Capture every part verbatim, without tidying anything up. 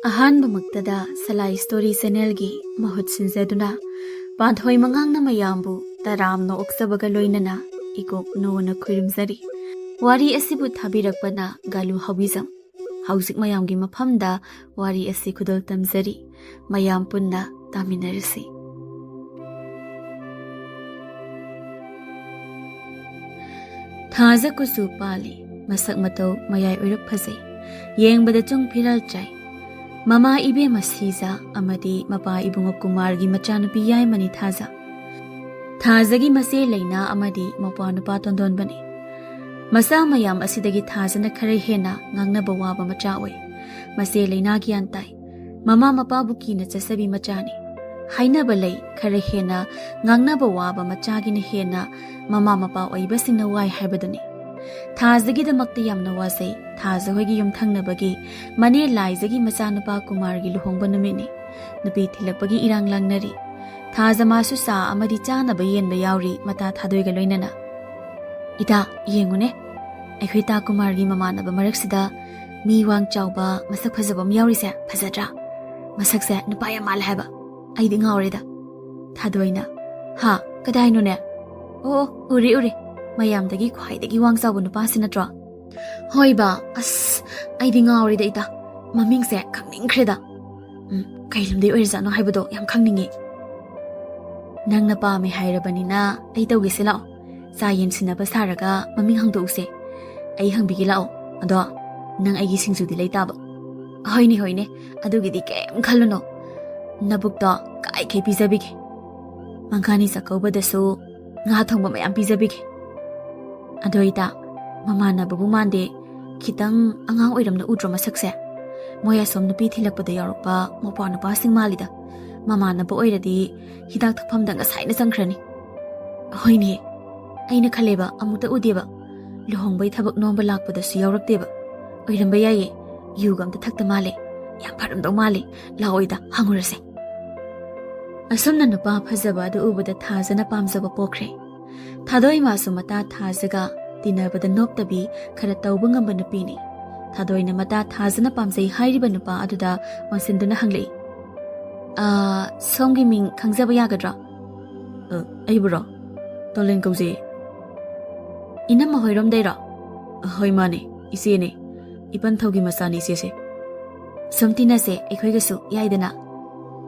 ꯑꯍꯥꯟꯕꯃꯛꯇꯗ ꯁꯂꯥꯏ story ꯆꯦꯅꯦꯜꯒꯤ ꯃꯍꯨꯠ ꯁꯤꯟꯖꯗꯨꯅ ꯄꯥꯟꯊꯣꯏ ꯃꯉꯥꯡꯅ ꯃꯌꯥꯝꯕꯨ ꯇꯔꯥꯝꯅ ꯑꯣꯛꯆꯕꯒ ꯂꯣꯏꯅꯅ ꯏꯀꯣꯛ ꯅꯣꯅ ꯈꯨꯔꯨꯝꯖꯔꯤ꯫ ꯋꯥꯔꯤ ꯑꯁꯤꯕꯨ ꯊꯥꯕꯤꯔꯛꯄꯅ ꯒꯥꯂꯨ ꯍꯥꯎꯕꯤꯖꯝ꯫ ꯍꯧꯖꯤꯛ ꯃꯌꯥꯝꯒꯤ ꯃꯐꯝꯗ ꯋꯥꯔꯤ ꯑꯁꯤ ꯈꯨꯗꯣꯜ ꯇꯝꯖꯔꯤ꯫ ꯃꯌꯥꯝ ꯄꯨꯟꯅ ꯇꯥꯃꯤꯟꯅꯔꯁꯤ꯫ ꯊꯥꯖ ꯀꯨꯆꯨ ꯄꯥꯜꯂꯤ, ꯃꯁꯛ ꯃꯇꯧ ꯃꯌꯥꯏ ꯑꯣꯏꯔꯞ ꯐꯖꯩ, ꯌꯦꯡꯕꯗ ꯆꯨꯡ ꯐꯤꯔꯥꯜ ꯆꯥꯏ꯫ ꯃꯃꯥ ꯏꯕꯦꯝꯃ ꯁꯤꯖꯥ ꯑꯃꯗꯤ ꯃꯄꯥ ꯏꯕꯨꯡꯉꯣ ꯀꯨꯃꯥꯔꯒꯤ ꯃꯆꯥꯅꯨꯄꯤ ꯌꯥꯏꯃꯅꯤ ꯊꯥꯖ꯫ ꯊꯥꯖꯒꯤ ꯃꯆꯦ ꯂꯩꯅꯥ ꯑꯃꯗꯤ ꯃꯄ꯭ꯋꯥꯅꯨꯄꯥ ꯇꯣꯟꯗꯣꯟꯕꯅꯤ꯫ ꯃꯆꯥ ꯃꯌꯥꯝ ꯑꯁꯤꯗꯒꯤ ꯊꯥꯖꯅ ꯈꯔ ꯍꯦꯟꯅ ꯉꯥꯡꯅꯕ ꯋꯥꯕ ꯃꯆꯥ ꯑꯣꯏ꯫ ꯃꯆꯦ ꯂꯩꯅꯥ ꯒ꯭ꯌꯥꯟ ꯇꯥꯏ꯫ ꯃꯃꯥ ꯃꯄꯥꯕꯨ ꯀꯤꯅ ꯆꯠꯆꯕꯤ ꯃꯆꯥꯅꯤ꯫ ꯍꯥꯏꯅꯕ ꯂꯩ, ꯈꯔ ꯍꯦꯟꯅ ꯉꯥꯡꯅꯕ ꯋꯥꯕ ꯃꯆꯥꯒꯤꯅ ꯍꯦꯟꯅ ꯃꯃꯥ ꯃꯄꯥ ꯑꯣꯏꯕꯁꯤꯡꯅ ꯋꯥꯏ ꯍꯥꯏꯕꯗꯨꯅꯤ꯫ ꯊꯥꯖꯒꯤꯗꯃꯛꯇ ꯌꯥꯝꯅ ꯋꯥꯖꯩ꯫ ꯊꯥꯖ ꯍꯣꯏꯒꯤ ꯌꯨꯝꯊꯪꯅꯕꯒꯤ ꯃꯅꯦ ꯂꯥꯏꯖꯒꯤ ꯃꯆꯥꯅꯨꯄꯥ ꯀꯨꯃꯥꯔꯒꯤ ꯂꯨꯍꯣꯡꯕ ꯅꯨꯃꯤꯠꯅꯤ꯫ ꯅꯨꯄꯤ ꯊꯤꯜꯂꯛꯄꯒꯤ ꯏꯔꯥꯡ ꯂꯥꯡꯅꯔꯤ꯫ ꯊꯥꯖ ꯃꯥꯁꯨ ꯆꯥ ꯑꯃꯗꯤ ꯆꯥꯅꯕ ꯌꯦꯟꯕ ꯌꯥꯎꯔꯤ, ꯃꯇꯥ ꯊꯥꯗꯣꯏꯒ ꯂꯣꯏꯅꯅ꯫ "ꯏꯇꯥ, ꯌꯦꯡꯉꯨꯅꯦ, ꯑꯩꯈꯣꯏ ꯇꯥ ꯀꯨꯃꯥꯔꯒꯤ ꯃꯃꯥꯟꯅꯕ ꯃꯔꯛꯁꯤꯗ ꯃꯤ ꯋꯥꯡ ꯆꯥꯎꯕ, ꯃꯁꯛ ꯐꯖꯕ ꯑꯃ ꯌꯥꯎꯔꯤꯁꯦ꯫ ꯐꯖꯗ꯭ꯔꯥ? ꯃꯁꯛꯁꯦ ꯅꯨꯄꯥ ꯌꯥꯝ ꯃꯥꯜꯂꯦ ꯍꯥꯏꯕ꯫ ꯑꯩꯗꯤ ꯉꯥꯎꯔꯦꯗ꯫" ꯊꯥꯗꯣꯏꯅ, "ꯍꯥ? ꯀꯗꯥꯏꯅꯣꯅꯦ? ꯑꯣ, ꯑꯣ, ꯎꯔꯦ, ꯎꯔꯦ꯫ ꯃꯌꯥꯝꯗꯒꯤ ꯈ꯭ꯋꯥꯏꯗꯒꯤ ꯋꯥꯡ ꯆꯥꯎꯕ ꯅꯨꯄꯥꯁꯤ ꯅꯠꯇ꯭ꯔꯣ?" "ꯍꯣꯏ ꯕꯥ꯫ ꯑꯁ, ꯑꯩꯗꯤ ꯉꯥꯎꯔꯦꯗ ꯏꯇꯥ꯫ ꯃꯃꯤꯡꯁꯦ ꯈꯪꯅꯤꯡꯈ꯭ꯔꯦꯗ꯫ ꯎꯝ, ꯀꯩ ꯂꯝꯗꯩ ꯑꯣꯏꯔꯖꯥꯠꯅꯣ ꯍꯥꯏꯕꯗꯣ ꯌꯥꯝ ꯈꯪꯅꯤꯡꯉꯦ꯫" "ꯅꯪꯅ ꯄꯥꯝꯃꯦ ꯍꯥꯏꯔꯕꯅꯤꯅ ꯑꯩ ꯇꯧꯒꯦꯁꯦ, ꯂꯥꯛꯑꯣ꯫ ꯆꯥ ꯌꯦꯟ ꯁꯤꯟꯅꯕ ꯁꯥꯔꯒ ꯃꯃꯤꯡ ꯍꯪꯗꯣꯛꯎꯁꯦ꯫ ꯑꯩ ꯍꯪꯕꯤꯒꯦ, ꯂꯥꯛꯑꯣ꯫ ꯑꯗꯣ ꯅꯪ ꯑꯩꯒꯤ ꯁꯤꯡꯖꯨꯗꯤ ꯂꯩꯇꯥꯕ?" "ꯍꯣꯏꯅꯦ, ꯍꯣꯏꯅꯦ, ꯑꯗꯨꯒꯤꯗꯤ ꯀꯩꯝ ꯈꯜꯂꯨꯅꯨ꯫ ꯅꯕꯨꯛꯇꯣ ꯀꯥꯏꯈꯩ ꯄꯤꯖꯕꯤꯒꯦ꯫ ꯃꯪꯒꯥꯅꯤ ꯆꯥꯛꯀꯧꯕꯗꯁꯨ ꯉꯥ ꯊꯣꯡꯕ ꯃꯌꯥꯝ ꯄꯤꯖꯕꯤꯒꯦ꯫" "ꯑꯗꯣ ꯏꯇꯥ, ꯃꯃꯥꯟꯅꯕꯕꯨ ꯃꯥꯟꯗꯦ꯫ ꯈꯤꯇꯪ ꯑꯉꯥꯡ ꯑꯣꯏꯔꯝꯅ ꯎꯗ꯭ꯔꯣ ꯃꯁꯛꯁꯦ? ꯃꯣꯏ ꯑꯁꯣꯝ ꯅꯨꯄꯤ ꯊꯤꯜꯂꯛꯄꯗ ꯌꯥꯎꯔꯛꯄ ꯃꯧꯄ꯭ꯋꯥ ꯅꯨꯄꯥꯁꯤꯡ ꯃꯥꯜꯂꯤꯗ꯫ ꯃꯃꯥꯟꯅꯕ ꯑꯣꯏꯔꯗꯤ ꯍꯤꯗꯥꯛ ꯊꯛꯐꯝꯗ ꯉꯁꯥꯏꯅ ꯆꯪꯈ꯭ꯔꯅꯤ꯫" "ꯍꯣꯏꯅꯦ, ꯑꯩꯅ ꯈꯜꯂꯦꯕ, ꯑꯃꯨꯛꯇ ꯎꯗꯦꯕ꯫ ꯂꯨꯍꯣꯡꯕꯩ ꯊꯕꯛ ꯅꯣꯝꯕ ꯂꯥꯛꯄꯗꯁꯨ ꯌꯥꯎꯔꯛꯇꯦꯕ꯫ ꯑꯣꯏꯔꯝꯕ ꯌꯥꯏꯌꯦ, ꯌꯨꯒ ꯑꯝꯇ ꯊꯛꯇ ꯃꯥꯜꯂꯦ꯫ ꯌꯥꯝ ꯐꯔꯝꯗꯧ ꯃꯥꯜꯂꯦ꯫ ꯂꯥꯛꯑꯣ ꯏꯇꯥ, ꯍꯪꯉꯨꯔꯁꯦ꯫" ꯑꯁꯨꯝꯅ ꯅꯨꯄꯥ ꯐꯖꯕ ꯑꯗꯨ ꯎꯕꯗ ꯊꯥꯖꯅ ꯄꯥꯝꯖꯕ ꯄꯣꯛꯈ꯭ꯔꯦ꯫ ꯊꯥꯗꯣꯏ ꯃꯥꯁꯨ ꯃꯇꯥ ꯊꯥꯖꯒ ꯇꯤꯟꯅꯕꯗ ꯅꯣꯞꯇꯕꯤ, ꯈꯔ ꯇꯧꯕ ꯉꯝꯕ ꯅꯨꯄꯤꯅꯤ꯫ ꯊꯥꯗꯣꯏꯅ ꯃꯇꯥ ꯊꯥꯖꯅ ꯄꯥꯝꯖꯩ ꯍꯥꯏꯔꯤꯕ ꯅꯨꯄꯥ ꯑꯗꯨꯗ ꯑꯣꯟꯁꯤꯟꯗꯨꯅ ꯍꯪꯂꯛꯏ꯫ "ꯑꯥ, ꯁꯣꯝꯒꯤ ꯃꯤꯡ ꯈꯪꯖꯕ ꯌꯥꯒꯗ꯭ꯔꯣ?" "ꯑ, ꯑꯩꯕꯨꯔꯣ? ꯇꯣꯂꯦꯟ ꯀꯧꯖꯩ꯫" "ꯏꯅꯝꯃ ꯍꯣꯏꯔꯣꯝꯗꯩꯔꯣ?" "ꯍꯣꯏ, ꯃꯥꯅꯦ, ꯏꯆꯦꯅꯦ꯫ ꯏꯄꯟꯊꯧꯒꯤ ꯃꯆꯥꯅꯤ ꯏꯆꯦꯁꯦ꯫" "ꯁꯨꯝ ꯇꯤꯟꯅꯁꯦ, ꯑꯩꯈꯣꯏꯒꯁꯨ ꯌꯥꯏꯗꯅ?"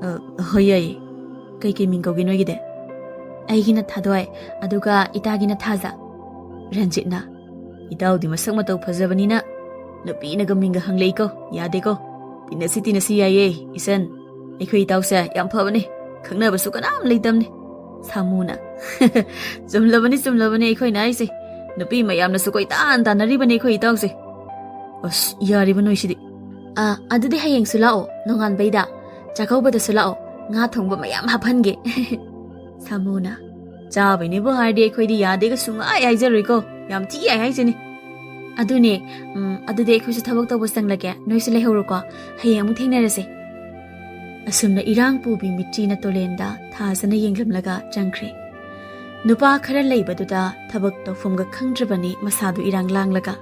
"ꯑ, ꯍꯣꯏ, ꯌꯥꯏꯌꯦ꯫ ꯀꯩꯀꯩ ꯃꯤꯡ ꯀꯧꯒꯦ ꯅꯣꯏꯒꯤꯗꯤ?" "ꯑꯩꯒꯤꯅ ꯊꯥꯗꯣꯏ, ꯑꯗꯨꯒ ꯏꯇꯥꯒꯤꯅ ꯊꯥꯖ꯫" ꯔꯟꯖꯤꯠꯅ, "ꯏꯇꯥꯎꯗꯤ ꯃꯁꯛ ꯃꯇꯧ ꯐꯖꯕꯅꯤꯅ ꯅꯨꯄꯤꯅꯒ ꯃꯤꯡꯒ ꯍꯪꯂꯛꯏꯀꯣ꯫ ꯌꯥꯗꯦꯀꯣ꯫ ꯇꯤꯟꯅꯁꯤ, ꯇꯤꯟꯅꯁꯤ, ꯌꯥꯏꯌꯦ, ꯏꯆꯟ꯫ ꯑꯩꯈꯣꯏ ꯏꯇꯥꯎꯁꯦ ꯌꯥꯝ ꯐꯕꯅꯤ꯫ ꯈꯪꯅꯕꯁꯨ ꯀꯅꯥꯝ ꯂꯩꯇꯝꯅꯤ꯫" ꯁꯥꯃꯨꯅ, "ꯆꯨꯝꯂꯕꯅꯤ, ꯆꯨꯝꯂꯕꯅꯤ ꯑꯩꯈꯣꯏꯅ ꯍꯥꯏꯁꯦ꯫ ꯅꯨꯄꯤ ꯃꯌꯥꯝꯅꯁꯨ ꯀꯣꯏꯇꯥꯟ ꯇꯥꯟꯅꯔꯤꯕꯅꯤ ꯑꯩꯈꯣꯏ ꯏꯇꯥꯎꯁꯦ꯫" "ꯑꯁ, ꯌꯥꯔꯤꯕ ꯅꯣꯏꯁꯤꯗꯤ꯫ ꯑꯥ, ꯑꯗꯨꯗꯤ ꯍꯌꯦꯡꯁꯨ ꯂꯥꯛꯑꯣ, ꯅꯣꯡꯉꯥꯟꯕꯩꯗ꯫ ꯆꯥꯛꯀꯧꯕꯗꯁꯨ ꯂꯥꯛꯑꯣ, ꯉꯥ ꯊꯣꯡꯕ ꯃꯌꯥꯝ ꯍꯥꯞꯍꯟꯒꯦ꯫" ꯁꯥꯃꯨꯅ, "ꯆꯥꯕꯩꯅꯦꯕꯨ ꯍꯥꯏꯔꯗꯤ ꯑꯩꯈꯣꯏꯗꯤ ꯌꯥꯗꯦꯒ ꯁꯨꯡꯍꯥꯏ ꯍꯥꯏꯖꯔꯣꯏꯀꯣ꯫ ꯌꯥꯝ ꯊꯤ ꯌꯥꯏ ꯍꯥꯏꯁꯤꯅꯤ꯫" "ꯑꯗꯨꯅꯦ, ꯎꯝ, ꯑꯗꯨꯗꯤ ꯑꯩꯈꯣꯏꯁꯨ ꯊꯕꯛ ꯇꯧꯕ ꯆꯪꯂꯒꯦ, ꯅꯣꯏꯁꯨ ꯂꯩꯍꯧꯔꯣꯀꯣ꯫ ꯍꯌꯦꯡ ꯑꯃꯨꯛ ꯊꯦꯡꯅꯔꯁꯦ꯫" ꯑꯁꯨꯝꯅ ꯏꯔꯥꯡ ꯄꯨꯕꯤ ꯃꯤꯠꯆꯤꯅ ꯇꯣꯂꯦꯟꯗ ꯊꯥꯖꯅ ꯌꯦꯡꯂꯝꯂꯒ ꯆꯪꯈ꯭ꯔꯦ꯫ ꯅꯨꯄꯥ ꯈꯔ ꯂꯩꯕꯗꯨꯗ ꯊꯕꯛ ꯇꯧꯐꯝꯒ ꯈꯪꯗ꯭ꯔꯕꯅꯤ ꯃꯁꯥꯗꯨ ꯏꯔꯥꯡ ꯂꯥꯡꯂꯒ꯫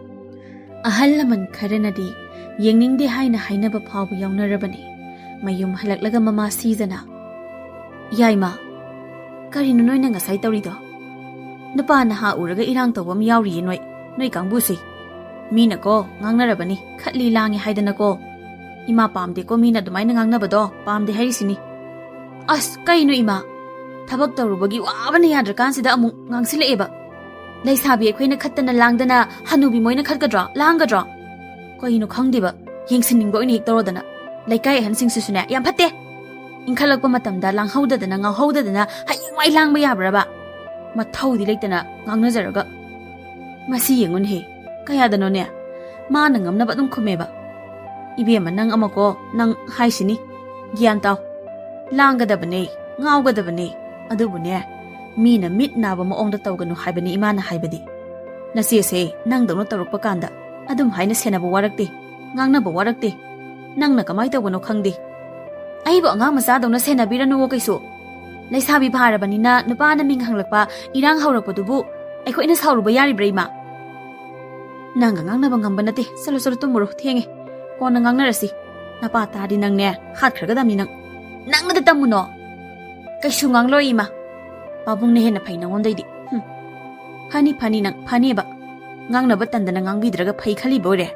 ꯑꯍꯜ ꯂꯃꯟ ꯈꯔꯅꯗꯤ ꯌꯦꯡꯅꯤꯡꯗꯦ ꯍꯥꯏꯅ ꯍꯥꯏꯅꯕ ꯐꯥꯎꯕ ꯌꯥꯎꯅꯔꯕꯅꯤ꯫ ꯃꯌꯨꯝ ꯍꯜꯂꯛꯂꯒ ꯃꯃꯥ ꯁꯤꯖꯅ, "ꯌꯥꯏꯃ, ꯀꯔꯤꯅꯣ ꯅꯣꯏꯅ ꯉꯁꯥꯏ ꯇꯧꯔꯤꯗꯣ? ꯅꯨꯄꯥ ꯅꯍꯥ ꯎꯔꯒ ꯏꯔꯥꯡ ꯇꯧꯕ ꯑꯃ ꯌꯥꯎꯔꯤꯌꯦ ꯅꯣꯏ, ꯅꯣꯏ ꯀꯥꯡꯕꯨꯁꯤ꯫ ꯃꯤꯅꯀꯣ ꯉꯥꯡꯅꯔꯕꯅꯤ, ꯈꯠꯂꯤ ꯂꯥꯡꯉꯤ ꯍꯥꯏꯗꯅꯀꯣ꯫ ꯏꯃꯥ ꯄꯥꯝꯗꯦꯀꯣ ꯃꯤꯅ ꯑꯗꯨꯃꯥꯏꯅ ꯉꯥꯡꯅꯕꯗꯣ, ꯄꯥꯝꯗꯦ ꯍꯥꯏꯔꯤꯁꯤꯅꯤ꯫" "ꯑꯁ, ꯀꯩꯅꯣ ꯏꯃꯥ? ꯊꯕꯛ ꯇꯧꯔꯨꯕꯒꯤ ꯋꯥꯕꯅ ꯌꯥꯗ꯭ꯔꯀꯥꯟꯁꯤꯗ ꯑꯃꯨꯛ ꯉꯥꯡꯁꯤꯜꯂꯛꯑꯦꯕ꯫ ꯂꯩꯁꯥꯕꯤ ꯑꯩꯈꯣꯏꯅ ꯈꯠꯇꯅ ꯂꯥꯡꯗꯅ ꯍꯅꯨꯕꯤ ꯃꯣꯏꯅ ꯈꯠꯀꯗ꯭ꯔꯣ, ꯂꯥꯡꯒꯗ꯭ꯔꯣ? ꯀꯩꯅꯣ ꯈꯪꯗꯦꯕ, ꯌꯦꯡꯁꯤꯟꯅꯤꯡꯕ ꯑꯣꯏꯅ ꯍꯦꯛ ꯇꯧꯔꯗꯅ꯫ ꯂꯩꯀꯥꯏ ꯑꯍꯟꯁꯤꯡꯁꯤꯁꯨꯅꯦ, ꯌꯥꯝ ꯐꯠꯇꯦ꯫ ꯏꯟꯈꯠꯂꯛꯄ ꯃꯇꯝꯗ ꯂꯥꯡꯍꯧꯗꯗꯅ, ꯉꯥꯎꯍꯧꯗꯗꯅ ꯍꯌꯦꯡꯋꯥꯏ ꯂꯥꯡꯕ ꯌꯥꯕ꯭ꯔꯕ? ꯃꯊꯧꯗꯤ ꯂꯩꯇꯅ ꯉꯥꯡꯅꯖꯔꯒ꯫ ꯃꯁꯤ ꯌꯦꯡꯉꯨꯅꯦꯍꯦ, ꯀꯌꯥꯗꯅꯣꯅꯦ? ꯃꯥꯅ ꯉꯝꯅꯕ ꯑꯗꯨꯝ ꯈꯨꯝꯃꯦꯕ꯫ ꯏꯕꯦꯝꯃ, ꯅꯪ ꯑꯃꯀꯣ, ꯅꯪ ꯍꯥꯏꯁꯤꯅꯤ, ꯒ꯭ꯌꯥꯟ ꯇꯥꯎ꯫ ꯂꯥꯡꯒꯗꯕꯅꯦ, ꯉꯥꯎꯒꯗꯕꯅꯦ, ꯑꯗꯨꯕꯨꯅꯦ, ꯃꯤꯅ ꯃꯤꯠ ꯅꯥꯕ ꯃꯑꯣꯡꯗ ꯇꯧꯒꯅꯨ ꯍꯥꯏꯕꯅꯤ ꯏꯃꯥꯅ ꯍꯥꯏꯕꯗꯤ꯫ ꯅꯆꯦꯁꯦ ꯅꯪꯗꯧꯅ ꯇꯧꯔꯛꯄ ꯀꯥꯟꯗ ꯑꯗꯨꯝ ꯍꯥꯏꯅ ꯁꯦꯟꯅꯕ ꯋꯥꯔꯛꯇꯦ, ꯉꯥꯡꯅꯕ ꯋꯥꯔꯛꯇꯦ꯫ ꯅꯪꯅ ꯀꯃꯥꯏ ꯇꯧꯕꯅꯣ ꯈꯪꯗꯦ꯫ ꯑꯩꯕꯨ ꯑꯉꯥꯡ ꯃꯆꯥꯗꯧꯅ ꯁꯦꯟꯅꯕꯤꯔꯅꯨꯋꯣ ꯀꯩꯁꯨ꯫ ꯂꯩꯁꯥꯕꯤ ꯐꯥꯔꯕꯅꯤꯅ ꯅꯨꯄꯥꯅ ꯃꯤꯡ ꯍꯪꯂꯛꯄ, ꯏꯔꯥꯡ ꯍꯧꯔꯛꯄꯗꯨꯕꯨ ꯑꯩꯈꯣꯏꯅ ꯁꯥꯎꯔꯨꯕ ꯌꯥꯔꯤꯕ꯭ꯔꯥ, ꯏꯃꯥ? ꯅꯪꯒ ꯉꯥꯡꯅꯕ ꯉꯝꯕ ꯅꯠꯇꯦ꯫ ꯆꯠꯂꯣ, ꯆꯠꯂꯣ, ꯇꯨꯝꯃꯨꯔꯣ, ꯊꯦꯡꯉꯦ꯫ ꯀꯣꯟꯅ ꯉꯥꯡꯅꯔꯁꯤ꯫ ꯅꯄꯥ ꯇꯥꯔꯗꯤ ꯅꯪꯅꯦ, ꯍꯥꯠꯈ꯭ꯔꯒꯗꯕꯅꯤ ꯅꯪ꯫ ꯅꯪꯅꯗ ꯇꯝꯃꯨꯅꯣ꯫ ꯀꯩꯁꯨ ꯉꯥꯡꯂꯣꯏ, ꯏꯃꯥ꯫ ꯄꯥꯕꯨꯡꯅ ꯍꯦꯟꯅ ꯐꯩ ꯅꯉꯣꯟꯗꯩꯗꯤ꯫ ꯍꯨꯝ꯫ ꯐꯅꯤ, ꯐꯅꯤ, ꯅꯪ ꯐꯅꯦꯕ꯫ ꯉꯥꯡꯅꯕ ꯇꯟꯗꯅ ꯉꯥꯡꯕꯤꯗ꯭ꯔꯒ ꯐꯩ ꯈꯜꯂꯤꯕ ꯑꯣꯏꯔꯦ꯫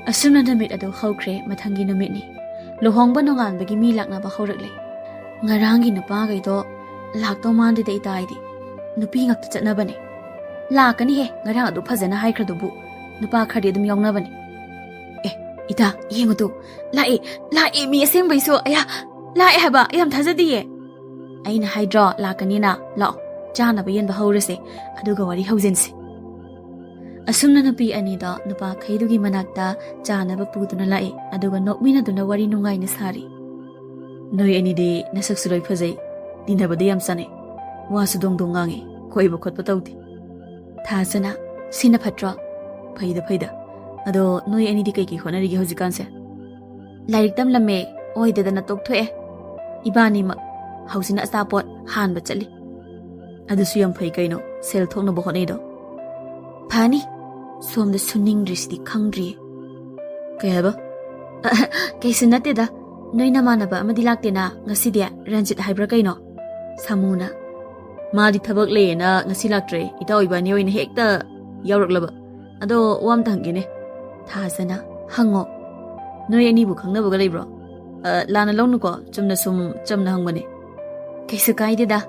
ꯑꯁꯨꯝꯅ ꯅꯨꯃꯤꯠ ꯑꯗꯨ ꯍꯧꯈ꯭ꯔꯦ꯫ ꯃꯊꯪꯒꯤ ꯅꯨꯃꯤꯠꯅꯤ꯫ ꯂꯨꯍꯣꯡꯕ ꯅꯣꯡꯉꯥꯟꯕꯒꯤ ꯃꯤ ꯂꯥꯛꯅꯕ ꯍꯧꯔꯛꯂꯦ꯫ ꯉꯔꯥꯡꯒꯤ ꯅꯨꯄꯥꯈꯩꯗꯣ ꯂꯥꯛꯇꯧ ꯃꯥꯟꯗꯦꯗ ꯏꯇꯥ ꯑꯩꯗꯤ꯫ ꯅꯨꯄꯤ ꯉꯥꯛꯇ ꯆꯠꯅꯕꯅꯦ꯫ ꯂꯥꯛꯀꯅꯤꯍꯦ, ꯉꯔꯥꯡ ꯑꯗꯨ ꯐꯖꯅ ꯍꯥꯏꯈ꯭ꯔꯗꯨꯕꯨ꯫ ꯅꯨꯄꯥ ꯈꯔꯗꯤ ꯑꯗꯨꯝ ꯌꯥꯎꯅꯕꯅꯦ꯫ ꯑꯦ, ꯏꯇꯥ, ꯌꯦꯡꯉꯨ ꯇꯨ꯫ ꯂꯥꯛꯑꯦ, ꯂꯥꯛꯑꯦ, ꯃꯤ ꯑꯁꯦꯡꯕꯩꯁꯨ꯫ ꯑꯌꯥ, ꯂꯥꯛꯑꯦ ꯍꯥꯏꯕ, ꯑꯩ ꯌꯥꯝ ꯊꯥꯖꯗꯤꯌꯦ꯫ ꯑꯩꯅ ꯍꯥꯏꯗ꯭ꯔꯣ ꯂꯥꯛꯀꯅꯤꯅ? ꯂꯥꯛꯑꯣ, ꯆꯥꯅꯕ ꯌꯦꯟꯕ ꯍꯧꯔꯁꯦ, ꯑꯗꯨꯒ ꯋꯥꯔꯤ ꯍꯧꯖꯤꯟꯁꯦ꯫ ꯑꯁꯨꯝꯅ ꯅꯨꯄꯤ ꯑꯅꯤꯗꯣ ꯅꯨꯄꯥꯈꯩꯗꯨꯒꯤ ꯃꯅꯥꯛꯇ ꯆꯥꯅꯕ ꯄꯨꯗꯨꯅ ꯂꯥꯛꯑꯦ, ꯑꯗꯨꯒ ꯅꯣꯛꯃꯤꯟꯅꯗꯨꯅ ꯋꯥꯔꯤ ꯅꯨꯡꯉꯥꯏꯅ ꯁꯥꯔꯤ꯫ ꯅꯣꯏ ꯑꯅꯤꯗꯤ ꯅꯁꯛꯁꯨ ꯂꯣꯏ ꯐꯖꯩ, ꯇꯤꯟꯅꯕꯗ ꯌꯥꯝ ꯆꯥꯅꯩ, ꯋꯥꯁꯨ ꯗꯣꯡ ꯗꯣꯡ ꯉꯥꯡꯉꯤ, ꯀꯣꯏꯕ ꯈꯣꯠꯄ ꯇꯧꯗꯦ꯫ ꯊꯥꯖꯅ, ꯁꯤꯅ ꯐꯠꯇ꯭ꯔꯣ? ꯐꯩꯗ, ꯐꯩꯗ꯫ ꯑꯗꯣ ꯅꯣꯏ ꯑꯅꯤꯗꯤ ꯀꯩꯀꯩ ꯍꯣꯠꯅꯔꯤꯒꯦ ꯍꯧꯖꯤꯛꯀꯥꯟꯁꯦ? ꯂꯥꯏꯔꯤꯛ ꯇꯝꯂꯝꯃꯦ, ꯑꯣꯏꯗꯗꯅ ꯇꯣꯛꯊꯣꯛꯑꯦ꯫ ꯏꯕꯥꯅꯤꯃꯛ꯫ ꯍꯧꯖꯤꯛꯅ ꯑꯆꯥꯄꯣꯠ ꯍꯥꯟꯕ ꯆꯠꯂꯤ꯫ ꯑꯗꯨꯁꯨ ꯌꯥꯝ ꯐꯩ ꯀꯩꯅꯣ, ꯁꯦꯜ ꯊꯣꯛꯅꯕ ꯍꯣꯠꯅꯩꯗꯣ꯫ ꯐꯅꯤ꯫ ꯁꯣꯝꯗ ꯁꯨꯅꯤꯡꯗ꯭ꯔꯤꯁꯤꯗꯤ ꯈꯪꯗ꯭ꯔꯤꯌꯦ꯫ ꯀꯩ ꯍꯥꯏꯕ? ꯑ, ꯀꯩꯁꯨ ꯅꯠꯇꯦꯗ꯫ ꯅꯣꯏ ꯅꯃꯥꯟꯅꯕ ꯑꯃꯗꯤ ꯂꯥꯛꯇꯦꯅ ꯉꯁꯤꯗꯤ, ꯔꯟꯖꯤꯠ ꯍꯥꯏꯕ꯭ꯔꯥ ꯀꯩꯅꯣ? ꯁꯥꯃꯨꯅ꯫ ꯃꯥꯗꯤ ꯊꯕꯛ ꯂꯩꯌꯦꯅ ꯉꯁꯤ ꯂꯥꯛꯇ꯭ꯔꯦ, ꯏꯇꯥꯎ ꯏꯕꯥꯅꯤ ꯑꯣꯏꯅ ꯍꯦꯛꯇ ꯌꯥꯎꯔꯛꯂꯕ꯫ ꯑꯗꯣ ꯋꯥ ꯑꯝꯇ ꯍꯪꯒꯦꯅꯦ꯫ ꯊꯥꯖꯅ, ꯍꯪꯉꯣ꯫ ꯅꯣꯏ ꯑꯅꯤꯕꯨ ꯈꯪꯅꯕꯒ ꯂꯩꯕ꯭ꯔꯣ? ꯑ, ꯂꯥꯟꯅ ꯂꯧꯅꯨꯀꯣ, ꯆꯨꯝꯅ ꯁꯨꯝ ꯆꯝꯅ ꯍꯪꯕꯅꯦ꯫ ꯀꯩꯁꯨ ꯀꯥꯏꯗꯦꯗ,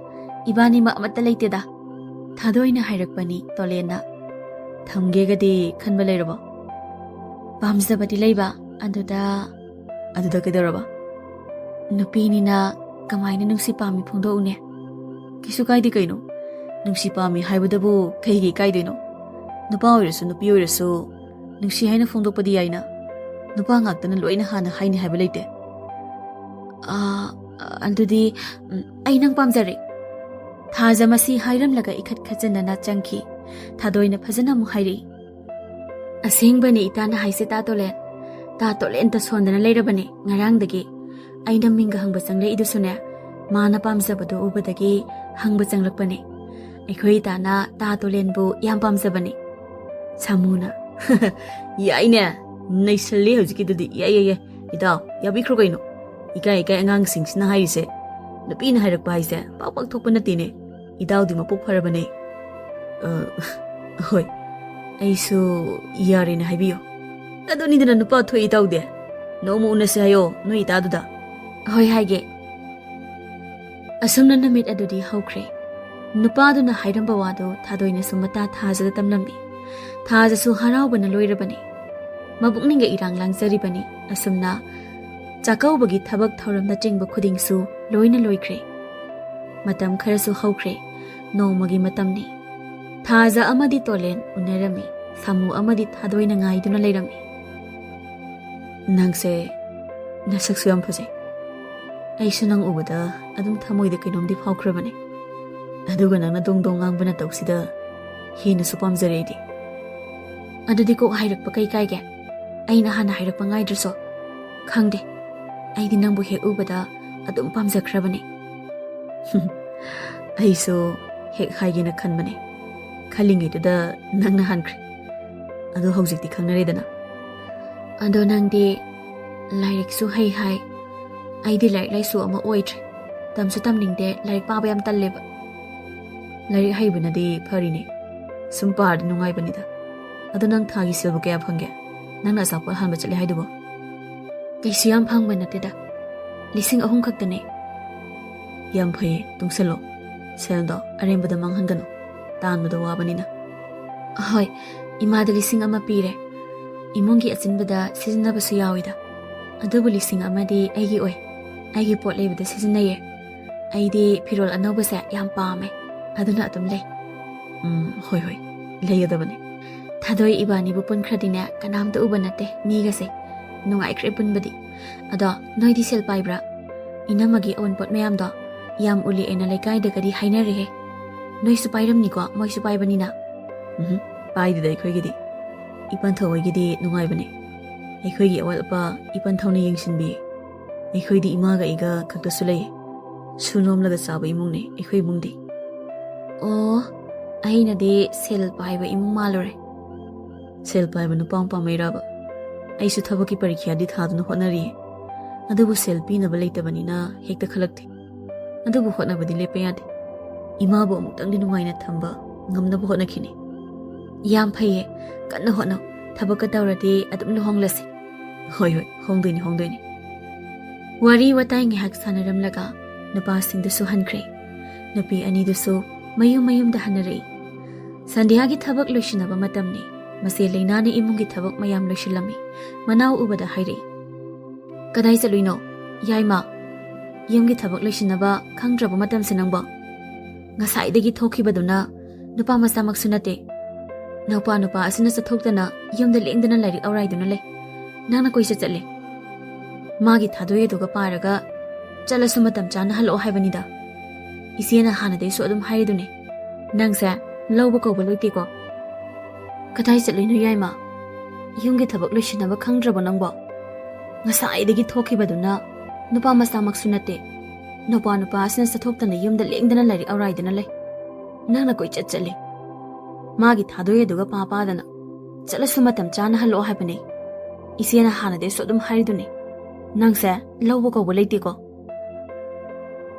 ꯏꯕꯥꯅꯤꯃꯛ ꯑꯃꯠꯇ ꯂꯩꯇꯦꯗ꯫ ꯊꯥꯗꯣꯏꯅ ꯍꯥꯏꯔꯛꯄꯅꯤ ꯇꯣꯂꯦꯟꯅ꯫ ꯊꯝꯒꯦꯒꯗꯤ ꯈꯟꯕ ꯂꯩꯔꯕꯣ? ꯄꯥꯝꯖꯕꯗꯤ ꯂꯩꯕ, ꯑꯗꯨꯗ꯫ ꯑꯗꯨꯗ ꯀꯩꯗꯧꯔꯕ? ꯅꯨꯄꯤꯅꯤꯅ ꯀꯃꯥꯏꯅ ꯅꯨꯡꯁꯤ ꯄꯥꯝꯃꯤ ꯐꯣꯡꯗꯣꯛꯎꯅꯦ? ꯀꯩꯁꯨ ꯀꯥꯏꯗꯦ ꯀꯩꯅꯣ, ꯅꯨꯡꯁꯤ ꯄꯥꯝꯃꯤ ꯍꯥꯏꯕꯗꯕꯨ ꯀꯩꯒꯤ ꯏꯀꯥꯏꯗꯣꯏꯅꯣ? ꯅꯨꯄꯥ ꯑꯣꯏꯔꯁꯨ ꯅꯨꯄꯤ ꯑꯣꯏꯔꯁꯨ ꯅꯨꯡꯁꯤ ꯍꯥꯏꯅ ꯐꯣꯡꯗꯣꯛꯄꯗꯤ ꯌꯥꯏꯅ꯫ ꯅꯨꯄꯥ ꯉꯥꯛꯇꯅ ꯂꯣꯏꯅ ꯍꯥꯟꯅ ꯍꯥꯏꯅꯤ ꯍꯥꯏꯕ ꯂꯩꯇꯦ꯫ ꯑꯥ, ꯑꯗꯨꯗꯤ, ꯎꯝ, ꯑꯩ ꯅꯪ ꯄꯥꯝꯖꯔꯦ꯫ ꯊꯥꯖ ꯃꯁꯤ ꯍꯥꯏꯔꯝꯂꯒ ꯏꯈꯠ ꯈꯠꯆꯟꯅꯅ ꯆꯪꯈꯤ꯫ ꯊꯥꯗꯣꯏꯅ ꯐꯖꯅ ꯑꯃꯨꯛ ꯍꯥꯏꯔꯛꯏ꯫ ꯑꯁꯦꯡꯕꯅꯤ ꯏꯇꯥꯅ ꯍꯥꯏꯁꯦ, ꯇꯥ ꯇꯣꯂꯦꯟ꯫ ꯇꯥ ꯇꯣꯂꯦꯟꯇ ꯁꯣꯟꯗꯅ ꯂꯩꯔꯕꯅꯦ ꯉꯔꯥꯡꯗꯒꯤ꯫ ꯑꯩꯅ ꯃꯤꯡꯒ ꯍꯪꯕ ꯆꯪꯂꯛꯏꯗꯨꯁꯨꯅꯦ, ꯃꯥꯅ ꯄꯥꯝꯖꯕꯗꯣ ꯎꯕꯗꯒꯤ ꯍꯪꯕ ꯆꯪꯂꯛꯄꯅꯦ꯫ ꯑꯩꯈꯣꯏ ꯏꯇꯥꯅ ꯇꯥ ꯇꯣꯂꯦꯟꯕꯨ ꯌꯥꯝ ꯄꯥꯝꯖꯕꯅꯤ꯫ ꯁꯥꯃꯨꯅ, "ꯌꯥꯏꯅꯦ, ꯅꯩꯁꯜꯂꯤ ꯍꯧꯖꯤꯛꯀꯤꯗꯨꯗꯤ, ꯌꯥꯏ, ꯌꯥꯏ, ꯌꯥꯏ꯫ ꯏꯇꯥꯎ, ꯌꯥꯕꯤꯈ꯭ꯔꯣ ꯀꯩꯅꯣ꯫ ꯏꯀꯥꯏ ꯏꯀꯥꯏ ꯑꯉꯥꯡꯁꯤꯡꯁꯤꯅ ꯍꯥꯏꯔꯤꯁꯦ꯫ ꯅꯨꯄꯤꯅ ꯍꯥꯏꯔꯛꯄ ꯍꯥꯏꯁꯦ ꯄꯥꯛ ꯄꯥꯛ ꯊꯣꯛꯄ ꯅꯠꯇꯦꯅꯦ꯫ ꯏꯇꯥꯎꯗꯤ ꯃꯄꯣꯛ ꯐꯔꯕꯅꯦ꯫" "ꯑ, ꯍꯣꯏ, ꯑꯩꯁꯨ ꯌꯥꯔꯦꯅ ꯍꯥꯏꯕꯤꯌꯨ꯫" "ꯑꯗꯨꯅꯤꯗꯅ ꯅꯨꯄꯥ ꯊꯣꯛꯏ ꯏꯇꯥꯎꯗꯤ꯫ ꯅꯣꯡꯃ ꯎꯅꯁꯦ ꯍꯥꯏꯌꯣ ꯅꯣꯏ ꯏꯇꯥꯗꯨꯗ꯫" "ꯍꯣꯏ, ꯍꯥꯏꯒꯦ꯫" ꯑꯁꯨꯝꯅ ꯅꯨꯃꯤꯠ ꯑꯗꯨꯗꯤ ꯍꯧꯈ꯭ꯔꯦ꯫ ꯅꯨꯄꯥꯗꯨꯅ ꯍꯥꯏꯔꯝꯕ ꯋꯥꯗꯨ ꯊꯥꯗꯣꯏꯅꯁꯨ ꯃꯇꯥ ꯊꯥꯖꯗ ꯇꯝꯂꯝꯃꯤ꯫ ꯊꯥꯖꯁꯨ ꯍꯔꯥꯎꯕꯅ ꯂꯣꯏꯔꯕꯅꯤ꯫ ꯃꯕꯨꯛꯅꯤꯡꯒ ꯏꯔꯥꯡ ꯂꯥꯡꯖꯔꯤꯕꯅꯤ꯫ ꯑꯁꯨꯝꯅ ꯆꯥꯛꯀꯧꯕꯒꯤ ꯊꯕꯛ ꯊꯧꯔꯝꯅꯆꯤꯡꯕ ꯈꯨꯗꯤꯡꯁꯨ ꯂꯣꯏꯅ ꯂꯣꯏꯈ꯭ꯔꯦ꯫ ꯃꯇꯝ ꯈꯔꯁꯨ ꯍꯧꯈ꯭ꯔꯦ꯫ ꯅꯣꯡꯃꯒꯤ ꯃꯇꯝꯅꯤ꯫ ꯊꯥꯖ ꯑꯃꯗꯤ ꯇꯣꯂꯦꯟ ꯎꯅꯔꯝꯃꯤ꯫ ꯁꯥꯃꯨ ꯑꯃꯗꯤ ꯊꯥꯗꯣꯏꯅ ꯉꯥꯏꯗꯨꯅ ꯂꯩꯔꯝꯃꯤ꯫ "ꯅꯪꯁꯦ ꯅꯁꯛꯁꯨ ꯌꯥꯝ ꯐꯖꯩ꯫ ꯑꯩꯁꯨ ꯅꯪ ꯎꯕꯗ ꯑꯗꯨꯝ ꯊꯃꯣꯏꯗ ꯀꯩꯅꯣꯝꯗꯤ ꯐꯥꯎꯈ꯭ꯔꯕꯅꯦ꯫ ꯑꯗꯨꯒ ꯅꯪꯅ ꯗꯣꯡ ꯗꯣꯡ ꯉꯥꯡꯕ ꯅꯇꯧꯁꯤꯗ ꯍꯦꯟꯅꯁꯨ ꯄꯥꯝꯖꯔꯦ ꯑꯩꯗꯤ꯫" "ꯑꯗꯨꯗꯤ ꯀꯣꯛ ꯍꯥꯏꯔꯛꯄ ꯀꯩ ꯀꯥꯏꯒꯦ? ꯑꯩꯅ ꯍꯥꯟꯅ ꯍꯥꯏꯔꯛꯄ ꯉꯥꯏꯗ꯭ꯔꯁꯨ?" "ꯈꯪꯗꯦ, ꯑꯩꯗꯤ ꯅꯪꯕꯨ ꯍꯦꯛ ꯎꯕꯗ ꯑꯗꯨꯝ ꯄꯥꯝꯖꯈ꯭ꯔꯕꯅꯦ꯫" "ꯑꯩꯁꯨ ꯍꯦꯛ ꯍꯥꯏꯒꯦꯅ ꯈꯟꯕꯅꯦ꯫ ꯈꯜꯂꯤꯉꯩꯗꯨꯗ ꯅꯪꯅ ꯍꯥꯟꯈ꯭ꯔꯦ꯫ ꯑꯗꯣ ꯍꯧꯖꯤꯛꯇꯤ ꯈꯪꯅꯔꯦꯗꯅ꯫" "ꯑꯗꯣ ꯅꯪꯗꯤ ꯂꯥꯏꯔꯤꯛꯁꯨ ꯍꯩ ꯍꯥꯏ꯫ ꯑꯩꯗꯤ ꯂꯥꯏꯔꯤꯛ ꯂꯥꯏꯁꯨ ꯑꯃ ꯑꯣꯏꯗ꯭ꯔꯦ꯫ ꯇꯝꯁꯨ ꯇꯝꯅꯤꯡꯗꯦ, ꯂꯥꯏꯔꯤꯛ ꯄꯥꯕ ꯌꯥꯝ ꯇꯜꯂꯦꯕ꯫" "ꯂꯥꯏꯔꯤꯛ ꯍꯩꯕꯅꯗꯤ ꯐꯔꯤꯅꯦ꯫ ꯁꯨꯝ ꯄꯥꯔꯗꯤ ꯅꯨꯡꯉꯥꯏꯕꯅꯤꯗ꯫ ꯑꯗꯣ ꯅꯪ ꯊꯥꯒꯤ ꯁꯦꯜꯕꯨ ꯀꯌꯥ ꯐꯪꯒꯦ? ꯅꯪꯅ ꯑꯆꯥꯄꯣꯠ ꯍꯥꯟꯕ ꯆꯠꯂꯦ ꯍꯥꯏꯗꯨꯕꯨ?" "ꯀꯩꯁꯨ ꯌꯥꯝ ꯐꯪꯕ ꯅꯠꯇꯦꯗ꯫ ꯂꯤꯁꯤꯡ ꯑꯍꯨꯝ ꯈꯛꯇꯅꯦ꯫" "ꯌꯥꯝ ꯐꯩꯌꯦ, ꯇꯨꯡꯁꯜꯂꯣ꯫ ꯁꯦꯜꯗꯣ ꯑꯔꯦꯝꯕꯗ ꯃꯥꯡꯍꯟꯒꯅꯨ꯫ ꯇꯥꯟꯕꯗꯣ ꯋꯥꯕꯅꯤꯅ꯫" "ꯍꯣꯏ, ꯏꯃꯥꯗ ꯂꯤꯁꯤꯡ ꯑꯃ ꯄꯤꯔꯦ꯫ ꯏꯃꯨꯡꯒꯤ ꯑꯆꯤꯟꯕꯗ ꯁꯤꯖꯤꯟꯅꯕꯁꯨ ꯌꯥꯎꯏꯗ꯫ ꯑꯗꯨꯕꯨ ꯂꯤꯁꯤꯡ ꯑꯃꯗꯤ ꯑꯩꯒꯤ ꯑꯣꯏ꯫ ꯑꯩꯒꯤ ꯄꯣꯠ ꯂꯩꯕꯗ ꯁꯤꯖꯤꯟꯅꯩꯌꯦ꯫ ꯑꯩꯗꯤ ꯐꯤꯔꯣꯜ ꯑꯅꯧꯕꯁꯦ ꯌꯥꯝ ꯄꯥꯝꯃꯦ꯫ ꯑꯗꯨꯅ ꯑꯗꯨꯝ ꯂꯩ꯫" "ꯎꯝ, ꯍꯣꯏ, ꯍꯣꯏ, ꯂꯩꯒꯗꯕꯅꯦ꯫" "ꯊꯥꯗꯣꯏ ꯏꯕꯥꯅꯤꯕꯨ ꯄꯨꯟꯈ꯭ꯔꯗꯤꯅꯦ, ꯀꯅꯥꯝꯇ ꯎꯕ ꯅꯠꯇꯦ ꯃꯤꯒꯁꯦ꯫ ꯅꯨꯡꯉꯥꯏꯈ꯭ꯔꯦ ꯄꯨꯟꯕꯗꯤ꯫ ꯑꯗꯣ ꯅꯣꯏꯗꯤ ꯁꯦꯜ ꯄꯥꯏꯕ꯭ꯔꯥ? ꯏꯅꯝꯃꯒꯤ ꯑꯎꯟꯄꯣꯠ ꯃꯌꯥꯝꯗꯣ ꯌꯥꯝ ꯎꯜꯂꯛꯑꯦꯅ ꯂꯩꯀꯥꯏꯗꯒꯗꯤ ꯍꯥꯏꯅꯔꯦꯍꯦ꯫ ꯅꯣꯏꯁꯨ ꯄꯥꯏꯔꯝꯅꯤꯀꯣ, ꯃꯣꯏꯁꯨ ꯄꯥꯏꯕꯅꯤꯅ꯫" "ꯎꯝ, ꯄꯥꯏꯗꯦꯗ ꯑꯩꯈꯣꯏꯒꯤꯗꯤ꯫ ꯏꯄꯟꯊꯧ ꯍꯣꯏꯒꯤꯗꯤ ꯅꯨꯡꯉꯥꯏꯕꯅꯦ꯫ ꯑꯩꯈꯣꯏꯒꯤ ꯑꯋꯥꯠ ꯑꯄꯥ ꯏꯄꯟꯊꯧꯅ ꯌꯦꯡꯁꯤꯟꯕꯤ꯫ ꯑꯩꯈꯣꯏꯗꯤ ꯏꯃꯥꯒ ꯑꯩꯒ ꯈꯛꯇꯁꯨ ꯂꯩ꯫ ꯁꯨ ꯅꯣꯝꯂꯒ ꯆꯥꯕ ꯏꯃꯨꯡꯅꯦ ꯑꯩꯈꯣꯏ ꯏꯃꯨꯡꯗꯤ꯫" ꯑꯣ, ꯑꯩꯅꯗꯤ ꯁꯦꯜ ꯄꯥꯏꯕ ꯏꯃꯨꯡ ꯃꯥꯜꯂꯨꯔꯦ꯫ ꯁꯦꯜ ꯄꯥꯏꯕ ꯅꯨꯄꯥ ꯑꯃ ꯄꯥꯝꯃꯩꯔꯕ? ꯑꯩꯁꯨ ꯊꯕꯛꯀꯤ ꯄꯔꯤꯈ꯭ꯌꯥꯗꯤ ꯊꯥꯗꯨꯅ ꯍꯣꯠꯅꯔꯤꯌꯦ, ꯑꯗꯨꯕꯨ ꯁꯦꯜ ꯄꯤꯅꯕ ꯂꯩꯇꯕꯅꯤꯅ ꯍꯦꯛꯇ ꯈꯜꯂꯛꯇꯦ꯫ ꯑꯗꯨꯕꯨ ꯍꯣꯠꯅꯕꯗꯤ ꯂꯦꯞꯄ ꯌꯥꯗꯦ꯫ ꯏꯃꯥꯕꯨ ꯑꯃꯨꯛꯇꯪꯗꯤ ꯅꯨꯡꯉꯥꯏꯅ ꯊꯝꯕ ꯉꯝꯅꯕ ꯍꯣꯠꯅꯈꯤꯅꯤ꯫ ꯌꯥꯝ ꯐꯩꯌꯦ, ꯀꯟꯅ ꯍꯣꯠꯅꯧ, ꯊꯕꯛꯀ ꯇꯧꯔꯗꯤ ꯑꯗꯨꯝ ꯂꯨꯍꯣꯡꯂꯁꯤ꯫ ꯍꯣꯏ ꯍꯣꯏ, ꯍꯣꯡꯗꯣꯏꯅꯤ ꯍꯣꯡꯗꯣꯏꯅꯤ꯫ ꯋꯥꯔꯤ ꯋꯥꯇꯥꯏ ꯉꯥꯏꯍꯥꯛ ꯁꯥꯟꯅꯔꯝꯂꯒ ꯅꯨꯄꯥꯁꯤꯡꯗꯨꯁꯨ ꯍꯟꯈ꯭ꯔꯦ꯫ ꯅꯨꯄꯤ ꯑꯅꯤꯗꯨꯁꯨ ꯃꯌꯨꯝ ꯃꯌꯨꯝꯗ ꯍꯟꯅꯔꯛꯏ꯫ ꯁꯟꯙ꯭ꯌꯥꯒꯤ ꯊꯕꯛ ꯂꯣꯏꯁꯤꯟꯅꯕ ꯃꯇꯝꯅꯤ꯫ ꯃꯆꯦ ꯂꯩꯅꯥꯅ ꯏꯃꯨꯡꯒꯤ ꯊꯕꯛ ꯃꯌꯥꯝ ꯂꯣꯏꯁꯤꯜꯂꯝꯃꯤ꯫ ꯃꯅꯥꯎ ꯎꯕꯗ ꯍꯥꯏꯔꯛꯏ, "ꯀꯗꯥꯏ ꯆꯠꯂꯨꯏꯅꯣ, ꯌꯥꯏꯃ? ꯌꯨꯝꯒꯤ ꯊꯕꯛ ꯂꯣꯏꯁꯤꯟꯅꯕ ꯈꯪꯗ꯭ꯔꯕ ꯃꯇꯝꯁꯦ ꯅꯪꯕꯣ? ꯉꯁꯥꯏꯗꯒꯤ ꯊꯣꯛꯈꯤꯕꯗꯨꯅ ꯅꯨꯄꯥ ꯃꯆꯥꯃꯛꯁꯨ ꯅꯠꯇꯦ꯫ ꯅꯨꯄꯥ ꯅꯨꯄꯥ ꯑꯁꯤꯅ ꯆꯠꯊꯣꯛꯇꯅ ꯌꯨꯝꯗ ꯂꯦꯡꯗꯅ ꯂꯥꯏꯔꯤꯛ ꯑꯧꯔꯥꯏꯗꯨꯅ ꯂꯩ꯫ ꯅꯪꯅ ꯀꯣꯏꯆꯠ ꯆꯠꯂꯦ꯫ ꯃꯥꯒꯤ ꯊꯥꯗꯣꯏ ꯑꯗꯨꯒ ꯄꯥꯔꯒ ꯆꯠꯂꯁꯨ ꯃꯇꯝ ꯆꯥꯅ ꯍꯜꯂꯛꯑꯣ ꯍꯥꯏꯕꯅꯤꯗ꯫ ꯏꯆꯦꯅ ꯍꯥꯟꯅꯗꯩꯁꯨ ꯑꯗꯨꯝ ꯍꯥꯏꯔꯤꯗꯨꯅꯦ꯫ ꯅꯪꯁꯦ ꯂꯧꯕ ꯀꯧꯕ ꯂꯩꯇꯦꯀꯣ?" "ꯀꯗꯥꯏ ꯆꯠꯂꯨꯏꯅꯣ ꯌꯥꯏꯃ? ꯌꯨꯝꯒꯤ ꯊꯕꯛ ꯂꯣꯏꯁꯤꯟꯅꯕ ꯈꯪꯗ꯭ꯔꯕꯣ ꯅꯪꯕꯣ? ꯉꯁꯥꯏꯗꯒꯤ ꯊꯣꯛꯈꯤꯕꯗꯨꯅ ꯅꯨꯄꯥ ꯃꯆꯥꯃꯛꯁꯨ ꯅꯠꯇꯦ꯫ ꯅꯨꯄꯥ ꯅꯨꯄꯥ ꯑꯁꯤꯅ ꯆꯠꯊꯣꯛꯇꯅ ꯌꯨꯝꯗ ꯂꯦꯡꯗꯅ ꯂꯥꯏꯔꯤꯛ ꯑꯧꯔꯥꯏꯗꯅ ꯂꯩ꯫ ꯅꯪꯅ ꯀꯣꯏꯆꯠ ꯆꯠꯂꯤ꯫ ꯃꯥꯒꯤ ꯊꯥꯗꯣꯏ ꯑꯗꯨꯒ ꯄꯥ ꯄꯥꯗꯅ ꯆꯠꯂꯁꯨ ꯃꯇꯝ ꯆꯥꯅ ꯍꯜꯂꯛꯑꯣ ꯍꯥꯏꯕꯅꯦ꯫ ꯏꯆꯦꯅ ꯍꯥꯟꯅꯗꯩꯁꯨ ꯑꯗꯨꯝ ꯍꯥꯏꯔꯤꯗꯨꯅꯦ꯫ ꯅꯪꯁꯦ ꯂꯧꯕ ꯀꯧꯕ ꯂꯩꯇꯦꯀꯣ?"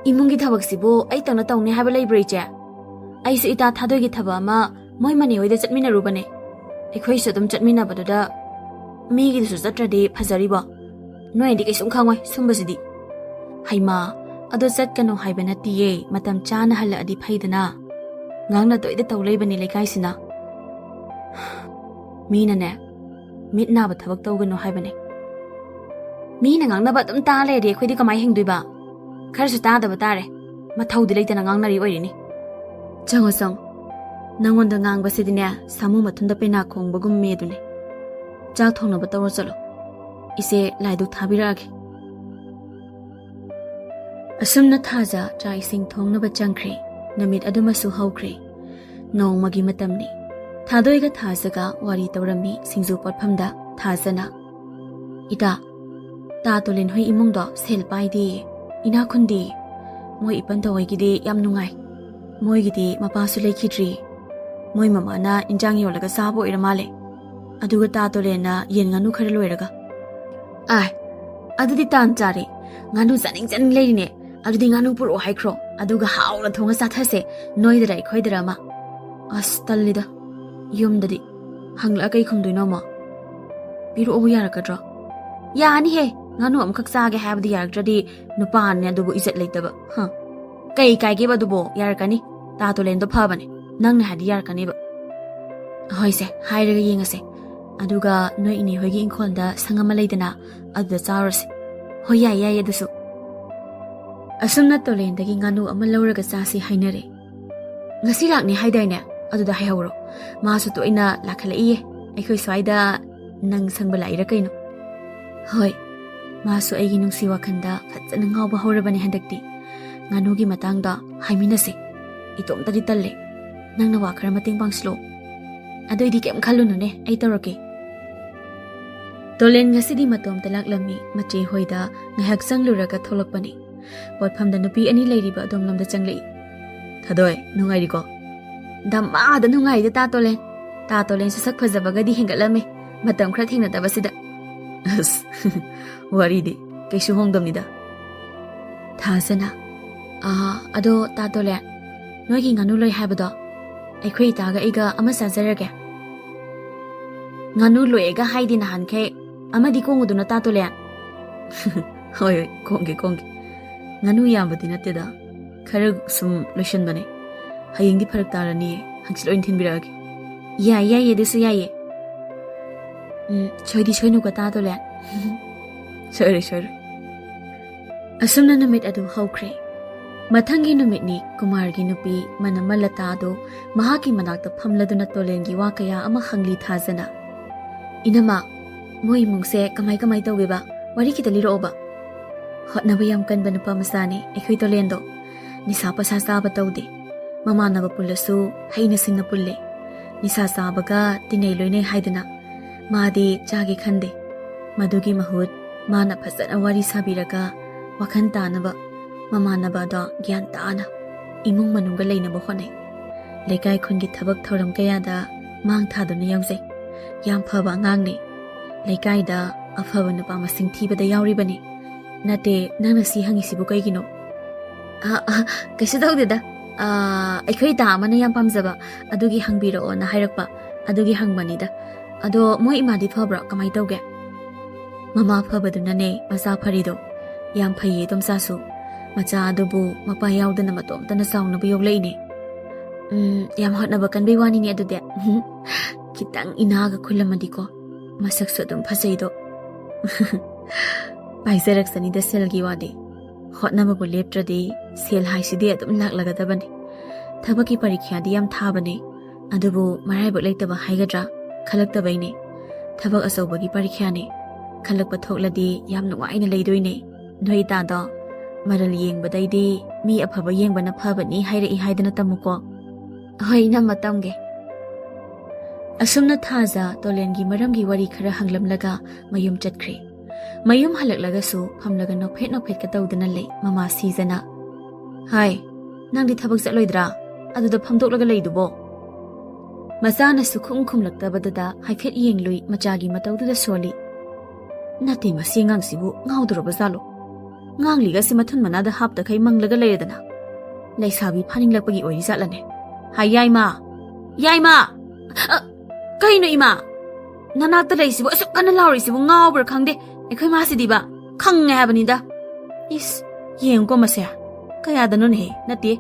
"ꯏꯃꯨꯡꯒꯤ ꯊꯕꯛꯁꯤꯕꯨ ꯑꯩꯇꯪꯅ ꯇꯧꯅꯤ ꯍꯥꯏꯕ ꯂꯩꯕ꯭ꯔꯣ ꯏꯆꯦ? ꯑꯩꯁꯨ ꯏꯇꯥ ꯊꯥꯗꯣꯏꯒꯤ ꯊꯕꯛ ꯑꯃ ꯃꯣꯏ ꯃꯅꯦ ꯍꯣꯏꯗ ꯆꯠꯃꯤꯟꯅꯔꯨꯕꯅꯦ꯫ ꯑꯩꯈꯣꯏꯁꯨ ꯑꯗꯨꯝ ꯆꯠꯃꯤꯟꯅꯕꯗꯨꯗ ꯃꯤꯒꯤꯗꯨꯁꯨ ꯆꯠꯇ꯭ꯔꯗꯤ ꯐꯖꯔꯤꯕꯣ? ꯅꯣꯏꯅꯗꯤ ꯀꯩꯁꯨꯝ ꯈꯪꯉꯣꯏ ꯁꯨꯝꯕꯁꯤꯗꯤ꯫" "ꯍꯩꯃꯥ, ꯑꯗꯣ ꯆꯠꯀꯅꯨ ꯍꯥꯏꯕ ꯅꯠꯇꯤꯌꯦ, ꯃꯇꯝ ꯆꯥꯅ ꯍꯜꯂꯛꯑꯗꯤ ꯐꯩꯗꯅ꯫ ꯉꯥꯡꯅ ꯇꯣꯏꯗ ꯇꯧ ꯂꯩꯕꯅꯦ ꯂꯩꯀꯥꯏꯁꯤꯅ꯫ ꯃꯤꯅꯅꯦ, ꯃꯤꯠ ꯅꯥꯕ ꯊꯕꯛ ꯇꯧꯒꯅꯨ ꯍꯥꯏꯕꯅꯦ꯫ ꯃꯤꯅ ꯉꯥꯡꯅꯕ ꯑꯗꯨꯝ ꯇꯥ ꯂꯩꯔꯗꯤ ꯑꯩꯈꯣꯏꯗꯤ ꯀꯃꯥꯏ ꯍꯤꯡꯗꯣꯏꯕ? ꯈꯔꯁꯨ ꯇꯥꯗꯕ ꯇꯥꯔꯦ꯫ ꯃꯊꯧꯗꯤ ꯂꯩꯇꯅ ꯉꯥꯡꯅꯔꯤ ꯑꯣꯏꯔꯤꯅꯤ꯫ ꯆꯪꯉꯣ, ꯆꯪꯉꯣ꯫ ꯅꯪꯉꯣꯟꯗ ꯉꯥꯡꯕꯁꯤꯗꯤꯅꯦ, ꯁꯥꯃꯨ ꯃꯊꯨꯟꯗ ꯄꯦꯅꯥ ꯈꯣꯡꯕꯒꯨꯝ ꯃꯦꯗꯨꯅꯦ꯫ ꯆꯥꯛ ꯊꯣꯡꯅꯕ ꯇꯧꯔꯣ ꯆꯠꯂꯣ꯫ ꯏꯆꯦ ꯂꯥꯏꯗꯨꯛ ꯊꯥꯕꯤꯔꯛꯑꯒꯦ꯫" ꯑꯁꯨꯝꯅ ꯊꯥꯖ ꯆꯥꯛ ꯏꯁꯤꯡ ꯊꯣꯡꯅꯕ ꯆꯪꯈ꯭ꯔꯦ꯫ ꯅꯨꯃꯤꯠ ꯑꯗꯨꯃꯁꯨ ꯍꯧꯈ꯭ꯔꯦ꯫ ꯅꯣꯡꯃꯒꯤ ꯃꯇꯝꯅꯤ꯫ ꯊꯥꯗꯣꯏꯒ ꯊꯥꯖꯒ ꯋꯥꯔꯤ ꯇꯧꯔꯝꯃꯤ ꯁꯤꯡꯖꯨ ꯄꯣꯠꯐꯝꯗ꯫ ꯊꯥꯖꯅ, "ꯏꯇꯥ, ꯇꯥ ꯇꯣꯂꯦꯟ ꯍꯣꯏ ꯏꯃꯨꯡꯗꯣ ꯁꯦꯜ ꯄꯥꯏꯗꯦ, ꯏꯅꯥꯛ ꯈꯨꯟꯗꯦ꯫ ꯃꯣꯏ ꯏꯄꯟꯗꯣ ꯍꯣꯏꯒꯤꯗꯤ ꯌꯥꯝ ꯅꯨꯡꯉꯥꯏ꯫ ꯃꯣꯏꯒꯤꯗꯤ ꯃꯄꯥꯁꯨ ꯂꯩꯈꯤꯗ꯭ꯔꯤ꯫ ꯃꯣꯏ ꯃꯃꯥꯅ ꯏꯟꯖꯥꯡ ꯌꯣꯜꯂꯒ ꯆꯥꯕ ꯑꯣꯏꯔ ꯃꯥꯜꯂꯦ꯫ ꯑꯗꯨꯒ ꯇꯥ ꯇꯣꯂꯦꯟꯅ ꯌꯦꯟ ꯉꯥꯅꯨ ꯈꯔ ꯂꯣꯏꯔꯒ꯫ ꯑꯥꯏ, ꯑꯗꯨꯗꯤ ꯇꯥꯟ ꯆꯥꯔꯦ꯫ ꯉꯥꯅꯨ ꯆꯥꯅꯤꯡ ꯆꯥꯅꯤꯡ ꯂꯩꯔꯤꯅꯦ꯫ ꯑꯗꯨꯗꯤ ꯉꯥꯅꯨ ꯄꯨꯔꯛꯑꯣ ꯍꯥꯏꯈ꯭ꯔꯣ, ꯑꯗꯨꯒ ꯍꯥꯎꯅ ꯊꯣꯡꯉ ꯆꯥꯊꯁꯦ, ꯅꯣꯏꯗꯔ ꯑꯩꯈꯣꯏꯗꯔ ꯑꯃ꯫ ꯑꯁ, ꯇꯜꯂꯤꯗ꯫ ꯌꯨꯝꯗꯗꯤ ꯍꯪꯂꯛꯑ ꯀꯩ ꯈꯨꯝꯗꯣꯏꯅꯣ ꯑꯃ? ꯄꯤꯔꯛꯑꯣꯕꯨ ꯌꯥꯔꯛꯀꯗ꯭ꯔꯣ? ꯌꯥꯅꯤꯍꯦ, ꯉꯥꯅꯨ ꯑꯃꯈꯛ ꯆꯥꯒꯦ ꯍꯥꯏꯕꯗꯤ ꯌꯥꯔꯛꯇ꯭ꯔꯗꯤ ꯅꯨꯄꯥꯅꯦ ꯑꯗꯨꯕꯨ ꯏꯖꯠ ꯂꯩꯇꯕ꯫ ꯍ꯫ ꯀꯩ ꯀꯥꯏꯒꯦꯕ ꯑꯗꯨꯕꯣ? ꯌꯥꯔꯛꯀꯅꯤ꯫ ꯇꯥ ꯇꯣꯂꯦꯟꯗꯣ ꯐꯕꯅꯦ, ꯅꯪꯅ ꯍꯥꯏꯗꯤ ꯌꯥꯔꯛꯀꯅꯦꯕ꯫ ꯍꯣꯏꯁꯦ, ꯍꯥꯏꯔꯒ ꯌꯦꯡꯉꯁꯦ꯫ ꯑꯗꯨꯒ ꯅꯣꯏ ꯏꯅꯦ ꯍꯣꯏꯒꯤ ꯏꯪꯈꯣꯜꯗ ꯁꯪ ꯑꯃ ꯂꯩꯗꯅ, ꯑꯗꯨꯗ ꯆꯥꯔꯨꯔꯁꯦ꯫ ꯍꯣꯏ, ꯌꯥꯏ, ꯌꯥꯏ ꯑꯗꯨꯁꯨ꯫ ꯑꯁꯨꯝꯅ ꯇꯣꯂꯦꯟꯗꯒꯤ ꯉꯥꯅꯨ ꯑꯃ ꯂꯧꯔꯒ ꯆꯥꯁꯤ ꯍꯥꯏꯅꯔꯦ꯫ ꯉꯁꯤ ꯂꯥꯛꯅꯤ ꯍꯥꯏꯗꯥꯏꯅꯦ? ꯑꯗꯨꯗ ꯍꯥꯏꯍꯧꯔꯣ꯫ ꯃꯥꯁꯨ ꯇꯣꯏꯅ ꯂꯥꯛꯈꯠꯂꯛꯏꯌꯦ ꯑꯩꯈꯣꯏ ꯁ꯭ꯋꯥꯏꯗ꯫ ꯅꯪ ꯁꯪꯕ ꯂꯥꯛꯏꯔ ꯀꯩꯅꯣ? ꯍꯣꯏ, ꯃꯥꯁꯨ ꯑꯩꯒꯤ ꯅꯨꯡꯁꯤ ꯋꯥꯈꯜꯗ ꯐꯖꯅ ꯉꯥꯎꯕ ꯍꯧꯔꯕꯅꯦ ꯍꯟꯗꯛꯇꯤ꯫ ꯉꯥꯅꯨꯒꯤ ꯃꯇꯥꯡꯗ ꯍꯥꯏꯃꯤꯟꯅꯁꯦ꯫ ꯏꯇꯣꯝꯇꯗꯤ ꯇꯜꯂꯦ꯫ ꯅꯪꯅ ꯋꯥ ꯈꯔ ꯃꯇꯦꯡ ꯄꯥꯡꯁꯤꯜꯂꯣ꯫ ꯑꯗꯨꯏꯗꯤ ꯀꯩꯝ ꯈꯜꯂꯨꯅꯨꯅꯦ, ꯑꯩ ꯇꯧꯔꯛꯀꯦ꯫ ꯇꯣꯂꯦꯟ ꯉꯁꯤꯗꯤ ꯃꯇꯣꯝꯇ ꯂꯥꯛꯂꯝꯃꯤ꯫ ꯃꯆꯦ ꯍꯣꯏꯗ ꯉꯥꯏꯍꯥꯛ ꯆꯪꯂꯨꯔꯒ ꯊꯣꯛꯂꯛꯄꯅꯤ꯫ ꯄꯣꯠꯐꯝꯗ ꯅꯨꯄꯤ ꯑꯅꯤ ꯂꯩꯔꯤꯕ ꯑꯗꯣꯝꯂꯣꯝꯗ ꯆꯪꯂꯛꯏ꯫ ꯊꯥꯗꯣꯏ, ꯅꯨꯡꯉꯥꯏꯔꯤꯀꯣ? ꯗꯃꯥꯗ ꯅꯨꯡꯉꯥꯏꯗ ꯇꯥ ꯇꯣꯂꯦꯟ꯫ ꯇꯥ ꯇꯣꯂꯦꯟꯁꯨ ꯁꯛ ꯐꯖꯕꯒꯗꯤ ꯍꯦꯟꯒꯠꯂꯝꯃꯦ, ꯃꯇꯝ ꯈꯔ ꯊꯦꯡꯅꯗꯕꯁꯤꯗ꯫ ꯑꯁ, ꯋꯥꯔꯤꯗꯤ ꯀꯩꯁꯨ ꯍꯣꯡꯗꯝꯅꯤꯗ꯫ ꯊꯥꯖꯅ, ꯑꯥ, ꯑꯗꯣ ꯇꯥ ꯇꯣꯂꯦꯟ, ꯅꯣꯏꯒꯤ ꯉꯥꯅꯨ ꯂꯣꯏ ꯍꯥꯏꯕꯗꯣ ꯑꯩꯈꯣꯏ ꯏꯇꯥꯒ ꯑꯩꯒ ꯑꯃ ꯆꯥꯖꯔꯒꯦ꯫ ꯉꯥꯅꯨ ꯂꯣꯏꯑꯦꯒ ꯍꯥꯏꯗꯤ ꯅꯍꯥꯟꯈꯩ, ꯑꯃꯗꯤ ꯀꯣꯡꯉꯨꯗꯨꯅ ꯇꯥ ꯇꯣꯂꯦꯟ꯫ ꯍꯣꯏ, ꯍꯣꯏ, ꯀꯣꯡꯒꯦ, ꯀꯣꯡꯒꯦ꯫ ꯉꯥꯅꯨ ꯌꯥꯝꯕꯗꯤ ꯅꯠꯇꯦꯗ, ꯈꯔ ꯁꯨꯝ ꯂꯣꯏꯁꯟꯕꯅꯦ꯫ ꯍꯌꯦꯡꯗꯤ ꯐꯔꯛ ꯇꯥꯔꯅꯤꯌꯦ, ꯍꯪꯆꯤꯠ ꯑꯣꯏꯅ ꯊꯤꯟꯕꯤꯔꯛꯑꯒꯦ꯫ ꯌꯥꯏ, ꯌꯥꯏꯌꯦ, ꯑꯗꯨꯁꯨ ꯌꯥꯏꯌꯦ꯫ ꯎꯝ, ꯁꯣꯏꯗꯤ ꯁꯣꯏꯅꯨꯀꯣ ꯇꯥ ꯇꯣꯂꯦꯟ꯫ ꯁꯣꯏꯔꯣꯏ, ꯁꯣꯏꯔꯣꯏ꯫ ꯑꯁꯨꯝꯅ ꯅꯨꯃꯤꯠ ꯑꯗꯨ ꯍꯧꯈ꯭ꯔꯦ꯫ ꯃꯊꯪꯒꯤ ꯅꯨꯃꯤꯠꯅꯤ꯫ ꯀꯨꯃꯥꯔꯒꯤ ꯅꯨꯄꯤ ꯃꯅꯝꯃ ꯂꯇꯥꯗꯨ ꯃꯍꯥꯛꯀꯤ ꯃꯅꯥꯛꯇ ꯐꯝꯂꯗꯨꯅ ꯇꯣꯂꯦꯟꯒꯤ ꯋꯥ ꯀꯌꯥ ꯑꯃ ꯍꯪꯂꯤ ꯊꯥꯖꯅ꯫ "ꯏꯅꯝꯃ, ꯃꯣꯏ ꯏꯃꯨꯡꯁꯦ ꯀꯃꯥꯏ ꯀꯃꯥꯏ ꯇꯧꯒꯦꯕ? ꯋꯥꯔꯤ ꯈꯤꯇ ꯂꯤꯔꯛꯑꯣꯕ꯫ ꯍꯣꯠꯅꯕ ꯌꯥꯝ ꯀꯟꯕ ꯅꯨꯄꯥ ꯃꯆꯥꯅꯤ ꯑꯩꯈꯣꯏ ꯇꯣꯂꯦꯟꯗꯣ꯫ ꯅꯤꯁꯥ ꯄꯁꯥ ꯆꯥꯕ ꯇꯧꯗꯦ꯫ ꯃꯃꯥꯟꯅꯕ ꯄꯨꯜꯂꯁꯨ ꯍꯩꯅ ꯁꯤꯡꯅ ꯄꯨꯜꯂꯦ꯫ ꯅꯤꯁꯥ ꯆꯥꯕꯒ ꯇꯤꯟꯅꯩ ꯂꯣꯏꯅꯩ ꯍꯥꯏꯗꯅ ꯃꯥꯗꯤ ꯆꯥꯒꯦ ꯈꯟꯗꯦ꯫ ꯃꯗꯨꯒꯤ ꯃꯍꯨꯠ ꯃꯥꯅ ꯐꯖꯅ ꯋꯥꯔꯤ ꯁꯥꯕꯤꯔꯒ ꯋꯥꯈꯜ ꯇꯥꯅꯕ ꯃꯃꯥꯟꯅꯕ ꯑꯗꯣ ꯒ꯭ꯌꯥꯟ ꯇꯥꯅ ꯏꯃꯨꯡ ꯃꯅꯨꯡꯒ ꯂꯩꯅꯕ ꯍꯣꯠꯅꯩ꯫ ꯂꯩꯀꯥꯏ ꯈꯨꯟꯒꯤ ꯊꯕꯛ ꯊꯧꯔꯝ ꯀꯌꯥꯗ ꯃꯥꯡ ꯊꯥꯗꯨꯅ ꯌꯥꯎꯖꯩ꯫ ꯌꯥꯝ ꯐꯕ ꯑꯉꯥꯡꯅꯤ꯫ ꯂꯩꯀꯥꯏꯗ ꯑꯐꯕ ꯅꯨꯄꯥ ꯃꯁꯤꯡ ꯊꯤꯕꯗ ꯌꯥꯎꯔꯤꯕꯅꯤ꯫ ꯅꯠꯇꯦ, ꯅꯪꯅ ꯁꯤ ꯍꯪꯉꯤꯁꯤꯕꯨ ꯀꯩꯒꯤꯅꯣ? ꯑ, ꯑ, ꯀꯩꯁꯨ ꯇꯧꯗꯦꯗ꯫ ꯑ, ꯑꯩꯈꯣꯏ ꯗꯥ ꯑꯃꯅ ꯌꯥꯝ ꯄꯥꯝꯖꯕ ꯑꯗꯨꯒꯤ ꯍꯪꯕꯤꯔꯛꯑꯣꯅ ꯍꯥꯏꯔꯛꯄ, ꯑꯗꯨꯒꯤ ꯍꯪꯕꯅꯤꯗ꯫ ꯑꯗꯣ ꯃꯣꯏ ꯏꯃꯥꯗꯤ ꯐꯕ꯭ꯔꯣ? ꯀꯃꯥꯏ ꯇꯧꯒꯦ? ꯃꯃꯥ ꯐꯕꯗꯨꯅꯅꯦ ꯃꯆꯥ ꯐꯔꯤꯗꯣ꯫ ꯌꯥꯝ ꯐꯩꯌꯦ ꯏꯗꯣꯝꯆꯥꯁꯨ꯫ ꯃꯆꯥ ꯑꯗꯨꯕꯨ ꯃꯄꯥ ꯌꯥꯎꯗꯅ ꯃꯇꯣꯝꯇꯅ ꯆꯥꯎꯅꯕ ꯌꯣꯛꯂꯛꯏꯅꯦ꯫ ꯎꯝ, ꯌꯥꯝ ꯍꯣꯠꯅꯕ ꯀꯟꯕꯩ ꯋꯥꯅꯤꯅꯦ ꯑꯗꯨꯗꯤ꯫ ꯈꯤꯇꯪ ꯏꯅꯥꯒ ꯈꯨꯜꯂꯝꯃꯗꯤꯀꯣ꯫ ꯃꯁꯛꯁꯨ ꯑꯗꯨꯝ ꯐꯖꯩꯗꯣ꯫ ꯄꯥꯏꯖꯔꯛꯁꯅꯤꯗ ꯁꯦꯜꯒꯤ ꯋꯥꯗꯤ꯫ ꯍꯣꯠꯅꯕꯕꯨ ꯂꯦꯞꯇ꯭ꯔꯗꯤ ꯁꯦꯜ ꯍꯥꯏꯁꯤꯗꯤ ꯑꯗꯨꯝ ꯂꯥꯛꯂꯒꯗꯕꯅꯤ꯫ ꯊꯕꯛꯀꯤ ꯄꯔꯤꯈ꯭ꯌꯥꯗꯤ ꯌꯥꯝ ꯊꯥꯕꯅꯦ, ꯑꯗꯨꯕꯨ ꯃꯔꯥꯏꯕꯛ ꯂꯩꯇꯕ ꯍꯥꯏꯒꯗ꯭ꯔꯥ, ꯈꯜꯂꯛꯇꯕꯩꯅꯦ꯫ ꯊꯕꯛ ꯑꯆꯧꯕꯒꯤ ꯄꯔꯤꯈ꯭ꯌꯥꯅꯦ꯫ ꯈꯜꯂꯛꯄ ꯊꯣꯛꯂꯗꯤ ꯌꯥꯝ ꯅꯨꯡꯉꯥꯏꯅ ꯂꯩꯗꯣꯏꯅꯦ꯫ ꯅꯣꯏ ꯏꯇꯥꯗꯣ ꯃꯔꯜ ꯌꯦꯡꯕꯗꯩꯗꯤ ꯃꯤ ꯑꯐꯕ ꯌꯦꯡꯕꯅ ꯐꯕꯅꯤ ꯍꯥꯏꯔꯛꯏ ꯍꯥꯏꯗꯅ ꯇꯝꯃꯨꯀꯣ꯫ ꯍꯣꯏ, ꯏꯅꯝꯃ, ꯇꯝꯒꯦ꯫ ꯑꯁꯨꯝꯅ ꯊꯥꯖ ꯇꯣꯂꯦꯟꯒꯤ ꯃꯔꯝꯒꯤ ꯋꯥꯔꯤ ꯈꯔ ꯍꯪꯂꯝꯂꯒ ꯃꯌꯨꯝ ꯆꯠꯈ꯭ꯔꯦ꯫ ꯃꯌꯨꯝ ꯍꯜꯂꯛꯂꯒꯁꯨ ꯐꯝꯂꯒ ꯅꯣꯛꯐꯦꯠ ꯅꯣꯛꯐꯦꯠꯀ ꯇꯧꯗꯨꯅ ꯂꯩ ꯃꯃꯥ ꯁꯤꯖꯅ꯫ "ꯍꯥꯏ, ꯅꯪꯗꯤ ꯊꯕꯛ ꯆꯠꯂꯣꯏꯗ꯭ꯔꯥ? ꯑꯗꯨꯗ ꯐꯝꯗꯣꯛꯂꯒ ꯂꯩꯗꯨꯕꯣ?" ꯃꯆꯥꯅꯁꯨ ꯈꯨꯝ ꯈꯨꯝꯂꯛꯇꯕꯗꯨꯗ ꯍꯥꯏꯐꯦꯠ ꯌꯦꯡꯂꯨꯏ ꯃꯆꯥꯒꯤ ꯃꯇꯧꯗꯨꯗ ꯁꯣꯜꯂꯤ꯫ "ꯅꯠꯇꯦ, ꯃꯁꯤ ꯑꯉꯥꯡꯁꯤꯕꯨ ꯉꯥꯎꯗꯣꯔꯕ ꯖꯥꯠꯂꯣ? ꯉꯥꯡꯂꯤꯒꯁꯤ ꯃꯊꯨꯟ ꯃꯅꯥꯗ ꯍꯥꯞꯇꯈꯩ ꯃꯪꯂꯒ ꯂꯩꯔꯗꯅ꯫ ꯂꯩꯁꯥꯕꯤ ꯐꯥꯅꯤꯡꯂꯛꯄꯒꯤ ꯑꯣꯏꯔꯤ ꯖꯥꯠꯂꯅꯦ? ꯍꯥꯏ, ꯌꯥꯏꯃ! ꯌꯥꯏꯃ! ꯑ, ꯀꯩꯅꯣ ꯏꯃꯥ? ꯅꯅꯥꯛꯇ ꯂꯩꯁꯤꯕꯨ ꯑꯁꯨꯛ ꯀꯟꯅ ꯂꯥꯎꯔꯤꯁꯤꯕꯨ ꯉꯥꯎꯕ꯭ꯔꯥ ꯈꯪꯗꯦ꯫ ꯑꯩꯈꯣꯏ ꯃꯥꯁꯤꯗꯤꯕ ꯈꯪꯉꯦ ꯍꯥꯏꯕꯅꯤꯗ꯫ ꯏꯁ, ꯌꯦꯡꯉꯨꯀꯣ ꯃꯁꯦ꯫ ꯀꯌꯥꯗꯅꯣꯅꯦꯍꯦ? ꯅꯠꯇꯦ,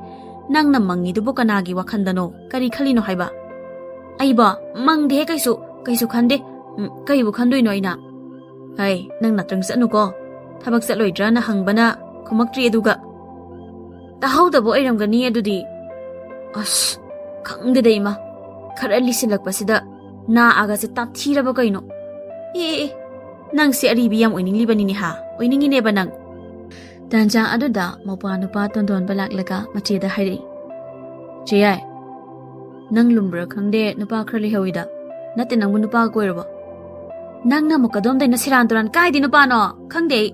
ꯅꯪꯅ ꯃꯪꯉꯤꯗꯨꯕꯨ ꯀꯅꯥꯒꯤ ꯋꯥꯈꯟꯗꯅꯣ? ꯀꯔꯤ ꯈꯜꯂꯤꯅꯣ ꯍꯥꯏꯕ?" "ꯑꯩꯕꯣ? ꯃꯪꯗꯦꯍꯦ ꯀꯩꯁꯨ, ꯀꯩꯁꯨ ꯈꯟꯗꯦ꯫ ꯎꯝ, ꯀꯩꯕꯨ ꯈꯟꯗꯣꯏꯅꯣ ꯑꯩꯅ?" "ꯍꯩ, ꯅꯪ ꯅꯥꯇ꯭ꯔꯪ ꯆꯠꯅꯨꯀꯣ꯫ ꯊꯕꯛ ꯆꯠꯂꯣꯏꯗ꯭ꯔꯥꯅ ꯍꯪꯕꯅ ꯈꯨꯝꯃꯛꯇ꯭ꯔꯤ ꯑꯗꯨꯒ꯫" ꯇꯥꯍꯧꯗꯕ ꯑꯣꯏꯔꯝꯒꯅꯤ ꯑꯗꯨꯗꯤ꯫ ꯑꯁ, ꯈꯪꯗꯦꯗ ꯏꯃꯥ꯫ ꯈꯔ ꯂꯤꯁꯤꯜꯂꯛꯄꯁꯤꯗ ꯅꯥ ꯑꯥꯒꯁꯦ ꯇꯥꯊꯤꯔꯕ ꯀꯩꯅꯣ? ꯑꯦ, ꯑꯦ, ꯑꯦ, ꯅꯪꯁꯦ ꯑꯔꯤꯕꯤ ꯌꯥꯝ ꯑꯣꯏꯅꯤꯡꯂꯤꯕꯅꯤꯅꯦ ꯍꯥ? ꯑꯣꯏꯅꯤꯡꯉꯤꯅꯦꯕ ꯅꯪ꯫ ꯇꯥꯟꯖꯥ ꯑꯗꯨꯗ ꯃꯧꯄ꯭ꯋꯥ ꯅꯨꯄꯥ ꯇꯣꯟꯗꯣꯟꯕ ꯂꯥꯛꯂꯒ ꯃꯆꯦꯗ ꯍꯥꯏꯔꯛꯏ, "ꯆꯦ ꯌꯥꯏ, ꯅꯪ ꯂꯨꯝꯕ꯭ꯔꯥ ꯈꯪꯗꯦ, ꯅꯨꯄꯥ ꯈꯔ ꯂꯩꯍꯧꯋꯤꯗ꯫ ꯅꯠꯇꯦ, ꯅꯪꯕꯨ ꯅꯨꯄꯥꯒ ꯀꯣꯏꯔꯕꯣ?" "ꯅꯪꯅ ꯑꯃꯨꯛ ꯀꯗꯣꯝꯗꯩꯅ ꯁꯦꯔꯥꯟ ꯇꯨꯔꯥꯟ? ꯀꯥꯏꯗꯩ ꯅꯨꯄꯥꯅꯣ? ꯈꯪꯗꯦ ꯑꯩ꯫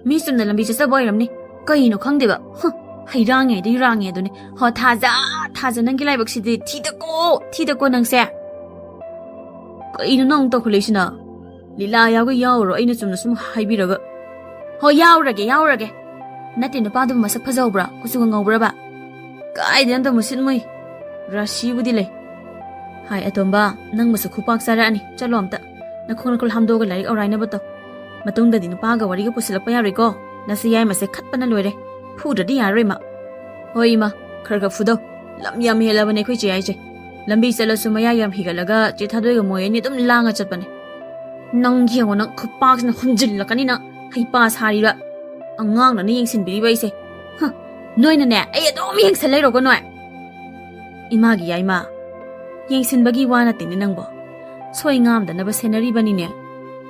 ꯃꯤ ꯆꯨꯝꯅ ꯂꯝꯕꯤ ꯆꯠꯆꯕ ꯑꯣꯏꯔꯝꯅꯤ꯫ ꯀꯩꯅꯣ ꯈꯪꯗꯦꯕ꯫ ꯍꯨꯝ, ꯍꯩꯔꯥꯡꯉꯦ ꯑꯗꯨ ꯏꯔꯥꯡꯉꯦ ꯑꯗꯨꯅꯤ꯫ ꯍꯣ, ꯊꯥꯖ, ꯊꯥꯖ, ꯅꯪꯒꯤ ꯂꯥꯏꯕꯛꯁꯤꯗꯤ ꯊꯤꯗꯀꯣ, ꯊꯤꯗꯀꯣ ꯅꯪꯁꯦ꯫ ꯀꯩꯅꯣ ꯅꯪ ꯇꯧꯈꯠꯂꯛꯏꯁꯤꯅ? ꯂꯤꯂꯥ ꯌꯥꯎꯒꯦ ꯌꯥꯎꯔꯣ, ꯑꯩꯅ ꯆꯨꯝꯅ ꯁꯨꯝ ꯍꯥꯏꯕꯤꯔꯒ꯫ ꯍꯣ, ꯌꯥꯎꯔꯒꯦ, ꯌꯥꯎꯔꯒꯦ꯫ ꯅꯠꯇꯦ, ꯅꯨꯄꯥꯗꯨꯕꯨ ꯃꯁꯛ ꯐꯖꯍꯧꯕ꯭ꯔꯥ? ꯀꯨꯆꯨꯒ ꯉꯧꯕ꯭ꯔꯕ? ꯀꯥꯏꯗꯩ, ꯑꯝꯇ ꯃꯨꯁꯤꯠ ꯃꯨꯏ꯫ ꯔꯥꯁꯤꯕꯨꯗꯤ ꯂꯩ꯫ ꯍꯥꯏ, ꯑꯇꯣꯝꯕ, ꯅꯪꯕꯨꯁꯨ ꯈꯨꯄꯥꯛ ꯆꯥꯔꯛꯑꯅꯤ꯫ ꯆꯠꯂꯣ ꯑꯝꯇ꯫ ꯅꯈꯣꯡ ꯅꯈꯨꯠ ꯍꯥꯝꯗꯣꯛꯑꯒ ꯂꯥꯏꯔꯤꯛ ꯑꯧꯔꯥꯏꯅꯕ ꯇꯧ꯫ ꯃꯇꯨꯡꯗꯗꯤ ꯅꯨꯄꯥꯒ ꯋꯥꯔꯤꯒ ꯄꯨꯁꯤꯜꯂꯛꯄ ꯌꯥꯔꯣꯏꯀꯣ꯫ ꯅꯁꯤ ꯌꯥꯏꯃꯁꯦ ꯈꯠꯄꯅ ꯂꯣꯏꯔꯦ꯫ ꯐꯨꯗ꯭ꯔꯗꯤ ꯌꯥꯔꯔꯣꯏ ꯃꯥ꯫ ꯍꯣꯏ ꯏꯃꯥ, ꯈꯔ ꯈꯔ ꯐꯨꯗꯧ꯫ ꯂꯝ ꯌꯥꯝ ꯍꯦꯜꯂꯕꯅꯦ ꯑꯩꯈꯣꯏ ꯆꯦ ꯍꯥꯏꯁꯦ꯫ ꯂꯝꯕꯤ ꯆꯠꯂꯁꯨ ꯃꯌꯥ ꯌꯥꯝ ꯍꯤꯒꯠꯂꯒ ꯆꯦ ꯊꯥꯗꯣꯏꯒ ꯃꯣꯏ ꯑꯅꯤ ꯑꯗꯨꯝ ꯂꯥꯡꯉ ꯆꯠꯄꯅꯦ꯫ ꯅꯪ ꯌꯦꯡꯉꯣ, ꯅꯪ ꯈꯨꯄꯥꯛꯁꯤꯅ ꯍꯨꯝꯖꯤꯜꯂꯛꯀꯅꯤ ꯅꯪ꯫ ꯍꯩꯄꯥ ꯁꯥꯔꯤꯕ꯫ ꯑꯉꯥꯡꯗꯅ ꯌꯦꯡꯁꯤꯟꯕꯤꯔꯤꯕ ꯑꯩꯁꯦ꯫ ꯍ, ꯅꯣꯏꯅꯅꯦ, ꯑꯩ ꯑꯗꯨꯝ ꯌꯦꯡꯁꯜ ꯂꯩꯔꯣꯀꯣ ꯅꯣꯏ꯫ ꯏꯃꯥꯒꯤ ꯌꯥꯏꯃ꯫ ꯌꯦꯡꯁꯤꯟꯕꯒꯤ ꯋꯥ ꯅꯠꯇꯦꯅꯦ ꯅꯪꯕꯣ꯫ ꯁꯣꯏ ꯉꯥꯝꯗꯅꯕ ꯁꯦꯟꯅꯔꯤꯕꯅꯤꯅꯦ꯫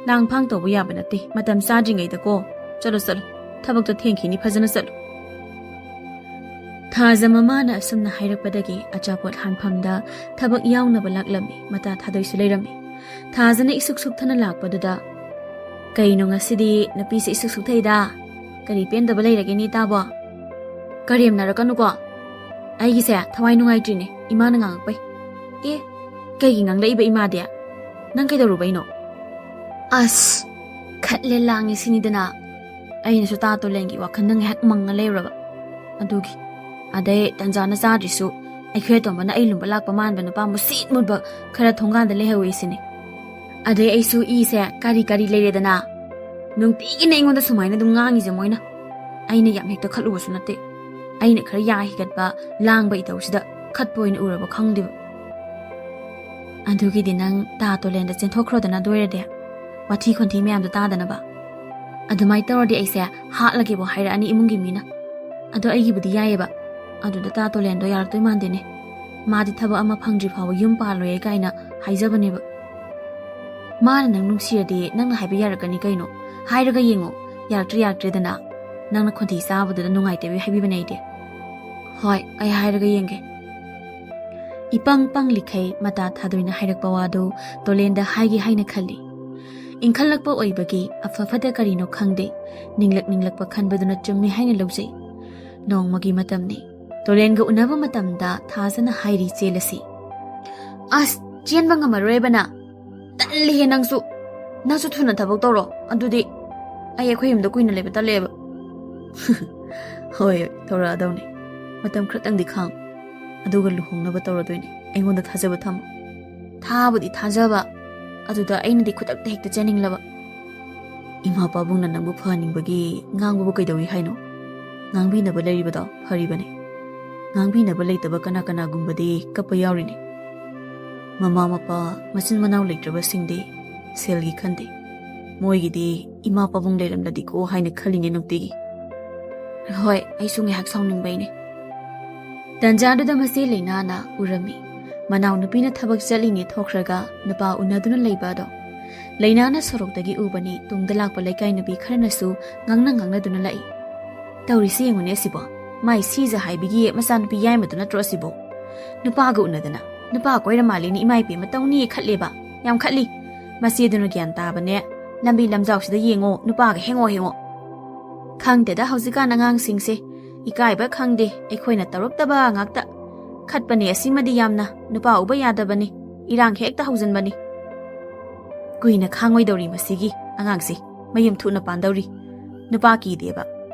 ꯂꯥꯡ ꯐꯥꯡ ꯇꯧꯕ ꯌꯥꯕ ꯅꯠꯇꯦ꯫ ꯃꯇꯝ ꯆꯥꯗ꯭ꯔꯤꯉꯩꯗꯀꯣ꯫ ꯆꯠꯂꯣ, ꯆꯠꯂꯣ꯫ ꯊꯕꯛꯇꯣ ꯊꯦꯡꯈꯤꯅꯤ, ꯐꯖꯅ ꯆꯠꯂꯨ꯫ ꯊꯥꯖ ꯃꯃꯥꯅ ꯑꯁꯨꯝꯅ ꯍꯥꯏꯔꯛꯄꯗꯒꯤ ꯑꯆꯥꯄꯣꯠ ꯍꯥꯟꯐꯝꯗ ꯊꯕꯛ ꯌꯥꯎꯅꯕ ꯂꯥꯛꯂꯝꯃꯤ꯫ ꯃꯇꯥ ꯊꯥꯗꯣꯏꯁꯨ ꯂꯩꯔꯝꯃꯤ꯫ ꯊꯥꯖꯅ ꯏꯁꯨꯛ ꯁꯨꯛꯊꯅ ꯂꯥꯛꯄꯗꯨꯗ, "ꯀꯩꯅꯣ ꯉꯁꯤꯗꯤ ꯅꯨꯄꯤꯁꯦ ꯏꯁꯨꯛ ꯁꯨꯛꯊꯩꯗ? ꯀꯔꯤ ꯄꯦꯟꯗꯕ ꯂꯩꯔꯒꯦꯅꯦ ꯏꯇꯥꯕꯣ?" "ꯀꯔꯦꯝꯅꯔꯛꯀꯅꯨꯀꯣ꯫ ꯑꯩꯒꯤꯁꯦ ꯊꯋꯥꯏ ꯅꯨꯡꯉꯥꯏꯇ꯭ꯔꯤꯅꯦ, ꯏꯃꯥꯅ ꯉꯥꯡꯉꯛꯄꯩ꯫" "ꯑꯦ, ꯀꯩꯒꯤ ꯉꯥꯡꯂꯛꯏꯕ ꯏꯃꯥꯗꯤ? ꯅꯪ ꯀꯩꯗꯧꯔꯨꯕꯩꯅꯣ?" "ꯑꯁ, ꯈꯠꯂꯦ ꯂꯥꯡꯉꯦ ꯁꯤꯅꯤꯗꯅ꯫ ꯑꯩꯅꯁꯨ ꯇꯥ ꯇꯣꯂꯦꯟꯒꯤ ꯋꯥꯈꯜꯗ ꯉꯥꯏꯍꯥꯛ ꯃꯪꯉ ꯂꯩꯔꯨꯔꯕ꯫ ꯑꯗꯨꯒꯤ꯫ ꯑꯗꯩ ꯇꯟꯖꯥꯅ ꯆꯥꯗ꯭ꯔꯤꯁꯨ ꯑꯩꯈꯣꯏ ꯑꯇꯣꯝꯕꯅ ꯑꯩ ꯂꯨꯝꯕ ꯂꯥꯛꯄ ꯃꯥꯟꯕ ꯅꯨꯄꯥ ꯃꯨꯁꯤꯠ ꯃꯨꯕ ꯈꯔ ꯊꯣꯡꯒꯥꯟꯗ ꯂꯩꯍꯧꯋꯦ ꯁꯤꯅꯤ꯫ ꯑꯗꯩ ꯑꯩꯁꯨ ꯏꯁꯦ ꯀꯥꯔꯤ ꯀꯥꯔꯤ ꯂꯩꯔꯦꯗꯅ꯫ ꯅꯨꯡꯇꯤꯒꯤꯅꯦ ꯑꯩꯉꯣꯟꯗ ꯁꯨꯃꯥꯏꯅ ꯑꯗꯨꯝ ꯉꯥꯡꯉꯤꯁꯦ ꯃꯣꯏꯅ꯫ ꯑꯩꯅ ꯌꯥꯝ ꯍꯦꯛꯇ ꯈꯠꯂꯨꯕꯁꯨ ꯅꯠꯇꯦ꯫ ꯑꯩꯅ ꯈꯔ ꯌꯥ ꯍꯤꯒꯠꯄ, ꯂꯥꯡꯕ ꯏꯇꯧꯁꯤꯗ ꯈꯠꯄ ꯑꯣꯏꯅ ꯎꯔꯕ ꯈꯪꯗꯦꯕ꯫ ꯑꯗꯨꯒꯤꯗꯤ ꯅꯪ ꯇꯥ ꯇꯣꯂꯦꯟꯗ ꯆꯦꯟꯊꯣꯛꯈ꯭ꯔꯣꯗꯅ ꯑꯗꯨ ꯑꯣꯏꯔꯗꯤ꯫ ꯋꯥꯊꯤ ꯈꯣꯟꯊꯤ ꯃꯌꯥꯝꯗꯣ ꯇꯥꯗꯅꯕ꯫ ꯑꯗꯨꯃꯥꯏꯅ ꯇꯧꯔꯗꯤ ꯑꯩꯁꯦ ꯍꯥꯠꯂꯒꯦꯕꯨ ꯍꯥꯏꯔꯛꯑꯅꯤ ꯏꯃꯨꯡꯒꯤ ꯃꯤꯅ꯫ ꯑꯗꯣ ꯑꯩꯒꯤꯕꯨꯗꯤ ꯌꯥꯏꯌꯦꯕ꯫ ꯑꯗꯨꯗ ꯇꯥ ꯇꯣꯂꯦꯟꯗꯣ ꯌꯥꯔꯛꯇꯣꯏ ꯃꯥꯟꯗꯦꯅꯦ꯫ ꯃꯥꯗꯤ ꯊꯕꯛ ꯑꯃ ꯐꯪꯗ꯭ꯔꯤ ꯐꯥꯎꯕ ꯌꯨꯝ ꯄꯥꯜꯂꯣꯏꯌꯦ ꯀꯥꯏꯅ ꯍꯥꯏꯖꯕꯅꯦꯕ꯫ ꯃꯥꯅ ꯅꯪ ꯅꯨꯡꯁꯤꯔꯗꯤ ꯅꯪꯅ ꯍꯥꯏꯕ ꯌꯥꯔꯛꯀꯅꯤ ꯀꯩꯅꯣ꯫ ꯍꯥꯏꯔꯒ ꯌꯦꯡꯉꯣ꯫ ꯌꯥꯔꯛꯇ꯭ꯔꯦ ꯌꯥꯔꯛꯇ꯭ꯔꯦꯗꯅ꯫ ꯅꯪꯅ ꯈꯣꯟꯊꯤ ꯆꯥꯕꯗꯨꯗ ꯅꯨꯡꯉꯥꯏꯇꯕꯩ ꯍꯥꯏꯕꯤꯕꯅꯦ ꯑꯩꯗꯤ꯫ ꯍꯣꯏ, ꯑꯩ ꯍꯥꯏꯔꯒ ꯌꯦꯡꯒꯦ꯫ ꯏꯄꯪ ꯄꯪꯂꯤꯈꯩ ꯃꯇꯥ ꯊꯥꯗꯣꯏꯅ ꯍꯥꯏꯔꯛꯄ ꯋꯥꯗꯨ ꯇꯣꯂꯦꯟꯗ ꯍꯥꯏꯒꯦ ꯍꯥꯏꯅ ꯈꯜꯂꯤ꯫ ꯏꯟꯈꯠꯂꯛꯄ ꯑꯣꯏꯕꯒꯤ ꯑꯐ ꯐꯠꯇ ꯀꯔꯤꯅꯣ ꯈꯪꯗꯦ꯫ ꯅꯤꯡꯂꯛ ꯅꯤꯡꯂꯛꯄ ꯈꯟꯕꯗꯨꯅ ꯆꯨꯝꯃꯤ ꯍꯥꯏꯅ ꯂꯧꯖꯩ꯫ ꯅꯣꯡꯃꯒꯤ ꯃꯇꯝꯅꯤ꯫ ꯇꯣꯂꯦꯟꯒ ꯎꯅꯕ ꯃꯇꯝꯗ ꯊꯥꯖꯅ ꯍꯥꯏꯔꯤ ꯆꯦꯜꯂꯁꯤ꯫ ꯑꯁ, ꯆꯦꯟꯕ ꯉꯝꯃꯔꯣꯏꯕ ꯅꯪ꯫ ꯇꯜꯂꯤꯍꯦ ꯅꯪꯁꯨ꯫ ꯅꯪꯁꯨ ꯊꯨꯅ ꯊꯕꯛ ꯇꯧꯔꯣ꯫ ꯑꯗꯨꯗꯤ ꯑꯩ ꯑꯩꯈꯣꯏ ꯌꯨꯝꯗ ꯀꯨꯏꯅ ꯂꯩꯕ ꯇꯜꯂꯦꯕ꯫ ꯍꯣꯏ, ꯍꯣꯏ, ꯇꯧꯔꯛꯑꯗꯧꯅꯤ꯫ ꯃꯇꯝ ꯈꯔꯇꯪꯗꯤ ꯈꯥꯡ꯫ ꯑꯗꯨꯒ ꯂꯨꯍꯣꯡꯅꯕ ꯇꯧꯔꯗꯣꯏꯅꯦ꯫ ꯑꯩꯉꯣꯟꯗ ꯊꯥꯖꯕ ꯊꯝꯃꯨ꯫ ꯊꯥꯕꯨꯗꯤ ꯊꯥꯖꯕ, ꯑꯗꯨꯗ ꯑꯩꯅꯗꯤ ꯈꯨꯗꯛꯇ ꯍꯦꯛꯇ ꯆꯦꯟꯅꯤꯡꯂꯕ꯫ ꯏꯃꯥ ꯄꯥꯕꯨꯡꯅ ꯅꯪꯕꯨ ꯐꯍꯟꯅꯤꯡꯕꯒꯤ ꯉꯥꯡꯕꯕꯨ ꯀꯩꯗꯧꯏ ꯍꯥꯏꯅꯣ? ꯉꯥꯡꯕꯤꯅꯕ ꯂꯩꯔꯤꯕꯗꯣ ꯐꯔꯤꯕꯅꯤ꯫ ꯉꯥꯡꯕꯤꯅꯕ ꯂꯩꯇꯕ ꯀꯅꯥ ꯀꯅꯥꯒꯨꯝꯕꯗꯤ ꯀꯞꯄ ꯌꯥꯎꯔꯤꯅꯤ꯫ ꯃꯃꯥ ꯃꯄꯥ, ꯃꯆꯤꯟ ꯃꯅꯥꯎ ꯂꯩꯇ꯭ꯔꯕꯁꯤꯡꯗꯤ ꯁꯦꯜꯒꯤ ꯈꯟꯗꯦ꯫ ꯃꯣꯏꯒꯤꯗꯤ ꯏꯃꯥ ꯄꯥꯕꯨꯡ ꯂꯩꯔꯝꯂꯗꯤꯀꯣ ꯍꯥꯏꯅ ꯈꯜꯂꯤꯅꯦ ꯅꯨꯡꯇꯤꯒꯤ꯫ ꯍꯣꯏ, ꯑꯩꯁꯨ ꯉꯥꯏꯍꯥꯛ ꯁꯥꯎꯅꯤꯡꯕꯩꯅꯦ꯫ ꯇꯟꯖꯥꯗꯨꯗ ꯃꯆꯦ ꯂꯩꯅꯥꯅ ꯎꯔꯝꯃꯤ꯫ ꯃꯅꯥꯎꯅꯨꯄꯤꯅ ꯊꯕꯛ ꯆꯠꯂꯤꯅꯦ ꯊꯣꯛꯈ꯭ꯔꯒ ꯅꯨꯄꯥ ꯎꯅꯗꯨꯅ ꯂꯩꯕ ꯑꯗꯣ꯫ ꯂꯩꯅꯥꯅ ꯁꯣꯔꯣꯛꯇꯒꯤ ꯎꯕꯅꯤ ꯇꯨꯡꯗ ꯂꯥꯛꯄ ꯂꯩꯀꯥꯏ ꯅꯨꯄꯤ ꯈꯔꯅꯁꯨ ꯉꯥꯡꯅ ꯉꯥꯡꯅꯗꯨꯅ ꯂꯥꯛꯏ꯫ ꯇꯧꯔꯤꯁꯤ ꯌꯦꯡꯉꯨꯅꯦ ꯑꯁꯤꯕꯣ꯫ ꯃꯥꯏ ꯁꯤꯖ ꯍꯥꯏꯕꯤꯒꯤ ꯃꯆꯥꯅꯨꯄꯤ ꯌꯥꯏꯃꯗꯨ ꯅꯠꯇ꯭ꯔꯣ ꯑꯁꯤꯕꯣ? ꯅꯨꯄꯥꯒ ꯎꯅꯗꯅ, ꯅꯨꯄꯥ ꯀꯣꯏꯔ ꯃꯥꯜꯂꯤꯅꯤ ꯏꯃꯥ ꯏꯄꯦꯝꯃ ꯇꯧꯅꯤ ꯈꯠꯂꯦꯕ꯫ ꯌꯥꯝ ꯈꯠꯂꯤ꯫ ꯃꯆꯦꯗꯨꯅ ꯒ꯭ꯌꯥꯟ ꯇꯥꯕꯅꯦ꯫ ꯂꯝꯕꯤ ꯂꯝꯖꯥꯎꯁꯤꯗ ꯌꯦꯡꯉꯣ, ꯅꯨꯄꯥꯒ ꯍꯦꯡꯉꯣ ꯍꯦꯡꯉꯣ꯫ ꯈꯪꯗꯦꯗ ꯍꯧꯖꯤꯛꯀꯥꯟ ꯑꯉꯥꯡꯁꯤꯡꯁꯦ꯫ ꯏꯀꯥꯏꯕ ꯈꯪꯗꯦ, ꯑꯩꯈꯣꯏꯅ ꯇꯧꯔꯛꯇꯕ ꯉꯥꯛꯇ꯫ ꯈꯠꯄꯅꯦ ꯑꯁꯤꯃꯗꯤ ꯌꯥꯝꯅ, ꯅꯨꯄꯥ ꯎꯕ ꯌꯥꯗꯕꯅꯤ, ꯏꯔꯥꯡ ꯍꯦꯛꯇ ꯍꯧꯖꯤꯟꯕꯅꯤ꯫ ꯀꯨꯏꯅ ꯈꯥꯡꯉꯣꯏꯗꯧꯔꯤ ꯃꯁꯤꯒꯤ ꯑꯉꯥꯡꯁꯤ, ꯃꯌꯨꯝ ꯊꯨꯅ ꯄꯥꯟꯗꯧꯔꯤ꯫ ꯅꯨꯄꯥ ꯀꯤꯗꯦꯕ,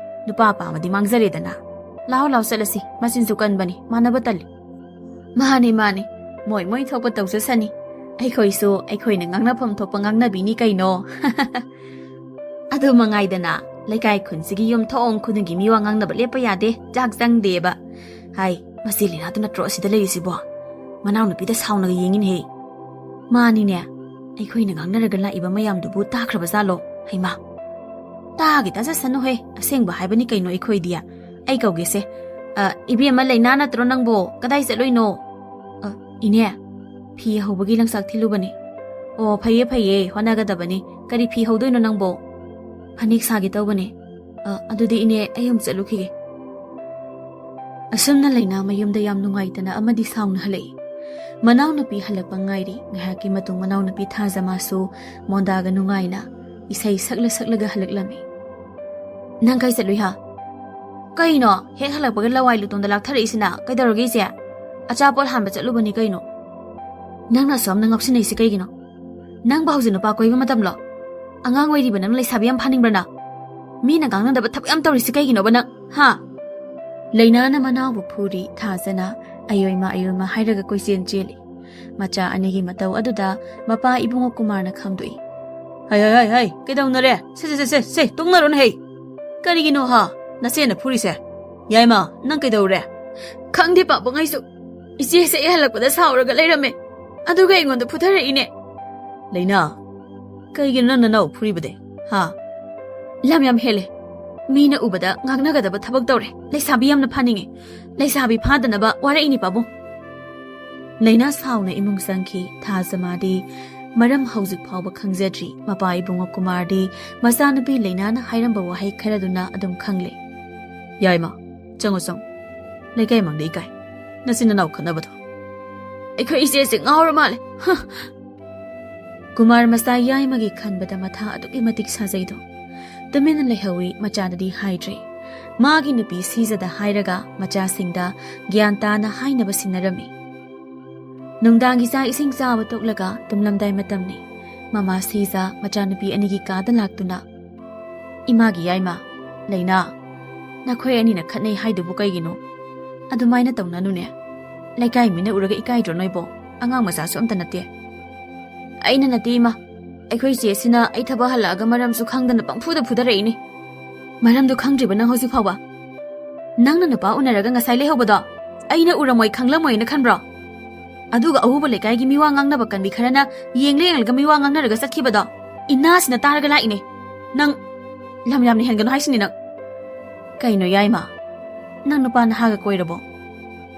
ꯅꯨꯄꯥ ꯄꯥꯝꯃꯗꯤ ꯃꯥꯡꯖꯔꯦꯗꯅ꯫ ꯂꯥꯎ ꯂꯥꯎ ꯆꯠꯂꯁꯤ, ꯃꯆꯤꯟꯁꯨ ꯀꯟꯕꯅꯤ, ꯃꯥꯟꯅꯕ ꯇꯜꯂꯤ꯫ ꯃꯥꯅꯤ ꯃꯥꯅꯤ, ꯃꯣꯏ ꯃꯣꯏ ꯊꯣꯛꯄ ꯇꯧꯖꯁꯅꯤ, ꯑꯩꯈꯣꯏꯁꯨ ꯑꯩꯈꯣꯏꯅ ꯉꯥꯡꯅꯐꯝ ꯊꯣꯛꯄ ꯉꯥꯡꯅꯕꯤꯅꯤ ꯀꯩꯅꯣ꯫ ꯑꯗꯨ ꯃꯉꯥꯏꯗꯅ, ꯂꯩꯀꯥꯏ ꯈꯨꯟꯁꯤꯒꯤ ꯌꯨꯝ ꯊꯣꯡ ꯈꯨꯗꯤꯡꯒꯤ ꯃꯤꯋꯥ ꯉꯥꯡꯅꯕ ꯂꯦꯞꯄ ꯌꯥꯗꯦ, ꯆꯥꯛ ꯆꯪꯗꯦꯕ꯫ ꯍꯥꯏ, ꯃꯁꯤ ꯂꯤꯅꯥꯗꯨ ꯅꯠꯇ꯭ꯔꯣ ꯑꯁꯤꯗ ꯂꯩꯔꯤꯁꯤꯕꯣ? ꯃꯅꯥꯎꯅꯨꯄꯤꯗ ꯁꯥꯎꯅꯒ ꯌꯦꯡꯉꯤꯅꯦꯍꯦ꯫ ꯃꯥꯅꯤꯅꯦ, ꯑꯩꯈꯣꯏꯅ ꯉꯥꯡꯅꯔꯒ ꯂꯥꯛꯏꯕ ꯃꯌꯥꯝꯗꯨꯕꯨ ꯇꯥꯈ꯭ꯔꯕ ꯖꯥꯠꯂꯣ? ꯍꯩꯃꯥ! ꯇꯥꯒꯦ ꯇꯥꯖꯁꯅꯨꯍꯦ, ꯑꯁꯦꯡꯕ ꯍꯥꯏꯕꯅꯤ ꯀꯩꯅꯣ ꯑꯩꯈꯣꯏꯗꯤ꯫ ꯑꯩ ꯀꯧꯒꯦꯁꯦ꯫ ꯑ, ꯏꯕꯦꯝꯃ ꯂꯩꯅꯥ ꯅꯠꯇ꯭ꯔꯣ ꯅꯪꯕꯣ? ꯀꯗꯥꯏ ꯆꯠꯂꯨꯏꯅꯣ? ꯑ, ꯏꯅꯦ, ꯐꯤ ꯍꯧꯕꯒꯤ ꯂꯪꯆꯥꯛ ꯊꯤꯜꯂꯨꯕꯅꯦ꯫ ꯑꯣ, ꯐꯩꯌꯦ ꯐꯩꯌꯦ, ꯍꯣꯠꯅꯒꯗꯕꯅꯤ꯫ ꯀꯔꯤ ꯐꯤ ꯍꯧꯗꯣꯏꯅꯣ ꯅꯪꯕꯣ? ꯐꯅꯦꯛ ꯁꯥꯒꯦ ꯇꯧꯕꯅꯦ꯫ ꯑ, ꯑꯗꯨꯗꯤ ꯏꯅꯦ, ꯑꯩ ꯑꯃꯨꯛ ꯆꯠꯂꯨꯈꯤꯒꯦ꯫ ꯑꯁꯨꯝꯅ ꯂꯩꯅꯥ ꯃꯌꯨꯝꯗ ꯌꯥꯝ ꯅꯨꯡꯉꯥꯏꯇꯅ ꯑꯃꯗꯤ ꯁꯥꯎꯅ ꯍꯜꯂꯛꯏ꯫ ꯃꯅꯥꯎꯅꯨꯄꯤ ꯍꯜꯂꯛꯄ ꯉꯥꯏꯔꯤ꯫ ꯉꯥꯏꯍꯥꯛꯀꯤ ꯃꯇꯨꯡ ꯃꯅꯥꯎꯅꯨꯄꯤ ꯊꯥꯖꯃꯥꯁꯨ ꯃꯣꯟꯗꯥꯒ ꯅꯨꯡꯉꯥꯏꯅ ꯏꯁꯩ ꯁꯛꯂ ꯁꯛꯂꯒ ꯍꯜꯂꯛꯂꯝꯃꯤ꯫ "ꯅꯪ ꯀꯥꯏ ꯆꯠꯂꯨꯏ ꯍꯥ?" ꯀꯩꯅꯣ? ꯍꯦꯛ ꯍꯜꯂꯛꯄꯒ ꯂꯋꯥꯏ ꯂꯨꯇꯣꯡꯗ ꯂꯥꯛꯊꯔꯛꯏꯁꯤꯅ? ꯀꯩꯗꯧꯔꯒꯦ ꯏꯆꯦ? ꯑꯆꯥꯄꯣꯠ ꯍꯥꯟꯕ ꯆꯠꯂꯨꯕꯅꯤ ꯀꯩꯅꯣ꯫ ꯅꯪꯅ ꯑꯁꯨꯛ ꯌꯥꯝꯅ ꯉꯥꯎꯁꯤꯟꯅꯩꯁꯤ ꯀꯩꯒꯤꯅꯣ? ꯅꯪꯕꯨ ꯍꯧꯖꯤꯛ ꯅꯨꯄꯥ ꯀꯣꯏꯕ ꯃꯇꯝꯂꯣ? ꯑꯉꯥꯡ ꯑꯣꯏꯔꯤꯕ ꯅꯪ ꯂꯩꯁꯥꯕꯤ ꯌꯥꯝ ꯐꯥꯅꯤꯡꯕ꯭ꯔꯅ? ꯃꯤꯅ ꯉꯥꯡꯅꯗꯕ ꯊꯕꯛ ꯌꯥꯝ ꯇꯧꯔꯤꯁꯤ ꯀꯩꯒꯤꯅꯣꯕ ꯅꯪ, ꯍꯥ? ꯂꯩꯅꯥꯅ ꯃꯅꯥꯎꯕꯨ ꯐꯨꯔꯤ, ꯊꯥꯖꯅ ꯑꯌꯣꯏꯃ ꯑꯌꯣꯏꯃ ꯍꯥꯏꯔꯒ ꯀꯣꯏꯆꯦꯟ ꯆꯦꯜꯂꯤ꯫ ꯃꯆꯥ ꯑꯅꯤꯒꯤ ꯃꯇꯧ ꯑꯗꯨꯗ ꯃꯄꯥ ꯏꯕꯨꯡꯉꯣ ꯀꯨꯃꯥꯔꯅ ꯈꯪꯗꯣꯛꯏ꯫ "ꯍꯩ, ꯍꯩ, ꯍꯩ, ꯍꯩ, ꯀꯩꯗꯧꯅꯔꯦ? ꯁꯦ, ꯁꯦ, ꯁꯦ, ꯁꯦ, ꯁꯦ, ꯇꯣꯛꯅꯔꯣꯅꯦ, ꯍꯩ꯫ ꯀꯔꯤꯒꯤꯅꯣ, ꯍꯥ? ꯅꯆꯦꯅ ꯐꯨꯔꯤꯁꯦ? ꯌꯥꯏꯃ, ꯅꯪ ꯀꯩꯗꯧꯔꯦ?" "ꯈꯪꯗꯦ, ꯄꯥꯕꯨꯡ, ꯑꯩꯁꯨ ꯏꯆꯦꯁꯦ ꯑꯩ ꯍꯜꯂꯛꯄꯗ ꯁꯥꯎꯔꯒ ꯂꯩꯔꯝꯃꯦ, ꯑꯗꯨꯒ ꯑꯩꯉꯣꯟꯗ ꯐꯨꯊꯔꯛꯏꯅꯦ꯫" "ꯂꯩꯅꯥ, ꯀꯩꯒꯤꯅꯣ ꯅꯪ ꯅꯅꯥꯎ ꯐꯨꯔꯤꯕꯗꯤ, ꯍꯥ?" "ꯂꯝ ꯌꯥꯝ ꯍꯦꯜꯂꯦ꯫ ꯃꯤꯅ ꯎꯕꯗ ꯉꯥꯡꯅꯒꯗꯕ ꯊꯕꯛ ꯇꯧꯔꯦ꯫ ꯂꯩꯁꯥꯕꯤ ꯌꯥꯝꯅ ꯐꯥꯅꯤꯡꯉꯦ꯫ ꯂꯩꯁꯥꯕꯤ ꯐꯥꯗꯅꯕ ꯋꯥꯔꯛꯏꯅꯤ, ꯄꯥꯕꯨꯡ꯫" ꯂꯩꯅꯥ ꯁꯥꯎꯅ ꯏꯃꯨꯡ ꯆꯪꯈꯤ꯫ ꯊꯥꯖꯃꯥꯗꯤ ꯃꯔꯝ ꯍꯧꯖꯤꯛ ꯐꯥꯎꯕ ꯈꯪꯖꯗ꯭ꯔꯤ꯫ ꯃꯄꯥ ꯏꯕꯨꯡꯉꯣ ꯀꯨꯃꯥꯔꯗꯤ ꯃꯆꯥꯅꯨꯄꯤ ꯂꯩꯅꯥꯅ ꯍꯥꯏꯔꯝꯕ ꯋꯥꯍꯩ ꯈꯔꯗꯨꯅ ꯑꯗꯨꯝ ꯈꯪꯂꯦ꯫ "ꯌꯥꯏꯃ, ꯆꯪꯉꯣ, ꯆꯪꯉꯣ꯫ ꯂꯩꯀꯥꯏ ꯃꯥꯡꯗ ꯏꯀꯥꯏ꯫ ꯅꯆꯤꯟ ꯅꯅꯥꯎ ꯈꯠꯅꯕꯗꯣ꯫" "ꯑꯩꯈꯣꯏ ꯏꯆꯦꯁꯦ ꯉꯥꯎꯔ ꯃꯥꯜꯂꯦ꯫ ꯍ!" ꯀꯨꯃꯥꯔ ꯃꯆꯥ ꯌꯥꯏꯃꯒꯤ ꯈꯟꯕꯗ ꯃꯊꯥ ꯑꯗꯨꯛꯀꯤ ꯃꯇꯤꯛ ꯁꯥꯖꯩꯗꯣ꯫ ꯇꯨꯃꯤꯟꯅ ꯂꯩꯍꯧꯏ, ꯃꯆꯥꯗꯗꯤ ꯍꯥꯏꯗ꯭ꯔꯦ꯫ ꯃꯥꯒꯤ ꯅꯨꯄꯤ ꯁꯤꯖꯗ ꯍꯥꯏꯔꯒ ꯃꯆꯥꯁꯤꯡꯗ ꯒ꯭ꯌꯥꯟ ꯇꯥꯅ ꯍꯥꯏꯅꯕ ꯁꯤꯟꯅꯔꯝꯃꯤ꯫ ꯅꯨꯡꯗꯥꯡꯒꯤ ꯆꯥꯛ ꯏꯁꯤꯡ ꯆꯥꯕ ꯇꯣꯛꯂꯒ ꯇꯨꯝꯂꯝꯗꯥꯏ ꯃꯇꯝꯅꯤ꯫ ꯃꯃꯥ ꯁꯤꯖ ꯃꯆꯥꯅꯨꯄꯤ ꯑꯅꯤꯒꯤ ꯀꯥꯗ ꯂꯥꯛꯇꯨꯅ, "ꯏꯃꯥꯒꯤ ꯌꯥꯏꯃ, ꯂꯩꯅꯥ, ꯅꯈꯣꯏ ꯑꯅꯤꯅ ꯈꯠꯅꯩ ꯍꯥꯏꯗꯨꯕꯨ ꯀꯩꯒꯤꯅꯣ? ꯑꯗꯨꯃꯥꯏꯅ ꯇꯧꯅꯅꯨꯅꯦ꯫ ꯂꯩꯀꯥꯏ ꯃꯤꯅ ꯎꯔꯒ ꯏꯀꯥꯏꯗ꯭ꯔꯣ ꯅꯣꯏꯕꯣ? ꯑꯉꯥꯡ ꯃꯆꯥꯁꯨ ꯑꯝꯇ ꯅꯠꯇꯦ꯫" "ꯑꯩꯅ ꯅꯠꯇꯦ, ꯏꯃꯥ꯫ ꯑꯩꯈꯣꯏ ꯆꯦꯁꯤꯅ ꯑꯩ ꯊꯕꯛ ꯍꯜꯂꯛꯑꯒ ꯃꯔꯝꯁꯨ ꯈꯪꯗꯅ ꯄꯪꯐꯨꯗ ꯐꯨꯗꯔꯛꯏꯅꯤ꯫" "ꯃꯔꯝꯗꯣ ꯈꯪꯗ꯭ꯔꯤꯕ ꯅꯪ ꯍꯧꯖꯤꯛ ꯐꯥꯎꯕ? ꯅꯪꯅ ꯅꯨꯄꯥ ꯎꯅꯔꯒ ꯉꯁꯥꯏ ꯂꯩꯍꯧꯕꯗꯣ ꯑꯩꯅ ꯎꯔꯝꯃꯣꯏ, ꯈꯪꯂꯝꯃꯣꯏꯅ ꯈꯟꯕ꯭ꯔꯣ? ꯑꯗꯨꯒ ꯑꯎꯕ ꯂꯩꯀꯥꯏꯒꯤ ꯃꯤꯋꯥ ꯉꯥꯡꯅꯕ ꯀꯟꯕꯤ ꯈꯔꯅ ꯌꯦꯡꯂ ꯌꯦꯡꯂꯒ ꯃꯤꯋꯥ ꯉꯥꯡꯅꯔꯒ ꯆꯠꯈꯤꯕꯗꯣ ꯏꯅꯥꯁꯤꯅ ꯇꯥꯔꯒ ꯂꯥꯛꯏꯅꯦ꯫ ꯅꯪ ꯂꯝ ꯌꯥꯝꯅ ꯍꯦꯟꯒꯅꯨ ꯍꯥꯏꯁꯤꯅꯤ ꯅꯪ꯫" "ꯀꯩꯅꯣ ꯌꯥꯏꯃ? ꯅꯪ ꯅꯨꯄꯥ ꯅꯍꯥꯒ ꯀꯣꯏꯔꯕꯣ?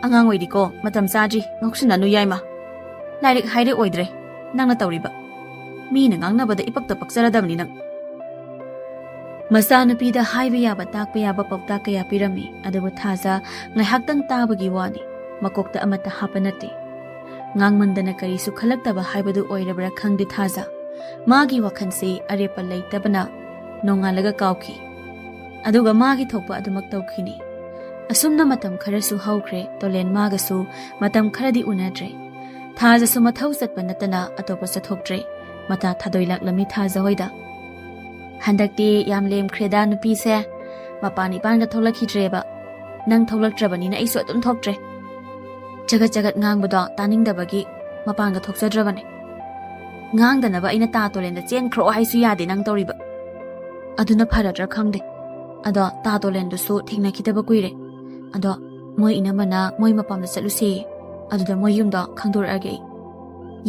ꯑꯉꯥꯡ ꯑꯣꯏꯔꯤꯀꯣ, ꯃꯇꯝ ꯆꯥꯗ꯭ꯔꯤ, ꯉꯥꯎꯁꯤꯟꯅꯅꯨ ꯌꯥꯏꯃ꯫ ꯂꯥꯏꯔꯤꯛ ꯍꯥꯏꯔꯦ ꯑꯣꯏꯗ꯭ꯔꯦ ꯅꯪꯅ ꯇꯧꯔꯤꯕ꯫ ꯃꯤꯅ ꯉꯥꯡꯅꯕꯗ ꯏꯄꯛꯇ ꯄꯛꯆꯔꯗꯕꯅꯤ ꯅꯪ꯫" ꯃꯆꯥꯅꯨꯄꯤꯗ ꯍꯥꯏꯕ ꯌꯥꯕ, ꯇꯥꯛꯄ ꯌꯥꯕ ꯄꯥꯎꯇꯥꯛ ꯀꯌꯥ ꯄꯤꯔꯝꯃꯤ, ꯑꯗꯨꯕꯨ ꯊꯥꯖ ꯉꯥꯏꯍꯥꯛꯇꯪ ꯇꯥꯕꯒꯤ ꯋꯥꯅꯤ, ꯃꯀꯣꯛꯇ ꯑꯃꯠꯇ ꯍꯥꯞꯄ ꯅꯠꯇꯦ꯫ ꯉꯥꯡꯃꯟꯗꯅ ꯀꯔꯤꯁꯨ ꯈꯜꯂꯛꯇꯕ ꯍꯥꯏꯕꯗꯨ ꯑꯣꯏꯔꯕ꯭ꯔꯥ ꯈꯪꯗꯦ ꯊꯥꯖ꯫ ꯃꯥꯒꯤ ꯋꯥꯈꯜꯁꯤ ꯑꯔꯦꯞꯄ ꯂꯩꯇꯕꯅ ꯅꯣꯡꯉꯥꯜꯂꯒ ꯀꯥꯎꯈꯤ꯫ ꯑꯗꯨꯒ ꯃꯥꯒꯤ ꯊꯣꯛꯄ ꯑꯗꯨꯃꯛ ꯇꯧꯈꯤꯅꯤ꯫ ꯑꯁꯨꯝꯅ ꯃꯇꯝ ꯈꯔꯁꯨ ꯍꯧꯈ꯭ꯔꯦ꯫ ꯇꯣꯂꯦꯟ ꯃꯥꯒꯁꯨ ꯃꯇꯝ ꯈꯔꯗꯤ ꯎꯅꯗ꯭ꯔꯦ꯫ ꯊꯥꯖꯁꯨ ꯃꯊꯧ ꯆꯠꯄ ꯅꯠꯇꯅ ꯑꯇꯣꯞꯄ ꯆꯠꯊꯣꯛꯇ꯭ꯔꯦ꯫ ꯃꯇꯥ ꯊꯥꯗꯣꯏ ꯂꯥꯛꯂꯝꯃꯤ ꯊꯥꯖ ꯍꯣꯏꯗ꯫ "ꯍꯟꯗꯛꯇꯤ ꯌꯥꯝ ꯂꯦꯝꯈ꯭ꯔꯦꯗ ꯅꯨꯄꯤꯁꯦ꯫ ꯃꯄꯥꯟ ꯏꯄꯥꯟꯒ ꯊꯣꯛꯂꯛꯈꯤꯗ꯭ꯔꯦꯕ꯫ ꯅꯪ ꯊꯣꯛꯂꯛꯇ꯭ꯔꯕꯅꯤꯅ ꯑꯩꯁꯨ ꯑꯗꯨꯝ ꯊꯣꯛꯇ꯭ꯔꯦ꯫ ꯆꯒꯠ ꯆꯒꯠ ꯉꯥꯡꯕꯗꯣ ꯇꯥꯅꯤꯡꯗꯕꯒꯤ ꯃꯄꯥꯟꯒ ꯊꯣꯛꯆꯗ꯭ꯔꯕꯅꯦ꯫ ꯉꯥꯡꯗꯅꯕ ꯑꯩꯅ ꯇꯥ ꯇꯣꯂꯦꯟꯗ ꯆꯦꯟꯈ꯭ꯔꯣ ꯍꯥꯏꯁꯨ ꯌꯥꯗꯦ ꯅꯪ ꯇꯧꯔꯤꯕ꯫ ꯑꯗꯨꯅ ꯐꯔꯗ꯭ꯔꯥ ꯈꯪꯗꯦ꯫ ꯑꯗꯣ ꯇꯥ ꯇꯣꯂꯦꯟꯗꯨꯁꯨ ꯊꯦꯡꯅꯈꯤꯗꯕ ꯀꯨꯏꯔꯦ꯫ ꯑꯗꯣ ꯃꯣꯏ ꯏꯅꯝꯃꯅ ꯃꯣꯏ ꯃꯄꯥꯝꯗ ꯆꯠꯂꯨꯁꯦꯌꯦ꯫ ꯑꯗꯨꯗ ꯃꯣꯏ ꯌꯨꯝꯗꯣ ꯈꯪꯗꯣꯔꯛꯑꯒꯦ ꯑꯩ꯫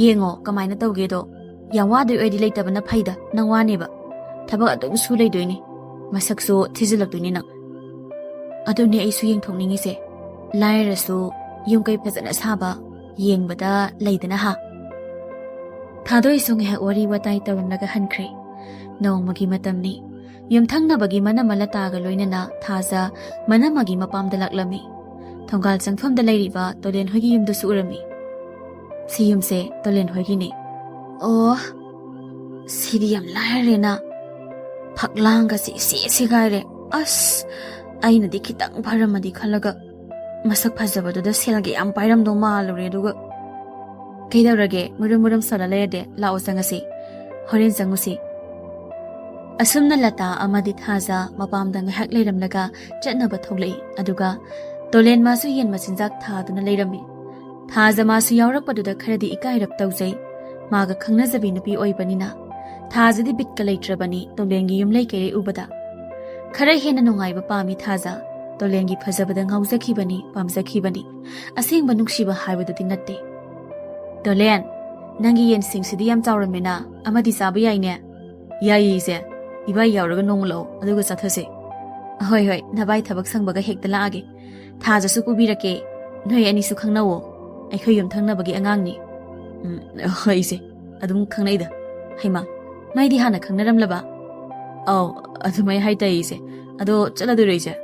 ꯌꯦꯡꯉꯣ ꯀꯃꯥꯏꯅ ꯇꯧꯒꯦꯗꯣ꯫ ꯌꯥꯝ ꯋꯥꯗꯣꯏ ꯑꯣꯏꯔꯗꯤ ꯂꯩꯇꯕꯅ ꯐꯩꯗ, ꯅꯪ ꯋꯥꯅꯦꯕ꯫ ꯊꯕꯛ ꯑꯗꯨꯝ ꯁꯨ ꯂꯩꯗꯣꯏꯅꯤ꯫ ꯃꯁꯛꯁꯨ ꯊꯤꯖꯤꯜꯂꯛꯇꯣꯏꯅꯤ ꯅꯪ꯫ ꯑꯗꯨꯅꯦ ꯑꯩꯁꯨ ꯌꯦꯡꯊꯣꯛꯅꯤꯡꯉꯤꯁꯦ꯫ ꯂꯥꯏꯔꯁꯨ ꯌꯨꯝ ꯀꯩ ꯐꯖꯅ ꯁꯥꯕ ꯌꯦꯡꯕꯗ ꯂꯩꯗꯅ ꯍꯥ?" ꯊꯥꯗꯣꯏꯁꯨ ꯉꯥꯏꯍꯥꯛ ꯋꯥꯔꯤ ꯋꯥꯇꯥꯏ ꯇꯧꯔꯝꯂꯒ ꯍꯟꯈ꯭ꯔꯦ꯫ ꯅꯣꯡꯃꯒꯤ ꯃꯇꯝꯅꯤ꯫ ꯌꯨꯝꯊꯪꯅꯕꯒꯤ ꯃꯅꯝꯃ ꯂꯇꯥꯒ ꯂꯣꯏꯅꯅ ꯊꯥꯖ ꯃꯅꯝꯃꯒꯤ ꯃꯄꯥꯝꯗ ꯂꯥꯛꯂꯝꯃꯤ꯫ ꯊꯣꯡꯒꯥꯜ ꯆꯪꯐꯝꯗ ꯂꯩꯔꯤꯕ ꯇꯣꯂꯦꯟ ꯍꯣꯏꯒꯤ ꯌꯨꯝꯗꯨꯁꯨ ꯎꯔꯝꯃꯤ꯫ "ꯁꯤ ꯌꯨꯝꯁꯦ ꯇꯣꯂꯦꯟ ꯍꯣꯏꯒꯤꯅꯦ꯫ ꯑꯣ, ꯁꯤꯗꯤ ꯌꯥꯝ ꯂꯥꯏꯔꯦꯅ꯫ ꯐꯛꯂꯥꯡꯒꯁꯦ ꯏꯁꯦ ꯁꯦꯒꯥꯏꯔꯦ꯫ ꯑꯁ, ꯑꯩꯅꯗꯤ ꯈꯤꯇꯪ ꯐꯔꯝꯃꯗꯤ ꯈꯜꯂꯒ ꯃꯁꯛ ꯐꯖꯕꯗꯨꯗ ꯁꯦꯜꯒ ꯌꯥꯝ ꯄꯥꯏꯔꯝꯗꯧ ꯃꯥꯜꯂꯨꯔꯦ꯫ ꯑꯗꯨꯒ ꯀꯩꯗꯧꯔꯒꯦ? ꯃꯨꯔꯨꯝ ꯃꯨꯔꯨꯝ ꯁꯣꯜꯂ ꯂꯩꯔꯗꯤ? ꯂꯥꯛꯑꯣ ꯆꯪꯉꯁꯤ꯫ ꯍꯣꯔꯦꯟ ꯆꯪꯉꯨꯁꯤ꯫" ꯑꯁꯨꯝꯅ ꯂꯇꯥ ꯑꯃꯗꯤ ꯊꯥꯖ ꯃꯄꯥꯝꯗ ꯉꯥꯏꯍꯥꯛ ꯂꯩꯔꯝꯂꯒ ꯆꯠꯅꯕ ꯊꯣꯛꯂꯛꯏ꯫ ꯑꯗꯨꯒ ꯇꯣꯂꯦꯟ ꯃꯥꯁꯨ ꯌꯦꯟ ꯃꯆꯤꯟꯖꯥꯛ ꯊꯥꯗꯨꯅ ꯂꯩꯔꯝꯃꯤ꯫ ꯊꯥꯖ ꯃꯥꯁꯨ ꯌꯥꯎꯔꯛꯄꯗꯨꯗ ꯈꯔꯗꯤ ꯏꯀꯥꯏꯔꯞ ꯇꯧꯖꯩ꯫ ꯃꯥꯒ ꯈꯪꯅꯖꯕꯤ ꯅꯨꯄꯤ ꯑꯣꯏꯕꯅꯤꯅ꯫ ꯊꯥꯖꯗꯤ ꯕꯤꯠꯀ ꯂꯩꯇ꯭ꯔꯕꯅꯤ ꯇꯣꯂꯦꯟꯒꯤ ꯌꯨꯝ ꯂꯩꯀꯩꯔꯩ ꯎꯕꯗ꯫ ꯈꯔ ꯍꯦꯟꯅ ꯅꯨꯡꯉꯥꯏꯕ ꯄꯥꯝꯃꯤ ꯊꯥꯖ꯫ ꯇꯣꯂꯦꯟꯒꯤ ꯐꯖꯕꯗ ꯉꯥꯎꯖꯈꯤꯕꯅꯤ, ꯄꯥꯝꯖꯈꯤꯕꯅꯤ꯫ ꯑꯁꯦꯡꯕ ꯅꯨꯡꯁꯤꯕ ꯍꯥꯏꯕꯗꯨꯗꯤ ꯅꯠꯇꯦ꯫ "ꯇꯣꯂꯦꯟ, ꯅꯪꯒꯤ ꯌꯦꯟꯁꯤꯡꯁꯤꯗꯤ ꯌꯥꯝ ꯆꯥꯎꯔꯝꯃꯦꯅ, ꯑꯃꯗꯤ ꯆꯥꯕ ꯌꯥꯏꯅꯦ?" "ꯌꯥꯏꯌꯦ ꯏꯆꯦ, ꯏꯕꯥꯏ ꯌꯥꯎꯔꯒ ꯅꯣꯡꯃ ꯂꯥꯛꯑꯣ, ꯑꯗꯨꯒ ꯆꯥꯊꯁꯦ꯫" "ꯍꯣꯏ ꯍꯣꯏ, ꯅꯚꯥꯏ ꯊꯕꯛ ꯁꯪꯕꯒ ꯍꯦꯛꯇ ꯂꯥꯛꯑꯒꯦ꯫ ꯊꯥꯖꯁꯨ ꯄꯨꯕꯤꯔꯛꯀꯦ꯫ ꯅꯣꯏ ꯑꯅꯤꯁꯨ ꯈꯪꯅꯧꯋꯣ, ꯑꯩꯈꯣꯏ ꯌꯨꯝꯊꯪꯅꯕꯒꯤ ꯑꯉꯥꯡꯅꯤ꯫" "ꯎꯝ, ꯍꯣꯏ ꯏꯆꯦ, ꯑꯗꯨꯝ ꯈꯪꯅꯩꯗ꯫" "ꯍꯩꯃꯥ, ꯅꯣꯏꯗꯤ ꯍꯥꯟꯅ ꯈꯪꯅꯔꯝꯂꯕ?" "ꯑꯧ, ꯑꯗꯨꯃꯥꯏ ꯍꯥꯏꯇꯥꯏꯌꯦ ꯏꯆꯦ꯫ ꯑꯗꯣ ꯆꯠꯂꯗꯣꯏꯔꯣ ꯏꯆꯦ?"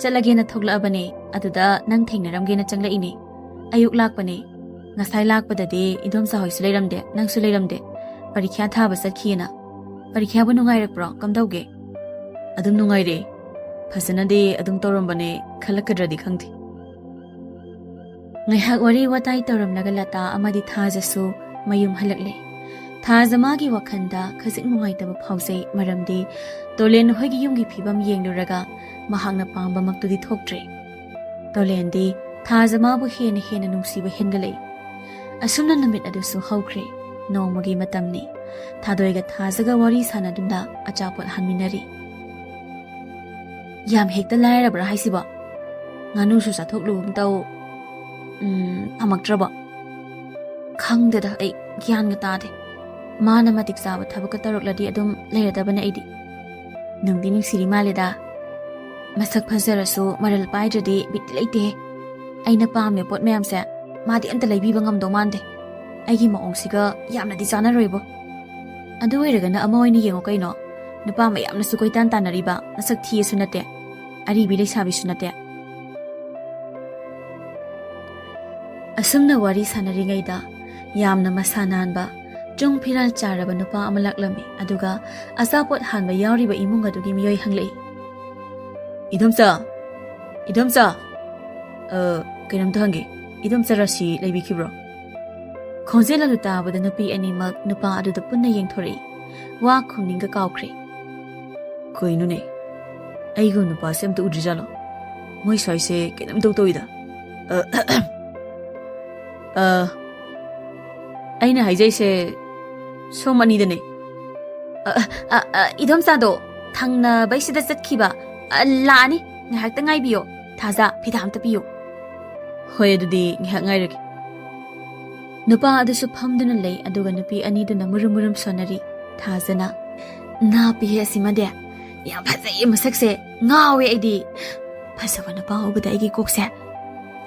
"ꯆꯠꯂꯒꯦꯅ ꯊꯣꯛꯂꯛꯑꯕꯅꯦ, ꯑꯗꯨꯗ ꯅꯪ ꯊꯦꯡꯅꯔꯝꯒꯦꯅ ꯆꯪꯂꯛꯏꯅꯦ꯫ ꯑꯌꯨꯛ ꯂꯥꯛꯄꯅꯦ꯫ ꯉꯁꯥꯏ ꯂꯥꯛꯄꯗꯗꯤ ꯏꯗꯣꯝꯆꯥ ꯍꯣꯏꯁꯨ ꯂꯩꯔꯝꯗꯦ, ꯅꯪꯁꯨ ꯂꯩꯔꯝꯗꯦ꯫ ꯄꯔꯤꯈ꯭ꯌꯥ ꯊꯥꯕ ꯆꯠꯈꯤꯑꯅ꯫ ꯄꯔꯤꯈ꯭ꯌꯥꯕꯨ ꯅꯨꯡꯉꯥꯏꯔꯛꯄ꯭ꯔꯣ? ꯀꯝꯗꯧꯒꯦ?" ꯑꯗꯨꯝ ꯅꯨꯡꯉꯥꯏꯔꯦ꯫ ꯐꯖꯅꯗꯤ ꯑꯗꯨꯝ ꯇꯧꯔꯝꯕꯅꯦ, ꯈꯜꯂꯛꯀꯗ꯭ꯔꯗꯤ ꯈꯪꯗꯦ꯫ ꯉꯥꯏꯍꯥꯛ ꯋꯥꯔꯤ ꯋꯥꯇꯥꯏ ꯇꯧꯔꯝꯂꯒ ꯂꯇꯥ ꯑꯃꯗꯤ ꯊꯥꯖꯁꯨ ꯃꯌꯨꯝ ꯍꯜꯂꯛꯂꯦ꯫ ꯊꯥꯖ ꯃꯥꯒꯤ ꯋꯥꯈꯜꯗ ꯈꯖꯤꯛ ꯅꯨꯡꯉꯥꯏꯇꯕ ꯐꯥꯎꯖꯩ, ꯃꯔꯝꯗꯤ ꯇꯣꯂꯦꯟ ꯍꯣꯏꯒꯤ ꯌꯨꯝꯒꯤ ꯐꯤꯕꯝ ꯌꯦꯡꯂꯨꯔꯒ ꯃꯍꯥꯛꯅ ꯄꯥꯝꯕꯃꯛꯇꯨꯗꯤ ꯊꯣꯛꯇ꯭ꯔꯦ꯫ ꯇꯣꯂꯦꯟꯗꯤ ꯊꯥꯖ ꯃꯥꯕꯨ ꯍꯦꯟꯅ ꯍꯦꯟꯅ ꯅꯨꯡꯁꯤꯕ ꯍꯦꯟꯒꯠꯂꯛꯏ꯫ ꯑꯁꯨꯝꯅ ꯅꯨꯃꯤꯠ ꯑꯗꯨꯁꯨ ꯍꯧꯈ꯭ꯔꯦ꯫ ꯅꯣꯡꯃꯒꯤ ꯃꯇꯝꯅꯤ꯫ ꯊꯥꯗꯣꯏꯒ ꯊꯥꯖꯒ ꯋꯥꯔꯤ ꯁꯥꯟꯅꯗꯨꯅ ꯑꯆꯥꯄꯣꯠ ꯍꯥꯟꯃꯤꯟꯅꯔꯤ꯫ "ꯌꯥꯝ ꯍꯦꯛꯇ ꯂꯥꯏꯔꯕ꯭ꯔꯥ ꯍꯥꯏꯁꯤꯕꯣ? ꯉꯥꯅꯨꯁꯨ ꯆꯥꯊꯣꯛꯂꯨꯒꯨꯝ ꯇꯧ꯫ ꯎꯝ, ꯐꯝꯃꯛꯇ꯭ꯔꯕꯣ?" "ꯈꯪꯗꯦꯗ, ꯑꯩ ꯒ꯭ꯌꯥꯟꯒ ꯇꯥꯗꯦ꯫ ꯃꯥꯅ ꯃꯇꯤꯛ ꯆꯥꯕ ꯊꯕꯛꯀ ꯇꯧꯔꯛꯂꯗꯤ ꯑꯗꯨꯝ ꯂꯩꯔꯗꯕꯅꯦ ꯑꯩꯗꯤ꯫ ꯅꯨꯡꯗꯤ ꯅꯨꯡꯁꯤꯔꯤ ꯃꯥꯜꯂꯦꯗ꯫ ꯃꯁꯛ ꯐꯖꯔꯁꯨ ꯃꯔꯜ ꯄꯥꯏꯗ꯭ꯔꯗꯤ ꯕꯤꯠ ꯂꯩꯇꯦꯍꯦ꯫ ꯑꯩꯅ ꯄꯥꯝꯃꯦ ꯄꯣꯠ ꯃꯌꯥꯝꯁꯦ ꯃꯥꯗꯤ ꯑꯝꯇ ꯂꯩꯕꯤꯕ ꯉꯝꯗꯧ ꯃꯥꯟꯗꯦ꯫ ꯑꯩꯒꯤ ꯃꯑꯣꯡꯁꯤꯒ ꯌꯥꯝꯅꯗꯤ ꯆꯥꯟꯅꯔꯣꯏꯕꯣ꯫ ꯑꯗꯨ ꯑꯣꯏꯔꯒꯅ ꯑꯃ ꯑꯣꯏꯅ ꯌꯦꯡꯉꯣ ꯀꯩꯅꯣ꯫ ꯅꯨꯄꯥ ꯃꯌꯥꯝꯅꯁꯨ ꯀꯣꯏꯇꯥꯟ ꯇꯥꯟꯅꯔꯤꯕ, ꯃꯁꯛ ꯊꯤꯌꯦꯁꯨ ꯅꯠꯇꯦ, ꯑꯔꯤꯕꯤ ꯂꯩꯁꯥꯕꯤꯁꯨ ꯅꯠꯇꯦ꯫" ꯑꯁꯨꯝꯅ ꯋꯥꯔꯤ ꯁꯥꯟꯅꯔꯤꯉꯩꯗ ꯌꯥꯝꯅ ꯃꯁꯥ ꯅꯥꯟꯕ, ꯆꯨꯡ ꯐꯤꯔꯥꯜ ꯆꯥꯔꯕ ꯅꯨꯄꯥ ꯑꯃ ꯂꯥꯛꯂꯝꯃꯤ꯫ ꯑꯗꯨꯒ ꯑꯆꯥꯄꯣꯠ ꯍꯥꯟꯕ ꯌꯥꯎꯔꯤꯕ ꯏꯃꯨꯡ ꯑꯗꯨꯒꯤ ꯃꯤꯑꯣꯏ ꯍꯪꯂꯛꯏ꯫ "ꯏꯗꯣꯝꯆꯥ, ꯏꯗꯣꯝꯆꯥ, ꯑ, ꯀꯩꯅꯣꯝꯇ ꯍꯪꯒꯦ, ꯏꯗꯣꯝꯆꯥ ꯔꯥꯁꯤ ꯂꯩꯕꯤꯈꯤꯕ꯭ꯔꯣ?" ꯈꯣꯟꯖꯦꯜ ꯑꯗꯨ ꯇꯥꯕꯗ ꯅꯨꯄꯤ ꯑꯅꯤꯃꯛ ꯅꯨꯄꯥ ꯑꯗꯨꯗ ꯄꯨꯟꯅ ꯌꯦꯡꯊꯣꯔꯛꯏ꯫ ꯋꯥ ꯈꯨꯝꯅꯤꯡꯒ ꯀꯥꯎꯈ꯭ꯔꯦ꯫ "ꯀꯩꯅꯣꯅꯦ, ꯑꯩꯒ ꯅꯨꯄꯥꯁꯦ ꯑꯝꯇ ꯎꯗ꯭ꯔꯤꯖꯥꯠꯂꯣ? ꯃꯣꯏ ꯁ꯭ꯋꯥꯏꯁꯦ ꯀꯩꯅꯣꯝꯇꯧ ꯇꯧꯏꯗ꯫ ꯑ, ꯑ, ꯑꯩꯅ ꯍꯥꯏꯖꯩꯁꯦ ꯁꯣꯝ ꯑꯅꯤꯗꯅꯦ꯫" "ꯑ, ꯑ, ꯑ, ꯏꯗꯣꯝꯆꯥꯗꯣ ꯊꯪꯅꯕꯩꯁꯤꯗ ꯆꯠꯈꯤꯕ꯫ ꯑ, ꯂꯥꯛꯑꯅꯤ, ꯉꯥꯏꯍꯥꯛꯇ ꯉꯥꯏꯕꯤꯌꯣ꯫ ꯊꯥꯖ, ꯐꯤꯗꯥ ꯑꯝꯇ ꯄꯤꯌꯨ꯫" "ꯍꯣꯏ, ꯑꯗꯨꯗꯤ ꯉꯥꯏꯍꯥꯛ ꯉꯥꯏꯔꯒꯦ꯫" ꯅꯨꯄꯥ ꯑꯗꯨꯁꯨ ꯐꯝꯗꯨꯅ ꯂꯩ, ꯑꯗꯨꯒ ꯅꯨꯄꯤ ꯑꯅꯤꯗꯨꯅ ꯃꯨꯔꯨꯝ ꯃꯨꯔꯨꯝ ꯁꯣꯟꯅꯔꯤ꯫ ꯊꯥꯖꯅ, "ꯅꯥꯞꯄꯤꯍꯦ ꯑꯁꯤꯃꯗꯤ꯫ ꯌꯥꯝ ꯐꯖꯩꯌꯦ ꯃꯁꯛꯁꯦ꯫ ꯉꯥꯎꯋꯦ ꯑꯩꯗꯤ꯫ ꯐꯖꯕ ꯅꯨꯄꯥ ꯎꯕꯗ ꯑꯩꯒꯤ ꯀꯣꯛꯁꯦ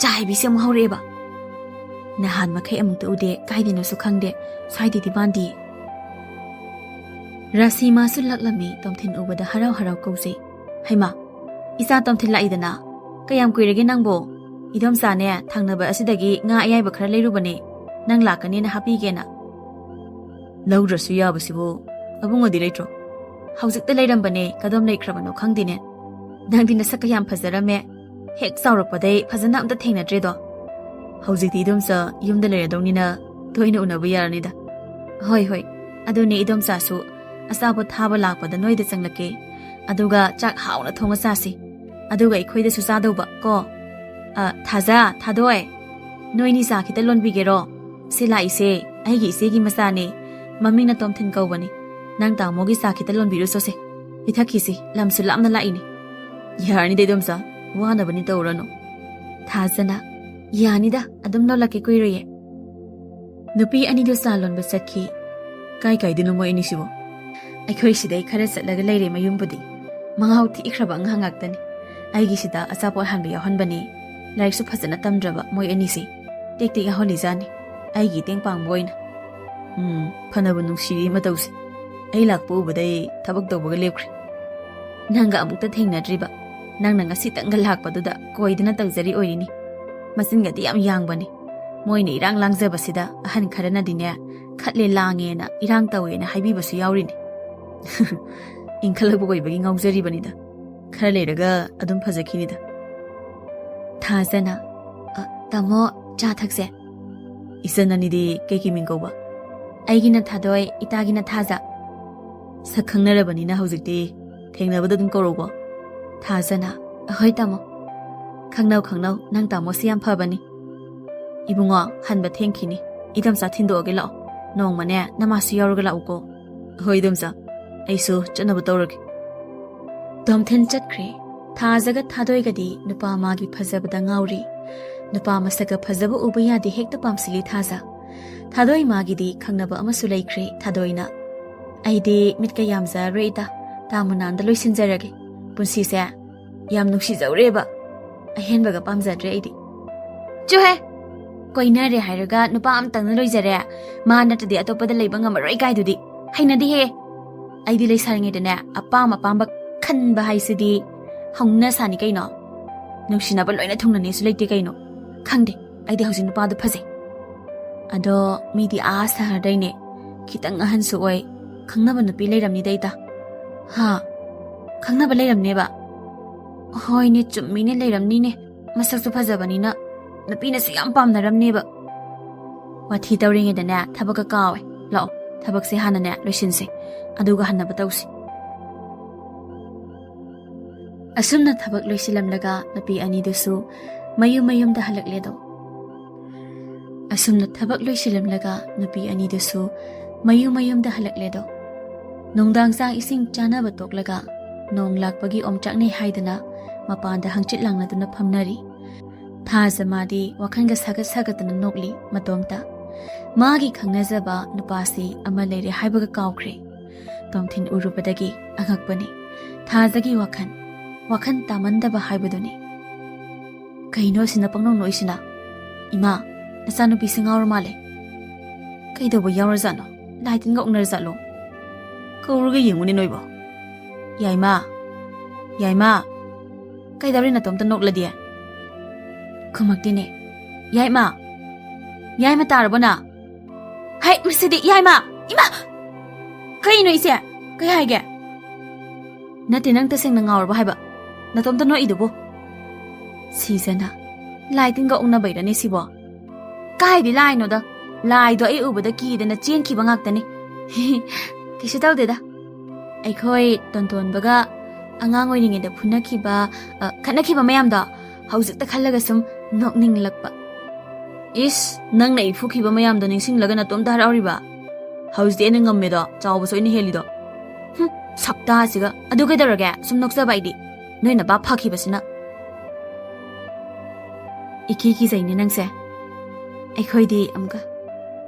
ꯆꯥꯏꯕꯤꯁꯦ ꯑꯃꯨꯛ ꯍꯧꯔꯛꯑꯦꯕ꯫ ꯅꯍꯥꯟ ꯃꯈꯩ ꯑꯃꯨꯛꯇ ꯎꯗꯦ, ꯀꯥꯏꯗꯅꯣꯁꯨ ꯈꯪꯗꯦ, ꯁ꯭ꯋꯥꯏꯗꯗꯤ ꯃꯥꯟꯗꯦ꯫" ꯔꯥꯁꯤ ꯃꯥꯁꯨ ꯂꯥꯛꯂꯝꯃꯤ꯫ ꯇꯣꯝꯊꯤꯟ ꯎꯕꯗ ꯍꯔꯥꯎ ꯍꯔꯥꯎ ꯀꯧꯖꯩ꯫ "ꯍꯩꯃꯥ, ꯏꯆꯥ ꯇꯣꯝꯊꯤꯟ ꯂꯥꯛꯏꯗꯅ꯫ ꯀꯌꯥꯝ ꯀꯨꯏꯔꯒꯦ ꯅꯪꯕꯣ? ꯏꯗꯣꯝꯆꯥꯅꯦ, ꯊꯪꯅꯕ ꯑꯁꯤꯗꯒꯤ ꯉꯥ ꯑꯌꯥꯏꯕ ꯈꯔ ꯂꯩꯔꯨꯕꯅꯦ, ꯅꯪ ꯂꯥꯛꯀꯅꯦꯅ ꯍꯥꯞꯄꯤꯒꯦꯅ꯫" "ꯂꯧꯗ꯭ꯔꯁꯨ ꯌꯥꯕꯁꯤꯕꯨ ꯑꯕꯨꯡꯉꯣꯗꯤ ꯂꯩꯇ꯭ꯔꯣ?" ꯍꯧꯖꯤꯛꯇ ꯂꯩꯔꯝꯕꯅꯦ, ꯀꯗꯣꯝ ꯂꯩꯈ꯭ꯔꯕꯅꯣ ꯈꯪꯗꯦꯅꯦ꯫ ꯅꯪꯗꯤ ꯅꯁꯛꯀ ꯌꯥꯝ ꯐꯖꯔꯝꯃꯦ꯫ ꯍꯦꯛ ꯆꯥꯎꯔꯛꯄꯗꯩ ꯐꯖꯅ ꯑꯝꯇ ꯊꯦꯡꯅꯗ꯭ꯔꯦꯗꯣ꯫ ꯍꯧꯖꯤꯛꯇꯤ ꯏꯗꯣꯝꯆꯥ ꯌꯨꯝꯗ ꯂꯩꯔꯗꯧꯅꯤꯅ ꯇꯣꯏꯅ ꯎꯅꯕ ꯌꯥꯔꯅꯤꯗ꯫ ꯍꯣꯏ, ꯍꯣꯏ꯫ ꯑꯗꯨꯅꯦ ꯏꯗꯣꯝꯆꯥꯁꯨ ꯑꯆꯥꯄꯣꯠ ꯊꯥꯕ ꯂꯥꯛꯄꯗ ꯅꯣꯏꯗ ꯆꯪꯂꯛꯀꯦ꯫ ꯑꯗꯨꯒ ꯆꯥꯛ ꯍꯥꯎꯅ ꯊꯣꯡꯉ ꯆꯥꯁꯤ꯫ ꯑꯗꯨꯒ ꯑꯩꯈꯣꯏꯗꯁꯨ ꯆꯥꯗꯧꯕ ꯀꯣ꯫ ꯑ, ꯊꯥꯖ, ꯊꯥꯗꯣꯏ, ꯅꯣꯏꯅꯤ ꯆꯥ ꯈꯤꯇ ꯂꯣꯟꯕꯤꯒꯦꯔꯣ? ꯁꯤ ꯂꯥꯛꯏꯁꯦ ꯑꯩꯒꯤ ꯏꯆꯦꯒꯤ ꯃꯆꯥꯅꯦ꯫ ꯃꯃꯤꯡꯅ ꯇꯣꯝꯊꯤꯟ ꯀꯧꯕꯅꯤ꯫ ꯅꯪ ꯇꯥꯃꯣꯒꯤ ꯆꯥ ꯈꯤꯇ ꯂꯣꯟꯕꯤꯔꯨꯆꯣꯁꯦ꯫ ꯄꯤꯊꯛꯈꯤꯁꯤ, ꯂꯝꯁꯨ ꯂꯥꯞꯅ ꯂꯥꯛꯏꯅꯤ꯫ ꯌꯥꯔꯅꯤꯗ ꯏꯗꯣꯝꯆꯥ, ꯋꯥꯅꯕꯅꯤ ꯇꯧꯔꯅꯨ꯫ ꯊꯥꯖꯅ, ꯌꯥꯅꯤꯗ, ꯑꯗꯨꯝ ꯂꯣꯜꯂꯛꯀꯦ, ꯀꯨꯏꯔꯣꯏꯌꯦ꯫ ꯅꯨꯄꯤ ꯑꯅꯤꯗꯨ ꯆꯥ ꯂꯣꯟꯕ ꯆꯠꯈꯤ꯫ ꯀꯥꯏ ꯀꯥꯏꯗꯅꯣ ꯃꯣꯏ ꯑꯅꯤꯁꯤꯕꯣ? ꯑꯩꯈꯣꯏ ꯁꯤꯗꯩ ꯈꯔ ꯆꯠꯂꯒ ꯂꯩꯔꯦ ꯃꯌꯨꯝꯕꯨꯗꯤ꯫ ꯃꯉꯥꯎ ꯊꯤꯈ꯭ꯔꯕ ꯑꯉꯥꯡ ꯉꯥꯛꯇꯅꯤ꯫ ꯑꯩꯒꯤꯁꯤꯗ ꯑꯆꯥꯄꯣꯠ ꯍꯥꯟꯕ ꯌꯥꯎꯍꯟꯕꯅꯤ꯫ ꯂꯥꯏꯔꯤꯛꯁꯨ ꯐꯖꯅ ꯇꯝꯗ꯭ꯔꯕ ꯃꯣꯏ ꯑꯅꯤꯁꯤ꯫ ꯇꯦꯛ ꯇꯦꯛ ꯌꯥꯎꯍꯜꯂꯤꯖꯥꯠꯅꯤ꯫ ꯑꯩꯒꯤ ꯏꯇꯦꯡ ꯄꯥꯡꯕ ꯑꯣꯏꯅ꯫ ꯎꯝ, ꯐꯅꯕꯨ ꯅꯨꯡꯁꯤꯔꯤ ꯃꯇꯧꯁꯦ꯫ ꯑꯩ ꯂꯥꯛꯄ ꯎꯕꯗꯩ ꯊꯕꯛ ꯇꯧꯕꯒ ꯂꯦꯞꯈ꯭ꯔꯦ꯫ ꯅꯪꯒ ꯑꯃꯨꯛꯇ ꯊꯦꯡꯅꯗ꯭ꯔꯤꯕ꯫ ꯅꯪꯅ ꯉꯁꯤꯇꯪꯒ ꯂꯥꯛꯄꯗꯨꯗ ꯀꯣꯏꯗꯅ ꯇꯧꯖꯔꯤ ꯑꯣꯏꯔꯤꯅꯤ꯫ ꯃꯆꯤꯟꯒꯗꯤ ꯌꯥꯝ ꯌꯥꯡꯕꯅꯤ꯫ ꯃꯣꯏꯅ ꯏꯔꯥꯡ ꯂꯥꯡꯖꯕꯁꯤꯗ ꯑꯍꯟ ꯈꯔꯅꯗꯤꯅꯦ, "ꯈꯠꯂꯦ ꯂꯥꯡꯉꯦꯅ, ꯏꯔꯥꯡ ꯇꯧꯋꯦꯅ" ꯍꯥꯏꯕꯤꯕꯁꯨ ꯌꯥꯎꯔꯤꯅꯤ꯫ ꯏꯟꯈꯠꯂꯛꯄ ꯑꯣꯏꯕꯒꯤ ꯉꯥꯎꯖꯔꯤꯕꯅꯤꯗ꯫ ꯈꯔ ꯂꯩꯔꯒ ꯑꯗꯨꯝ ꯐꯖꯈꯤꯅꯤꯗ꯫ ꯊꯥꯖꯅ, "ꯑ, ꯇꯥꯃꯣ, ꯆꯥ ꯊꯛꯁꯦ꯫" ꯏꯆꯟ ꯑꯅꯤꯗꯤ ꯀꯩ ꯀꯩ ꯃꯤꯡ ꯀꯧꯕ? ꯑꯩꯒꯤꯅ ꯊꯥꯗꯣꯏ, ꯏꯇꯥꯒꯤꯅ ꯊꯥꯖ꯫ ꯁꯛ ꯈꯪꯅꯔꯕꯅꯤꯅ ꯍꯧꯖꯤꯛꯇꯤ ꯊꯦꯡꯅꯕꯗ ꯑꯗꯨꯝ ꯀꯧꯔꯧꯀꯣ꯫ ꯊꯥꯖꯅ, "ꯑꯍꯣꯏ ꯇꯥꯃꯣ꯫" "ꯈꯪꯅꯧ, ꯈꯪꯅꯧ, ꯅꯪ ꯇꯥꯃꯣꯁꯤ ꯌꯥꯝ ꯐꯕꯅꯤ꯫" "ꯏꯕꯨꯡꯉꯣ, ꯍꯟꯕ ꯊꯦꯡꯈꯤꯅꯤ꯫ ꯏꯗꯣꯝꯆꯥ ꯊꯤꯟꯗꯣꯛꯑꯒꯦ ꯂꯥꯛꯑꯣ꯫ ꯅꯣꯡꯃꯅꯦ ꯅꯃꯥꯁꯨ ꯌꯥꯎꯔꯒ ꯂꯥꯛꯎꯀꯣ꯫" "ꯍꯣꯏ ꯏꯗꯣꯝꯆꯥ, ꯑꯩꯁꯨ ꯆꯠꯅꯕ ꯇꯧꯔꯒꯦ꯫" ꯇꯣꯝꯊꯤꯟ ꯆꯠꯈ꯭ꯔꯦ꯫ ꯊꯥꯖꯒ ꯊꯥꯗꯣꯏꯒꯗꯤ ꯅꯨꯄꯥ ꯃꯥꯒꯤ ꯐꯖꯕꯗ ꯉꯥꯎꯔꯤ꯫ ꯅꯨꯄꯥ ꯃꯁꯛꯀ ꯐꯖꯕ ꯎꯕ ꯌꯥꯗꯦ, ꯍꯦꯛꯇ ꯄꯥꯝꯁꯤꯜꯂꯤ ꯊꯥꯖ꯫ ꯊꯥꯗꯣꯏ ꯃꯥꯒꯤꯗꯤ ꯈꯪꯅꯕ ꯑꯃꯁꯨ ꯂꯩꯈ꯭ꯔꯦ ꯊꯥꯗꯣꯏꯅ꯫ "ꯑꯩꯗꯤ ꯃꯤꯠꯀ ꯌꯥꯝꯖꯔꯔꯣꯏ ꯏꯇꯥ, ꯇꯥ ꯃꯨꯅꯥꯟꯗ ꯂꯣꯏꯁꯤꯟꯖꯔꯒꯦ꯫ ꯄꯨꯟꯁꯤꯁꯦ ꯌꯥꯝ ꯅꯨꯡꯁꯤꯖꯧꯔꯦꯕ꯫ ꯑꯍꯦꯟꯕꯒ ꯄꯥꯝꯖꯗ꯭ꯔꯦ ꯑꯩꯗꯤ꯫" "ꯆꯨꯍꯦ! ꯀꯣꯏꯅꯔꯦ ꯍꯥꯏꯔꯒ ꯅꯨꯄꯥ ꯑꯃꯇꯪꯅ ꯂꯣꯏꯖꯔꯦ, ꯃꯥ ꯅꯠꯇ꯭ꯔꯗꯤ ꯑꯇꯣꯞꯄꯗ ꯂꯩꯕ ꯉꯝꯃꯔꯣꯏ" ꯀꯥꯏꯗꯨꯗꯤ꯫ ꯍꯩꯅꯗꯦꯍꯦ! ꯑꯩꯗꯤ ꯂꯩꯁꯥꯔꯤꯉꯩꯗꯅꯦ, ꯑꯄꯥꯝ ꯑꯄꯥꯝꯕ ꯈꯟꯕ ꯍꯥꯏꯁꯤꯗꯤ ꯍꯧꯅ ꯁꯥꯅꯤ ꯀꯩꯅꯣ꯫ ꯅꯨꯡꯁꯤꯅꯕ ꯂꯣꯏꯅ ꯊꯨꯡꯅꯅꯤꯁꯨ ꯂꯩꯇꯦ ꯀꯩꯅꯣ꯫ ꯈꯪꯗꯦ, ꯑꯩꯗꯤ ꯍꯧꯖꯤꯛ ꯅꯨꯄꯥꯗꯣ ꯐꯖꯩ꯫ ꯑꯗꯣ ꯃꯤꯗꯤ ꯑꯥ ꯁꯍꯔꯗꯩꯅꯦ, ꯈꯤꯇꯪ ꯑꯍꯟꯁꯨ ꯑꯣꯏ, ꯈꯪꯅꯕ ꯅꯨꯄꯤ ꯂꯩꯔꯝꯅꯤꯗ ꯏꯇꯥ꯫ ꯍꯥ? ꯈꯪꯅꯕ ꯂꯩꯔꯝꯅꯦꯕ? ꯍꯣꯏꯅꯦ, ꯆꯨꯝꯃꯤꯅꯦ, ꯂꯩꯔꯝꯅꯤꯅꯦ꯫ ꯃꯁꯛꯁꯨ ꯐꯖꯕꯅꯤꯅ ꯅꯨꯄꯤꯅꯁꯨ ꯌꯥꯝ ꯄꯥꯝꯅꯔꯝꯅꯦꯕ꯫ ꯋꯥꯊꯤ ꯇꯧꯔꯤꯉꯩꯗꯅꯦ ꯊꯕꯛꯀ ꯀꯥꯎꯋꯦ꯫ ꯂꯥꯛꯑꯣ, ꯊꯕꯛꯁꯦ ꯍꯥꯟꯅꯅꯦ ꯂꯣꯏꯁꯤꯟꯁꯦ, ꯑꯗꯨꯒ ꯍꯟꯅꯕ ꯇꯧꯁꯤ꯫ ꯑꯁꯨꯝꯅ ꯊꯕꯛ ꯂꯣꯏꯁꯤꯜꯂꯝꯂꯒ ꯅꯨꯄꯤ ꯑꯅꯤꯗꯨꯁꯨ ꯃꯌꯨꯝ ꯃꯌꯨꯝꯗ ꯍꯜꯂꯛꯂꯦꯗꯣ꯫ ꯑꯁꯨꯝꯅ ꯊꯕꯛ ꯂꯣꯏꯁꯤꯜꯂꯝꯂꯒ ꯅꯨꯄꯤ ꯑꯅꯤꯗꯨꯁꯨ ꯃꯌꯨꯝ ꯃꯌꯨꯝꯗ ꯍꯜꯂꯛꯂꯦꯗꯣ꯫ ꯅꯨꯡꯗꯥꯡ ꯆꯥꯛ ꯏꯁꯤꯡ ꯆꯥꯅꯕ ꯇꯣꯛꯂꯒ ꯅꯣꯡ ꯂꯥꯛꯄꯒꯤ ꯑꯣꯝꯆꯥꯛꯅꯩ ꯍꯥꯏꯗꯅ ꯃꯄꯥꯟꯗ ꯍꯪꯆꯤꯠ ꯂꯥꯡꯅꯗꯨꯅ ꯐꯝꯅꯔꯤ꯫ ꯊꯥꯖ ꯃꯥꯗꯤ ꯋꯥꯈꯜꯒ ꯁꯥꯒꯠ ꯁꯥꯒꯠꯇꯅ ꯅꯣꯛꯂꯤ ꯃꯇꯣꯝꯇ꯫ ꯃꯥꯒꯤ ꯈꯪꯅꯖꯕ ꯅꯨꯄꯥꯁꯤ ꯑꯃ ꯂꯩꯔꯦ ꯍꯥꯏꯕꯒ ꯀꯥꯎꯈ꯭ꯔꯦ꯫ ꯇꯣꯝꯊꯤꯟ ꯎꯔꯨꯕꯗꯒꯤ ꯑꯉꯛꯄꯅꯤ꯫ ꯊꯥꯖꯒꯤ ꯋꯥꯈꯜ, ꯋꯥꯈꯜ ꯇꯥꯃꯟꯗꯕ ꯍꯥꯏꯕꯗꯨꯅꯤ꯫ ꯀꯩꯅꯣ ꯑꯁꯤꯅ ꯄꯪꯅꯣꯛ ꯅꯣꯛꯏꯁꯤꯅ? ꯏꯃꯥ, ꯅꯆꯥꯅꯨꯄꯤꯁꯦ ꯉꯥꯎꯔ ꯃꯥꯜꯂꯦ꯫ ꯀꯩꯗꯧꯕ ꯌꯥꯎꯔꯖꯥꯠꯅꯣ? ꯂꯥꯏ ꯇꯤꯟꯒ ꯑꯣꯛꯅꯔꯖꯥꯠꯂꯣ? ꯀꯧꯔꯒ ꯌꯦꯡꯉꯨꯅꯦ ꯅꯣꯏꯕꯣ꯫ ꯌꯥꯏꯃ, ꯌꯥꯏꯃ, ꯀꯩꯗꯧꯔꯤ ꯅꯇꯣꯝꯇ ꯅꯣꯛꯂꯗꯤ? ꯈꯨꯝꯃꯛꯇꯦꯅꯦ꯫ ꯌꯥꯏꯃ, ꯌꯥꯏꯃ ꯇꯥꯔꯕꯣ ꯅ? ꯍꯩ, ꯃꯁꯤꯗꯤ ꯌꯥꯏꯃ! ꯏꯃꯥ! ꯀꯩꯅꯣ ꯏꯆꯦ? ꯀꯩ ꯍꯥꯏꯒꯦ? ꯅꯠꯇꯦ, ꯅꯪ ꯇꯁꯦꯡꯅ ꯉꯥꯎꯔꯕꯣ ꯍꯥꯏꯕ? ꯅꯇꯣꯝꯇ ꯅꯣꯛꯏꯗꯨꯕꯨ? ꯁꯤꯖꯅ, ꯂꯥꯏ ꯇꯤꯟꯒ ꯑꯣꯛꯅꯕꯩꯔꯅꯦ ꯁꯤꯕꯣ? ꯀꯥꯏꯗꯤ ꯂꯥꯏꯅꯣꯗ, ꯂꯥꯏꯗꯣ ꯑꯩ ꯎꯕꯗ ꯀꯤꯗꯅ ꯆꯦꯟꯈꯤꯕ ꯉꯥꯛꯇꯅꯤ꯫ ꯀꯩꯁꯨ ꯇꯧꯗꯦꯗ꯫ ꯑꯩꯈꯣꯏ ꯇꯣꯟꯇꯣꯟꯕꯒ ꯑꯉꯥꯡ ꯑꯣꯏꯔꯤꯉꯩꯗ ꯐꯨꯅꯈꯤꯕ, ꯑ, ꯈꯠꯅꯈꯤꯕ ꯃꯌꯥꯝꯗꯣ ꯍꯧꯖꯤꯛꯇ ꯈꯜꯂꯒ ꯁꯨꯝ ꯅꯣꯛꯅꯤꯡꯂꯛꯄ꯫ ꯏꯁ, ꯅꯪꯅ ꯑꯩ ꯐꯨꯈꯤꯕ ꯃꯌꯥꯝꯗꯣ ꯅꯤꯡꯁꯤꯡꯂꯒ ꯅꯇꯣꯝꯇ ꯍꯔꯥꯎꯔꯤꯕ? ꯍꯧꯖꯤꯛꯇꯤ ꯑꯩꯅ ꯉꯝꯃꯦꯗꯣ, ꯆꯥꯎꯕꯁꯨ ꯑꯩꯅ ꯍꯦꯜꯂꯤꯗꯣ꯫ ꯍꯨꯝ, ꯁꯛꯇꯥꯁꯤꯒ꯫ ꯑꯗꯨ ꯀꯩꯗꯧꯔꯒꯦ? ꯁꯨꯝ ꯅꯣꯛꯆꯕ ꯑꯩꯗꯤ꯫ ꯅꯣꯏ ꯅꯄꯥ ꯐꯈꯤꯕꯁꯤꯅ꯫ ꯏꯀꯤ ꯀꯤꯖꯩꯅꯦ ꯅꯪꯁꯦ꯫ ꯑꯩꯈꯣꯏꯗꯤ ꯑꯃꯨꯛꯀ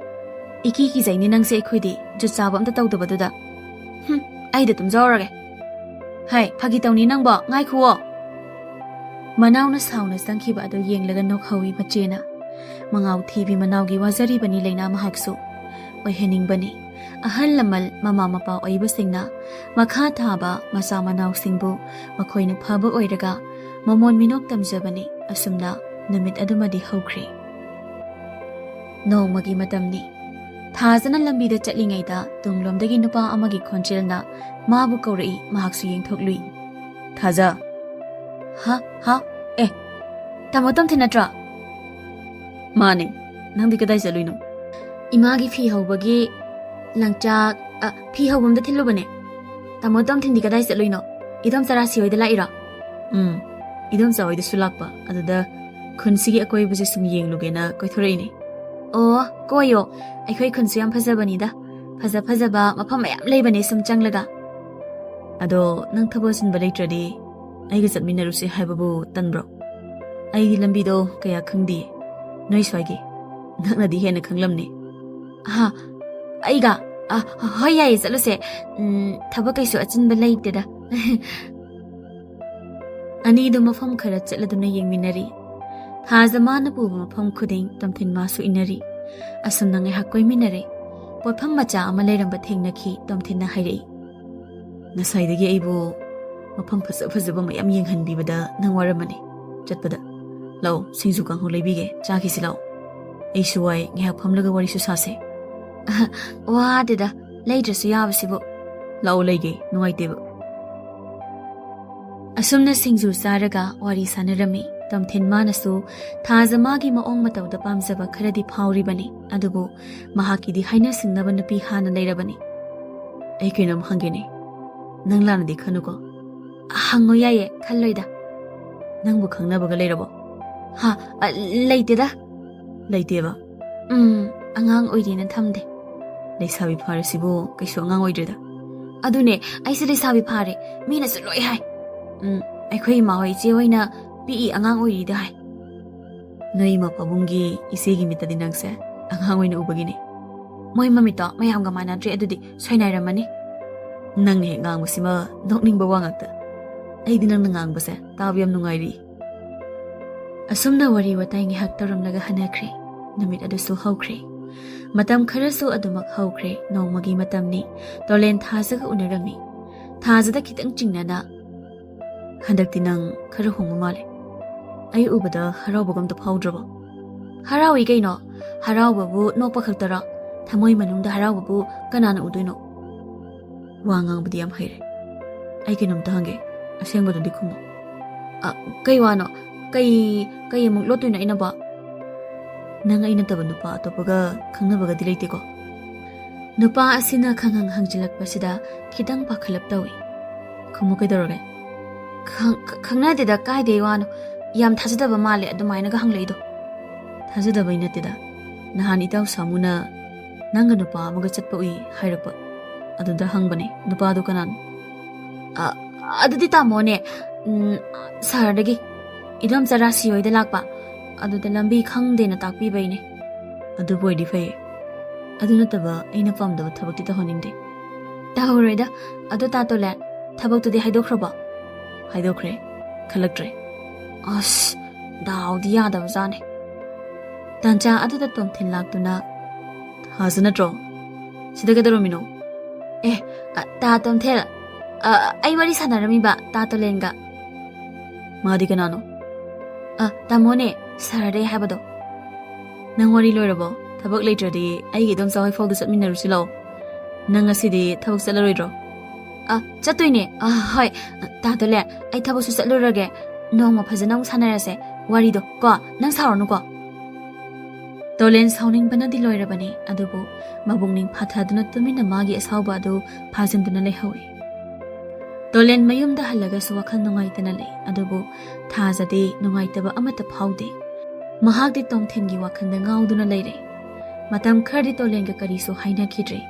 ꯏꯀꯤ ꯀꯤꯖꯩꯅꯦ ꯅꯪꯁꯦ, ꯑꯩꯈꯣꯏꯗꯤ ꯖꯨꯠ ꯆꯥꯕ ꯑꯝꯇ ꯇꯧꯗꯕꯗꯨꯗ꯫ ꯍꯨꯝ, ꯑꯩꯗ ꯇꯨꯝꯖꯍꯧꯔꯒꯦ꯫ ꯍꯩ, ꯐꯥꯒꯤ ꯇꯧꯅꯤ ꯅꯪꯕꯣ, ꯉꯥꯏꯈꯨꯑꯣ꯫ ꯃꯅꯥꯎꯅ ꯁꯥꯎꯅ ꯆꯪꯈꯤꯕ ꯑꯗꯨ ꯌꯦꯡꯂꯒ ꯅꯣꯛꯍꯧꯏ ꯃꯆꯦꯅ꯫ ꯃꯉꯥꯎ ꯊꯤꯕꯤ ꯃꯅꯥꯎꯒꯤ ꯋꯥꯖꯔꯤꯕꯅꯤ ꯂꯩꯅꯥ ꯃꯍꯥꯛꯁꯨ꯫ ꯑꯣꯏꯍꯟꯅꯤꯡꯕꯅꯤ꯫ ꯑꯍꯜ ꯂꯃꯟ ꯃꯃꯥ ꯃꯄꯥ ꯑꯣꯏꯕꯁꯤꯡꯅ ꯃꯈꯥ ꯊꯥꯕ ꯃꯆꯥ ꯃꯅꯥꯎꯁꯤꯡꯕꯨ ꯃꯈꯣꯏꯅ ꯐꯕ ꯑꯣꯏꯔꯒ ꯃꯃꯣꯟ ꯃꯤꯅꯣꯛ ꯇꯝꯖꯕꯅꯤ꯫ ꯑꯁꯨꯝꯅ ꯅꯨꯃꯤꯠ ꯑꯗꯨꯃꯗꯤ ꯍꯧꯈ꯭ꯔꯦ꯫ ꯅꯣꯡꯃꯒꯤ ꯃꯇꯝꯅꯤ꯫ ꯊꯥꯖꯅ ꯂꯝꯕꯤꯗ ꯆꯠꯂꯤꯉꯩꯗ ꯇꯨꯡꯂꯣꯝꯗꯒꯤ ꯅꯨꯄꯥ ꯑꯃꯒꯤ ꯈꯣꯟꯖꯦꯜꯅ ꯃꯥꯕꯨ ꯀꯧꯔꯛꯏ꯫ ꯃꯍꯥꯛꯁꯨ ꯌꯦꯡꯊꯣꯛꯂꯨꯏ꯫ "ꯊꯥꯖ!" "ꯍꯥ? ꯍꯥ? ꯑꯦ, ꯇꯥꯃꯣ ꯇꯣꯝꯊꯤꯟ ꯅꯠꯇ꯭ꯔꯣ?" "ꯃꯥꯅꯦ꯫ ꯅꯪꯗꯤ ꯀꯗꯥꯏ ꯆꯠꯂꯨꯏꯅꯣ?" "ꯏꯃꯥꯒꯤ ꯐꯤ ꯍꯧꯕꯒꯤ ꯂꯪꯆꯥꯛ, ꯑ, ꯐꯤ ꯍꯧꯕꯝꯗ ꯊꯤꯜꯂꯨꯕꯅꯦ꯫ ꯇꯥꯃꯣ ꯇꯣꯝꯊꯤꯟꯗꯤ ꯀꯗꯥꯏ ꯆꯠꯂꯨꯏꯅꯣ? ꯏꯗꯣꯝꯆꯥ ꯔꯥꯁꯤ ꯍꯣꯏꯗ ꯂꯥꯛꯏꯔꯣ?" "ꯎꯝ, ꯏꯗꯣꯝꯆꯥ ꯍꯣꯏꯗꯁꯨ ꯂꯥꯛꯄ꯫ ꯑꯗꯨꯗ ꯈꯨꯟꯁꯤꯒꯤ ꯑꯀꯣꯏꯕꯁꯦ ꯁꯨꯝ ꯌꯦꯡꯂꯨꯒꯦꯅ ꯀꯣꯏꯊꯣꯔꯛꯏꯅꯦ꯫" "ꯑꯣ, ꯀꯣꯏꯌꯣ꯫ ꯑꯩꯈꯣꯏ ꯈꯨꯟꯁꯨ ꯌꯥꯝ ꯐꯖꯕꯅꯤꯗ꯫ ꯐꯖ ꯐꯖꯕ ꯃꯐꯝ ꯃꯌꯥꯝ ꯂꯩꯕꯅꯦ ꯁꯨꯝ ꯆꯪꯂꯒ꯫" "ꯑꯗꯣ ꯅꯪ ꯊꯕꯛ ꯑꯆꯤꯟꯕ ꯂꯩꯇ꯭ꯔꯗꯤ ꯑꯩꯒ ꯆꯠꯃꯤꯟꯅꯔꯨꯁꯦ ꯍꯥꯏꯕꯕꯨ ꯇꯟꯕ꯭ꯔꯣ? ꯑꯩꯗꯤ ꯂꯝꯕꯤꯗꯣ ꯀꯌꯥ ꯈꯪꯗꯦ꯫ ꯅꯣꯏ ꯁ꯭ꯋꯥꯏꯒꯤ ꯅꯪꯅꯗꯤ ꯍꯦꯟꯅ ꯈꯪꯂꯝꯅꯤ꯫" "ꯑꯍꯥ, ꯑꯩꯒ? ꯑ, ꯍꯣꯏ, ꯌꯥꯏꯌꯦ, ꯆꯠꯂꯨꯁꯦ꯫ ꯎꯝ, ꯊꯕꯛ ꯀꯩꯁꯨ ꯑꯆꯤꯟꯕ ꯂꯩꯇꯦꯗ꯫" ꯑꯅꯤꯗꯨ ꯃꯐꯝ ꯈꯔ ꯆꯠꯂꯗꯨꯅ ꯌꯦꯡꯃꯤꯟꯅꯔꯤ꯫ ꯊꯥꯖ ꯃꯥꯅ ꯄꯨꯕ ꯃꯐꯝ ꯈꯨꯗꯤꯡ ꯇꯣꯝꯊꯤꯟ ꯃꯥꯁꯨ ꯏꯟꯅꯔꯤ꯫ ꯑꯁꯨꯝꯅ ꯉꯥꯏꯍꯥꯛ ꯀꯣꯏꯃꯤꯟꯅꯔꯦ꯫ ꯄꯣꯠꯐꯝ ꯃꯆꯥ ꯑꯃ ꯂꯩꯔꯝꯕ ꯊꯦꯡꯅꯈꯤ꯫ ꯇꯣꯝꯊꯤꯟꯅ ꯍꯥꯏꯔꯛꯏ, "ꯉꯁꯥꯏꯗꯒꯤ ꯑꯩꯕꯨ ꯃꯐꯝ ꯐꯖ ꯐꯖꯕ ꯃꯌꯥꯝ ꯌꯦꯡꯍꯟꯕꯤꯕꯗ ꯅꯪ ꯋꯥꯔꯝꯃꯅꯤ ꯆꯠꯄꯗ꯫ ꯂꯥꯛꯑꯣ, ꯁꯤꯡꯖꯨ ꯀꯥꯡꯍꯧ ꯂꯩꯕꯤꯒꯦ, ꯆꯥꯈꯤꯁꯤ ꯂꯥꯛꯑꯣ꯫ ꯑꯩꯁꯨ ꯋꯥꯏ, ꯉꯥꯏꯍꯥꯛ ꯐꯝꯂꯒ ꯋꯥꯔꯤꯁꯨ ꯁꯥꯁꯦ꯫" "ꯑꯍ, ꯋꯥꯗꯦꯗ, ꯂꯩꯗ꯭ꯔꯁꯨ ꯌꯥꯕꯁꯤꯕꯨ꯫" "ꯂꯥꯛꯑꯣ, ꯂꯩꯒꯦ, ꯅꯨꯡꯉꯥꯏꯇꯦꯕ꯫" ꯑꯁꯨꯝꯅ ꯁꯤꯡꯖꯨ ꯆꯥꯔꯒ ꯋꯥꯔꯤ ꯁꯥꯟꯅꯔꯝꯃꯤ꯫ ꯇꯣꯝꯊꯤꯟ ꯃꯥꯅꯁꯨ ꯊꯥꯖ ꯃꯥꯒꯤ ꯃꯑꯣꯡ ꯃꯇꯧꯗ ꯄꯥꯝꯖꯕ ꯈꯔꯗꯤ ꯐꯥꯎꯔꯤꯕꯅꯤ, ꯑꯗꯨꯕꯨ ꯃꯍꯥꯛꯀꯤꯗꯤ ꯍꯥꯏꯅ ꯁꯤꯡꯅꯕ ꯅꯨꯄꯤ ꯍꯥꯟꯅ ꯂꯩꯔꯕꯅꯤ꯫ "ꯑꯩ ꯀꯩꯅꯣꯝ ꯍꯪꯒꯦꯅꯦ, ꯅꯪ ꯂꯥꯟꯅꯗꯤ ꯈꯟꯅꯨꯀꯣ꯫" "ꯍꯪꯉꯣ ꯌꯥꯏꯌꯦ, ꯈꯜꯂꯣꯏꯗ꯫" "ꯅꯪꯕꯨ ꯈꯪꯅꯕꯒ ꯂꯩꯔꯕꯣ?" "ꯍꯥ? ꯑ, ꯂꯩꯇꯦꯗ꯫" "ꯂꯩꯇꯦꯕ?" "ꯎꯝ, ꯑꯉꯥꯡ ꯑꯣꯏꯔꯤꯅ ꯊꯝꯗꯦ꯫" "ꯂꯩꯁꯥꯕꯤ ꯐꯥꯔꯁꯤꯕꯨ ꯀꯩꯁꯨ ꯑꯉꯥꯡ ꯑꯣꯏꯗ꯭ꯔꯦꯗ꯫" "ꯑꯗꯨꯅꯦ, ꯑꯩꯁꯦ ꯂꯩꯁꯥꯕꯤ ꯐꯥꯔꯦ, ꯃꯤꯅꯁꯨ ꯂꯣꯏ ꯍꯥꯏ꯫ ꯎꯝ, ꯑꯩꯈꯣꯏ ꯏꯃꯥ ꯍꯣꯏ ꯏꯆꯦ ꯍꯣꯏꯅ ꯄꯤꯛꯏ, ꯑꯉꯥꯡ ꯑꯣꯏꯔꯤꯗ ꯍꯥꯏ꯫" "ꯅꯣꯏ ꯏꯃꯥ ꯄꯥꯕꯨꯡꯒꯤ ꯏꯆꯦꯒꯤ ꯃꯤꯠꯇꯗꯤ ꯅꯪꯁꯦ ꯑꯉꯥꯡ ꯑꯣꯏꯅ ꯎꯕꯒꯤꯅꯦ꯫" "ꯃꯣꯏ ꯃꯃꯤꯠꯇꯣ ꯃꯌꯥꯝꯒ ꯃꯥꯟꯅꯗ꯭ꯔꯦ, ꯑꯗꯨꯗꯤ ꯁꯣꯏꯅꯥꯏꯔꯝꯃꯅꯤ꯫" "ꯅꯪꯅ ꯍꯦꯛ ꯉꯥꯡꯕꯁꯤꯃ ꯅꯣꯛꯅꯤꯡꯕ ꯋꯥ ꯉꯥꯛꯇ꯫ ꯑꯩꯗꯤ ꯅꯪꯅ ꯉꯥꯡꯕꯁꯦ ꯇꯥꯕ ꯌꯥꯝ ꯅꯨꯡꯉꯥꯏꯔꯤ꯫" ꯑꯁꯨꯝꯅ ꯋꯥꯔꯤ ꯋꯥꯇꯥꯏ ꯉꯥꯏꯍꯥꯛ ꯇꯧꯔꯝꯂꯒ ꯍꯟꯅꯈ꯭ꯔꯦ꯫ ꯅꯨꯃꯤꯠ ꯑꯗꯨꯁꯨ ꯍꯧꯈ꯭ꯔꯦ꯫ ꯃꯇꯝ ꯈꯔꯁꯨ ꯑꯗꯨꯃꯛ ꯍꯧꯈ꯭ꯔꯦ꯫ ꯅꯣꯡꯃꯒꯤ ꯃꯇꯝꯅꯤ꯫ ꯇꯣꯂꯦꯟ ꯊꯥꯖꯒ ꯎꯅꯔꯝꯃꯤ꯫ ꯊꯥꯖꯗ ꯈꯤꯇꯪ ꯆꯤꯡꯅꯅ, "ꯍꯟꯗꯛꯇꯤ ꯅꯪ ꯈꯔ ꯍꯣꯡꯕ ꯃꯥꯜꯂꯦ꯫ ꯑꯩ ꯎꯕꯗ ꯍꯔꯥꯎꯕꯒ ꯑꯝꯇ ꯐꯥꯎꯗ꯭ꯔꯕꯣ?" "ꯍꯔꯥꯎꯏ ꯀꯩꯅꯣ꯫ ꯍꯔꯥꯎꯕꯕꯨ ꯅꯣꯛꯄ ꯈꯛꯇꯔꯣ? ꯊꯃꯣꯏ ꯃꯅꯨꯡꯗ ꯍꯔꯥꯎꯕꯕꯨ ꯀꯅꯥꯅ ꯎꯗꯣꯏꯅꯣ? ꯋꯥ ꯉꯥꯡꯕꯗꯤ ꯌꯥꯝ ꯍꯩꯔꯦ꯫ ꯑꯩ ꯀꯩꯅꯣꯝꯇ ꯍꯪꯒꯦ, ꯑꯁꯦꯡꯕꯗꯨꯗꯤ ꯈꯨꯝꯃꯣ꯫ ꯑ, ꯀꯩ ꯋꯥꯅꯣ? ꯀꯩ, ꯀꯩ ꯑꯃꯨꯛ ꯂꯣꯠꯇꯣꯏꯅꯣ ꯑꯩꯅꯕꯣ? ꯅꯪ ꯑꯩ ꯅꯠꯇꯕ ꯅꯨꯄꯥ ꯑꯇꯣꯞꯄꯒ ꯈꯪꯅꯕꯒꯗꯤ ꯂꯩꯇꯦꯀꯣ? ꯅꯨꯄꯥ ꯑꯁꯤꯅ ꯈꯪꯍꯪ ꯍꯪꯖꯤꯜꯂꯛꯄꯁꯤꯗ ꯈꯤꯇꯪ ꯄꯥꯈꯠꯂꯞ ꯇꯧꯏ꯫ ꯈꯨꯝꯃꯨ ꯀꯩꯗꯧꯔꯒꯦ? ꯈꯪ-, ꯈ-, ꯈꯪꯅꯗꯦꯗ, ꯀꯥꯏꯗꯩ ꯋꯥꯅꯣ? ꯌꯥꯝ ꯊꯥꯖꯗꯕ ꯃꯥꯜꯂꯦ ꯑꯗꯨꯃꯥꯏꯅꯒ ꯍꯪꯂꯛꯏꯗꯣ꯫ ꯊꯥꯖꯗꯕꯩ ꯅꯠꯇꯦꯗ꯫ ꯅꯍꯥꯟ ꯏꯇꯥꯎ ꯁꯥꯃꯨꯅ ꯅꯪꯒ ꯅꯨꯄꯥ ꯑꯃꯒ ꯆꯠꯄ ꯎꯏ ꯍꯥꯏꯔꯛꯄ꯫ ꯑꯗꯨꯗ ꯍꯪꯕꯅꯦ, ꯅꯨꯄꯥꯗꯣ ꯀꯅꯥꯅꯣ? ꯑ, ꯑꯗꯨꯗꯤ ꯇꯥꯃꯣꯅꯦ, ꯎꯝ, ꯁꯍꯔꯗꯒꯤ ꯏꯗꯣꯝꯆꯥ ꯔꯥꯁꯤ ꯍꯣꯏꯗ ꯂꯥꯛꯄ꯫ ꯑꯗꯨꯗ ꯂꯝꯕꯤ ꯈꯪꯗꯦꯅ ꯇꯥꯛꯄꯤꯕꯩꯅꯦ꯫ ꯑꯗꯨꯕꯨ ꯑꯣꯏꯗꯤ ꯐꯩꯌꯦ꯫ ꯑꯗꯨ ꯅꯠꯇꯕ ꯑꯩꯅ ꯄꯥꯝꯗꯕ ꯊꯕꯛꯇꯤ ꯇꯧꯍꯟꯅꯤꯡꯗꯦ꯫ ꯇꯧꯔꯣꯏꯗ꯫ ꯑꯗꯣ ꯇꯥ ꯇꯣꯂꯦꯟ, ꯊꯕꯛꯇꯨꯗꯤ ꯍꯥꯏꯗꯣꯛꯈ꯭ꯔꯕꯣ? ꯍꯥꯏꯗꯣꯛꯈ꯭ꯔꯦ꯫ ꯈꯜꯂꯛꯇ꯭ꯔꯦ꯫ ꯑꯁ, ꯗꯥꯎꯗꯤ ꯌꯥꯗꯕꯖꯥꯠꯅꯦ꯫ ꯇꯥꯟꯖꯥ ꯑꯗꯨꯗ ꯇꯣꯝꯊꯤꯟ ꯂꯥꯛꯇꯨꯅ, "ꯊꯥꯖ ꯅꯠꯇ꯭ꯔꯣ? ꯁꯤꯗ ꯀꯩꯗꯧꯔꯝꯃꯤꯅꯣ?" "ꯑꯦ, ꯑ, ꯇꯥ ꯇꯣꯝꯊꯦꯜ, ꯑ, ꯑꯩ ꯋꯥꯔꯤ ꯁꯥꯟꯅꯔꯝꯃꯤꯕ ꯇꯥ ꯇꯣꯂꯦꯟꯒ꯫" "ꯃꯥꯗꯤ ꯀꯅꯥꯅꯣ?" "ꯑ, ꯇꯥꯃꯣꯅꯦ, ꯁꯍꯔꯗꯩ ꯍꯥꯏꯕꯗꯣ꯫" "ꯅꯪ ꯋꯥꯔꯤ ꯂꯣꯏꯔꯕꯣ? ꯊꯕꯛ ꯂꯩꯇ꯭ꯔꯗꯤ ꯑꯩꯒꯤ ꯏꯗꯣꯝꯆꯥ ꯍꯣꯏ ꯐꯥꯎꯗ ꯆꯠꯃꯤꯟꯅꯔꯨꯁꯤ ꯂꯥꯛꯑꯣ꯫ ꯅꯪ ꯉꯁꯤꯗꯤ ꯊꯕꯛ ꯆꯠꯂꯔꯣꯏꯗ꯭ꯔꯣ?" "ꯑ, ꯆꯠꯇꯣꯏꯅꯦ꯫ ꯑ, ꯍꯣꯏ, ꯇꯥ ꯇꯣꯂꯦꯟ, ꯑꯩ ꯊꯕꯛꯁꯨ ꯆꯠꯂꯨꯔꯒꯦ꯫ ꯅꯣꯡꯃ ꯐꯖꯅ ꯑꯃꯨꯛ ꯁꯥꯟꯅꯔꯁꯦ ꯋꯥꯔꯤꯗꯣ ꯀꯣ, ꯅꯪ ꯁꯥꯎꯔꯅꯨꯀꯣ꯫" ꯇꯣꯂꯦꯟ ꯁꯥꯎꯅꯤꯡꯕꯅꯗꯤ ꯂꯣꯏꯔꯕꯅꯤ, ꯑꯗꯨꯕꯨ ꯃꯕꯨꯛꯅꯤꯡ ꯐꯥꯊꯗꯨꯅ ꯇꯨꯃꯤꯟꯅ ꯃꯥꯒꯤ ꯑꯁꯥꯎꯕ ꯑꯗꯨ ꯐꯥꯖꯤꯟꯗꯨꯅ ꯂꯩꯍꯧꯏ꯫ ꯇꯣꯂꯦꯟ ꯃꯌꯨꯝꯗ ꯍꯜꯂꯒꯁꯨ ꯋꯥꯈꯜ ꯅꯨꯡꯉꯥꯏꯇꯅ ꯂꯩ, ꯑꯗꯨꯕꯨ ꯊꯥꯖꯗꯤ ꯅꯨꯡꯉꯥꯏꯇꯕ ꯑꯃꯠꯇ ꯐꯥꯎꯗꯦ꯫ ꯃꯍꯥꯛꯇꯤ ꯇꯣꯝꯊꯤꯟꯒꯤ ꯋꯥꯈꯜꯗ ꯉꯥꯎꯗꯨꯅ ꯂꯩꯔꯦ꯫ ꯃꯇꯝ ꯈꯔꯗꯤ ꯇꯣꯂꯦꯟꯒ ꯀꯔꯤꯁꯨ ꯍꯥꯏꯅꯈꯤꯗ꯭ꯔꯦ꯫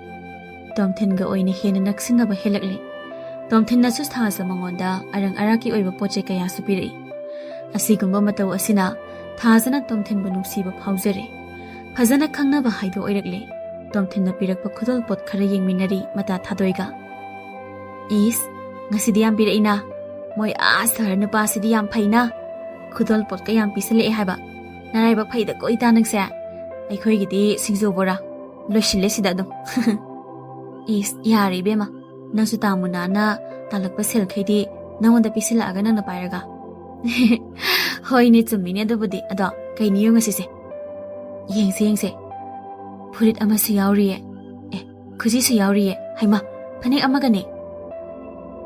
ꯇꯣꯝꯊꯤꯟꯒ ꯑꯣꯏꯅ ꯍꯦꯟꯅ ꯅꯛꯁꯤꯟꯅꯕ ꯍꯦꯜꯂꯛꯂꯦ꯫ ꯇꯣꯝꯊꯤꯟꯅꯁꯨ ꯊꯥꯖ ꯃꯉꯣꯟꯗ ꯑꯔꯪ ꯑꯔꯥꯛꯀꯤ ꯑꯣꯏꯕ ꯄꯣꯠ ꯆꯩ ꯀꯌꯥꯁꯨ ꯄꯤꯔꯛꯏ꯫ ꯑꯁꯤꯒꯨꯝꯕ ꯃꯇꯧ ꯑꯁꯤꯅ ꯊꯥꯖꯅ ꯇꯣꯝꯊꯤꯟꯕꯨ ꯅꯨꯡꯁꯤꯕ ꯐꯥꯎꯖꯔꯦ꯫ ꯐꯖꯅ ꯈꯪꯅꯕ ꯍꯥꯏꯗꯣ ꯑꯣꯏꯔꯛꯂꯦ꯫ ꯇꯣꯝꯊꯤꯟꯅ ꯄꯤꯔꯛꯄ ꯈꯨꯗꯣꯜ ꯄꯣꯠ ꯈꯔ ꯌꯦꯡꯃꯤꯟꯅꯔꯤ ꯃꯇꯥ ꯊꯥꯗꯣꯏꯒ꯫ "ꯏꯁ, ꯉꯁꯤꯗꯤ ꯌꯥꯝ ꯄꯤꯔꯛꯏꯅ꯫ ꯃꯣꯏ ꯑꯥ ꯁꯍꯔ ꯅꯨꯄꯥꯁꯤꯗꯤ ꯌꯥꯝ ꯐꯩꯅ꯫ ꯈꯨꯗꯣꯜ ꯄꯣꯠꯀ ꯌꯥꯝ ꯄꯤꯁꯜꯂꯛꯑꯦ ꯍꯥꯏꯕ꯫ ꯅꯔꯥꯏꯕꯛ ꯐꯩꯗꯀꯣ ꯏꯇꯥ ꯅꯪꯁꯦ꯫ ꯑꯩꯈꯣꯏꯒꯤꯗꯤ ꯁꯤꯡꯖꯨ ꯕꯣꯔꯥ ꯂꯣꯏꯁꯤꯜꯂꯦ ꯁꯤꯗ ꯑꯗꯨꯝ꯫" "ꯏꯁ, ꯌꯥꯔꯦ ꯏꯕꯦꯝꯃ꯫ ꯅꯪꯁꯨ ꯇꯥꯃꯨꯅꯥꯅ ꯇꯥꯜꯂꯛꯄ ꯁꯦꯜꯈꯩꯗꯤ ꯅꯪꯉꯣꯟꯗ ꯄꯤꯁꯤꯜꯂꯛꯑꯒ ꯅꯪꯅ ꯄꯥꯏꯔꯒ?" "ꯍꯣꯏꯅꯦ, ꯆꯨꯝꯃꯤꯅꯦ ꯑꯗꯨꯕꯨꯗꯤ꯫ ꯑꯗꯣ ꯀꯩꯅꯣ ꯌꯦꯡꯉꯁꯤꯁꯦ?" "ꯌꯦꯡꯁꯦ, ꯌꯦꯡꯁꯦ꯫" ꯐꯨꯔꯤꯠ ꯑꯃꯁꯨ ꯌꯥꯎꯔꯤꯌꯦ꯫ ꯑꯦ, ꯈꯨꯖꯤꯁꯨ ꯌꯥꯎꯔꯤꯌꯦ꯫ ꯍꯩꯃꯥ, ꯐꯅꯦꯛ ꯑꯃꯒꯅꯦ꯫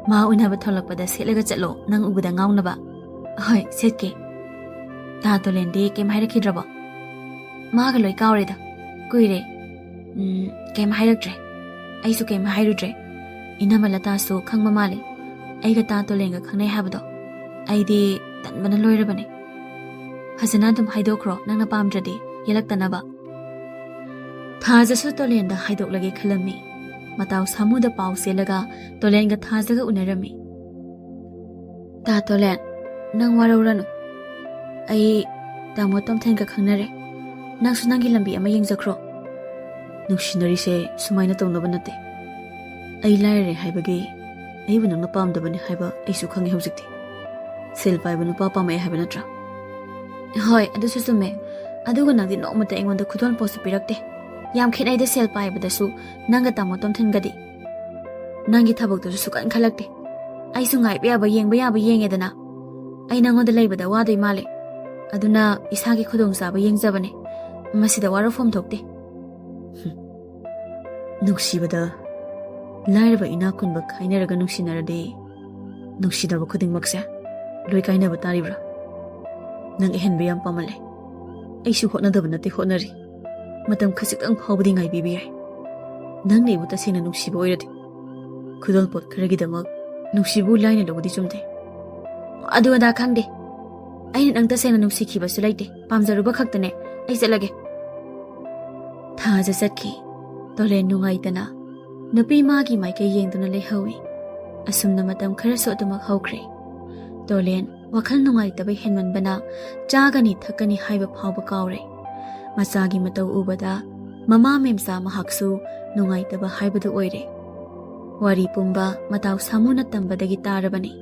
ꯃꯥ ꯎꯅꯕ ꯊꯣꯛꯂꯛꯄꯗ ꯁꯦꯠꯂꯒ ꯆꯠꯂꯣ, ꯅꯪ ꯎꯕꯗ ꯉꯥꯎꯅꯕ꯫ ꯍꯣꯏ, ꯁꯦꯠꯀꯦ꯫ ꯇꯥ ꯇꯣꯂꯦꯟꯗꯤ ꯀꯩꯝ ꯍꯥꯏꯔꯛꯈꯤꯗ꯭ꯔꯕꯣ? ꯃꯥꯒ ꯂꯣꯏ ꯀꯥꯎꯔꯦꯗ꯫ ꯀꯨꯏꯔꯦ꯫ ꯎꯝ, ꯀꯩꯝ ꯍꯥꯏꯔꯛꯇ꯭ꯔꯦ꯫ ꯑꯩꯁꯨ ꯀꯩꯝ ꯍꯥꯏꯔꯨꯗ꯭ꯔꯦ꯫ ꯏꯅꯝꯃ ꯂꯇꯥꯁꯨ ꯈꯪꯕ ꯃꯥꯜꯂꯦ, ꯑꯩꯒ ꯇꯥ ꯇꯣꯂꯦꯟꯒ ꯈꯪꯅꯩ ꯍꯥꯏꯕꯗꯣ꯫ ꯑꯩꯗꯤ ꯇꯟꯕꯅ ꯂꯣꯏꯔꯕꯅꯦ꯫ ꯐꯖꯅ ꯑꯗꯨꯝ ꯍꯥꯏꯗꯣꯛꯈ꯭ꯔꯣ, ꯅꯪꯅ ꯄꯥꯝꯗ꯭ꯔꯗꯤ, ꯌꯦꯜꯂꯛꯇꯅꯕ꯫ ꯊꯥꯖꯁꯨ ꯇꯣꯂꯦꯟꯗ ꯍꯥꯏꯗꯣꯛꯂꯒꯦ ꯈꯜꯂꯝꯃꯤ꯫ ꯃꯇꯥꯎ ꯁꯥꯃꯨꯗ ꯄꯥꯎ ꯆꯦꯜꯂꯒ ꯇꯣꯂꯦꯟꯒ ꯊꯥꯖꯒ ꯎꯅꯔꯝꯃꯤ꯫ ꯇꯥ ꯇꯣꯂꯦꯟ, ꯅꯪ ꯋꯥꯔꯧꯔꯅꯨ꯫ ꯑꯩ ꯇꯥꯃꯣ ꯇꯣꯝꯊꯦꯟꯒ ꯈꯪꯅꯔꯦ꯫ ꯅꯪꯁꯨ ꯅꯪꯒꯤ ꯂꯝꯕꯤ ꯑꯃ ꯌꯦꯡꯖꯈ꯭ꯔꯣ꯫ ꯅꯨꯡꯁꯤꯅꯔꯤꯁꯦ ꯁꯨꯃꯥꯏꯅ ꯇꯧꯅꯕ ꯅꯠꯇꯦ꯫ ꯑꯩ ꯂꯥꯏꯔꯔꯦ ꯍꯥꯏꯕꯒꯤ ꯑꯩꯕꯨ ꯅꯪꯅ ꯄꯥꯝꯗꯕꯅꯤ ꯍꯥꯏꯕ ꯑꯩꯁꯨ ꯈꯪꯉꯦ ꯍꯧꯖꯤꯛꯇꯤ꯫ ꯁꯦꯜ ꯄꯥꯏꯕ ꯅꯨꯄꯥ ꯄꯥꯝꯃꯛꯑꯦ ꯍꯥꯏꯕ ꯅꯠꯇ꯭ꯔꯥ? ꯍꯣꯏ, ꯑꯗꯨꯁꯨ ꯆꯨꯝꯃꯦ꯫ ꯑꯗꯨꯒ ꯅꯪꯗꯤ ꯅꯣꯡꯃꯇ ꯑꯩꯉꯣꯟꯗ ꯈꯨꯗꯣꯜ ꯄꯣꯠꯁꯨ ꯄꯤꯔꯛꯇꯦ꯫ ꯌꯥꯝ ꯈꯦꯠꯅꯩꯗ ꯁꯦꯜ ꯄꯥꯏꯕꯗꯁꯨ ꯅꯪꯒ ꯇꯥꯃꯣ ꯇꯣꯝꯊꯤꯟꯒꯗꯤ꯫ ꯅꯪꯒꯤ ꯊꯕꯛꯇꯨꯁꯨ ꯁꯨꯀꯟ ꯈꯜꯂꯛꯇꯦ꯫ ꯑꯩꯁꯨ ꯉꯥꯏꯕ ꯌꯥꯕ ꯌꯦꯡꯕ ꯌꯥꯕ ꯌꯦꯡꯉꯦꯗꯅ꯫ ꯑꯩ ꯅꯪꯉꯣꯟꯗ ꯂꯩꯕꯗ ꯋꯥꯗꯣꯏ ꯃꯥꯜꯂꯦ꯫ ꯑꯗꯨꯅ ꯏꯁꯥꯒꯤ ꯈꯨꯗꯣꯡꯆꯥꯕ ꯌꯦꯡꯖꯕꯅꯦ꯫ ꯃꯁꯤꯗ ꯋꯥꯔꯧꯐꯝ ꯊꯣꯛꯇꯦ꯫ ꯍꯨꯝ꯫ ꯅꯨꯡꯁꯤꯕꯗ ꯂꯥꯏꯔꯕ ꯏꯅꯥꯛ ꯈꯨꯟꯕ ꯈꯥꯏꯅꯔꯒ ꯅꯨꯡꯁꯤꯅꯔꯗꯤ ꯅꯨꯡꯁꯤꯅꯕ ꯈꯨꯗꯤꯡꯃꯛꯁꯦ ꯂꯣꯏ ꯀꯥꯏꯅꯕ ꯇꯥꯔꯤꯕ꯭ꯔꯥ? ꯅꯪ ꯑꯍꯦꯟꯕ ꯌꯥꯝ ꯄꯥꯝꯃꯜꯂꯦ꯫ ꯑꯩꯁꯨ ꯍꯣꯠꯅꯗꯕ ꯅꯠꯇꯦ, ꯍꯣꯠꯅꯔꯤ꯫ ꯃꯇꯝ ꯈꯖꯤꯛꯇꯪ ꯐꯥꯎꯕꯗꯤ ꯉꯥꯏꯕꯤꯕ ꯌꯥꯏ꯫ ꯅꯪꯅ ꯑꯩꯕꯨ ꯇꯁꯦꯡꯅ ꯅꯨꯡꯁꯤꯕ ꯑꯣꯏꯔꯗꯤ ꯈꯨꯗꯣꯜꯄꯣꯠ ꯈꯔꯒꯤꯗꯃꯛ ꯅꯨꯡꯁꯤꯕꯨ ꯂꯥꯏꯅ ꯂꯧꯕꯗꯤ ꯆꯨꯝꯗꯦ꯫ ꯑꯗꯨ ꯑꯗꯥ ꯈꯪꯗꯦ꯫ ꯑꯩꯅ ꯅꯪ ꯇꯁꯦꯡꯅ ꯅꯨꯡꯁꯤꯈꯤꯕꯁꯨ ꯂꯩꯇꯦ꯫ ꯄꯥꯝꯖꯔꯨꯕ ꯈꯛꯇꯅꯦ꯫ ꯑꯩ ꯆꯠꯂꯒꯦ꯫ ꯊꯥꯖ ꯆꯠꯈꯤ꯫ ꯇꯣꯂꯦꯟ ꯅꯨꯡꯉꯥꯏꯇꯅ ꯅꯨꯄꯤ ꯃꯥꯒꯤ ꯃꯥꯏꯀꯩ ꯌꯦꯡꯗꯨꯅ ꯂꯩꯍꯧꯏ꯫ ꯑꯁꯨꯝꯅ ꯃꯇꯝ ꯈꯔꯁꯨ ꯑꯗꯨꯃꯛ ꯍꯧꯈ꯭ꯔꯦ꯫ ꯇꯣꯂꯦꯟ ꯋꯥꯈꯜ ꯅꯨꯡꯉꯥꯏꯇꯕ ꯍꯦꯟꯃꯟꯕꯅ ꯆꯥꯒꯅꯤ ꯊꯛꯀꯅꯤ ꯍꯥꯏꯕ ꯐꯥꯎꯕ ꯀꯥꯎꯔꯦ꯫ ꯃꯆꯥꯒꯤ ꯃꯇꯧ ꯎꯕꯗ ꯃꯃꯥ ꯃꯦꯝꯆꯥ ꯃꯍꯥꯛꯁꯨ ꯅꯨꯡꯉꯥꯏꯇꯕ ꯍꯥꯏꯕꯗꯨ ꯑꯣꯏꯔꯦ꯫ ꯋꯥꯔꯤ ꯄꯨꯝꯕ ꯃꯇꯥꯎ ꯁꯥꯃꯨꯅ ꯇꯝꯕꯗꯒꯤ ꯇꯥꯔꯕꯅꯤ꯫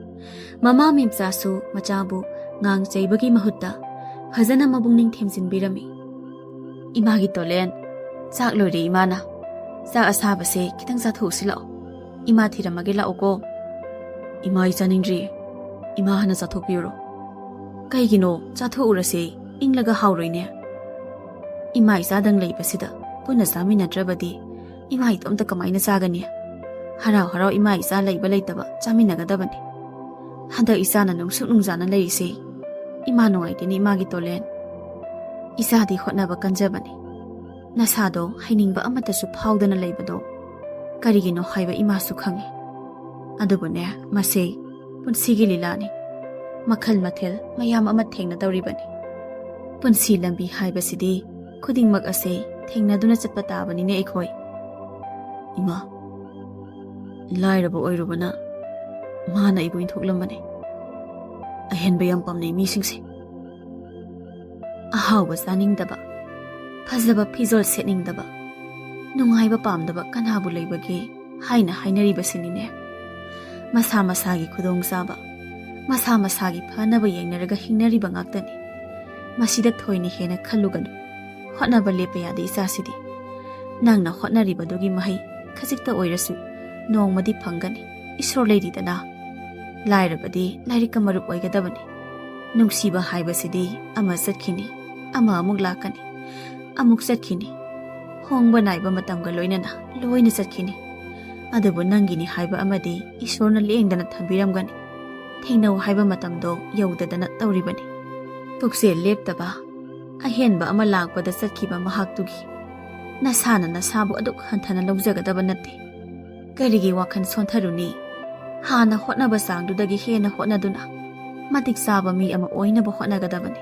ꯃꯃꯥ ꯃꯦꯝꯆꯥꯁꯨ ꯃꯆꯥꯕꯨ ꯉꯥꯡ ꯆꯩꯕꯒꯤ ꯃꯍꯨꯠꯇ ꯐꯖꯅ ꯃꯕꯨꯛꯅꯤꯡ ꯊꯦꯝꯖꯤꯟꯕꯤꯔꯝꯃꯤ꯫ "ꯏꯃꯥꯒꯤ ꯇꯣꯂꯦꯟ, ꯆꯥꯛ ꯂꯣꯏꯔꯦ ꯏꯃꯥꯅ꯫ ꯆꯥꯛ ꯑꯁꯥꯕꯁꯦ ꯈꯤꯇꯪ ꯆꯥꯊꯣꯛꯎꯁꯤ ꯂꯥꯛꯑꯣ꯫ ꯏꯃꯥ ꯊꯤꯔꯝꯃꯒꯦ ꯂꯥꯛꯑꯣꯀꯣ꯫" "ꯏꯃꯥ, ꯑꯩ ꯆꯥꯅꯤꯡꯗ꯭ꯔꯤꯌꯦ꯫ ꯏꯃꯥ ꯍꯥꯟꯅ ꯆꯥꯊꯣꯛꯄꯤꯔꯣ꯫" "ꯀꯩꯒꯤꯅꯣ? ꯆꯥꯊꯣꯛꯎꯔꯁꯦ, ꯏꯪꯂꯒ ꯍꯥꯎꯔꯣꯏꯅꯦ꯫" "ꯏꯃꯥ ꯏꯆꯥꯗꯪ ꯂꯩꯕꯁꯤꯗ ꯄꯨꯟꯅ ꯆꯥꯃꯤꯟꯅꯗ꯭ꯔꯕꯗꯤ ꯏꯃꯥ ꯏꯇꯣꯝꯇ ꯀꯃꯥꯏꯅ ꯆꯥꯒꯅꯤ? ꯍꯔꯥꯎ ꯍꯔꯥꯎ ꯏꯃꯥ ꯏꯆꯥ ꯂꯩꯕ ꯂꯩꯇꯕ ꯆꯥꯃꯤꯟꯅꯒꯗꯕꯅꯤ꯫ ꯍꯟꯗꯛ ꯏꯆꯥꯅ ꯅꯨꯡꯁꯨꯛ ꯅꯨꯡꯖꯥꯅ ꯂꯩꯔꯤꯁꯦ ꯏꯃꯥ ꯅꯨꯡꯉꯥꯏꯇꯦꯅꯦ, ꯏꯃꯥꯒꯤ ꯇꯣꯂꯦꯟ꯫ ꯏꯆꯥꯗꯤ ꯍꯣꯠꯅꯕ ꯀꯟꯖꯕꯅꯤ꯫ ꯅꯁꯥꯗꯣ ꯍꯩꯅꯤꯡꯕ ꯑꯃꯠꯇꯁꯨ ꯐꯥꯎꯗꯅ ꯂꯩꯕꯗꯣ ꯀꯔꯤꯒꯤꯅꯣ ꯍꯥꯏꯕ ꯏꯃꯥꯁꯨ ꯈꯪꯉꯤ꯫ ꯑꯗꯨꯕꯨꯅꯦ, ꯃꯁꯤ ꯄꯨꯟꯁꯤꯒꯤ ꯂꯤꯂꯥꯅꯤ꯫ ꯃꯈꯜ ꯃꯊꯦꯜ ꯃꯌꯥꯝ ꯑꯃ ꯊꯦꯡꯅꯗꯧꯔꯤꯕꯅꯤ꯫ ꯄꯨꯟꯁꯤ ꯂꯝꯕꯤ ꯍꯥꯏꯕꯁꯤꯗꯤ ꯈꯨꯗꯤꯡꯃꯛ ꯑꯁꯤ ꯊꯦꯡꯅꯗꯨꯅ ꯆꯠꯄ ꯇꯥꯕꯅꯤꯅꯦ ꯑꯩꯈꯣꯏ꯫ ꯏꯃꯥ, ꯂꯥꯏꯔꯕ ꯑꯣꯏꯔꯨꯕꯅ ꯃꯥꯅ ꯑꯩꯕꯨ ꯏꯟꯊꯣꯛꯂꯝꯕꯅꯤ꯫ ꯑꯍꯦꯟꯕ ꯌꯥꯝ ꯄꯥꯝꯅꯩ ꯃꯤꯁꯤꯡꯁꯦ꯫ ꯑꯍꯥꯎꯕ ꯆꯥꯅꯤꯡꯗꯕ, ꯐꯖꯕ ꯐꯤꯖꯣꯜ ꯁꯦꯠꯅꯤꯡꯗꯕ, ꯅꯨꯡꯉꯥꯏꯕ ꯄꯥꯝꯗꯕ ꯀꯅꯥꯕꯨ ꯂꯩꯕꯒꯦ ꯍꯥꯏꯅ ꯍꯥꯏꯅꯔꯤꯕꯁꯤꯅꯤꯅꯦ꯫ ꯃꯁꯥ ꯃꯁꯥꯒꯤ ꯈꯨꯗꯣꯡꯆꯥꯕ, ꯃꯁꯥ ꯃꯁꯥꯒꯤ ꯐꯅꯕ ꯌꯦꯡꯅꯔꯒ ꯍꯤꯡꯅꯔꯤꯕ ꯉꯥꯛꯇꯅꯤ꯫ ꯃꯁꯤꯗ ꯊꯣꯏꯅ ꯍꯦꯟꯅ ꯈꯜꯂꯨꯒꯅꯨ꯫ ꯍꯣꯠꯅꯕ ꯂꯦꯞꯄ ꯌꯥꯗꯦ ꯏꯆꯥꯁꯤꯗꯤ꯫ ꯅꯪꯅ ꯍꯣꯠꯅꯔꯤꯕꯗꯨꯒꯤ ꯃꯍꯩ ꯈꯖꯤꯛꯇ ꯑꯣꯏꯔꯁꯨ ꯅꯣꯡꯃꯗꯤ ꯐꯪꯒꯅꯤ꯫ ꯏꯁꯣꯔ ꯂꯩꯔꯤꯗꯅ꯫ ꯂꯥꯏꯔꯕꯗꯤ ꯂꯥꯏꯔꯤꯛꯀ ꯃꯔꯨꯞ ꯑꯣꯏꯒꯗꯕꯅꯤ꯫ ꯅꯨꯡꯁꯤꯕ ꯍꯥꯏꯕꯁꯤꯗꯤ ꯑꯃ ꯆꯠꯈꯤꯅꯤ, ꯑꯃ ꯑꯃꯨꯛ ꯂꯥꯛꯀꯅꯤ, ꯑꯃꯨꯛ ꯆꯠꯈꯤꯅꯤ꯫ ꯍꯣꯡꯕ ꯅꯥꯏꯕ ꯃꯇꯝꯒ ꯂꯣꯏꯅꯅ ꯂꯣꯏꯅ ꯆꯠꯈꯤꯅꯤ꯫ ꯑꯗꯨꯕꯨ ꯅꯪꯒꯤꯅꯤ ꯍꯥꯏꯕ ꯑꯃꯗꯤ ꯏꯁꯣꯔꯅ ꯂꯦꯡꯗꯅ ꯊꯝꯕꯤꯔꯝꯒꯅꯤ꯫ ꯊꯦꯡꯅꯧ ꯍꯥꯏꯕ ꯃꯇꯝꯗꯣ ꯌꯧꯗꯗꯅ ꯇꯧꯔꯤꯕꯅꯤ꯫ ꯄꯨꯛꯆꯦꯜ ꯂꯦꯞꯇꯕ, ꯑꯍꯦꯟꯕ ꯑꯃ ꯂꯥꯛꯄꯗ ꯆꯠꯈꯤꯕ ꯃꯍꯥꯛꯇꯨꯒꯤ ꯅꯁꯥꯅ ꯅꯁꯥꯕꯨ ꯑꯗꯨꯛ ꯍꯟꯊꯅ ꯂꯧꯖꯒꯗꯕ ꯅꯠꯇꯦ꯫ ꯀꯔꯤꯒꯤ ꯋꯥꯈꯜ ꯁꯣꯟꯊꯔꯨꯅꯤ? ꯍꯥꯟꯅ ꯍꯣꯠꯅꯕ ꯆꯥꯡꯗꯨꯗꯒꯤ ꯍꯦꯟꯅ ꯍꯣꯠꯅꯗꯨꯅ ꯃꯇꯤꯛ ꯆꯥꯕ ꯃꯤ ꯑꯃ ꯑꯣꯏꯅꯕ ꯍꯣꯠꯅꯒꯗꯕꯅꯤ꯫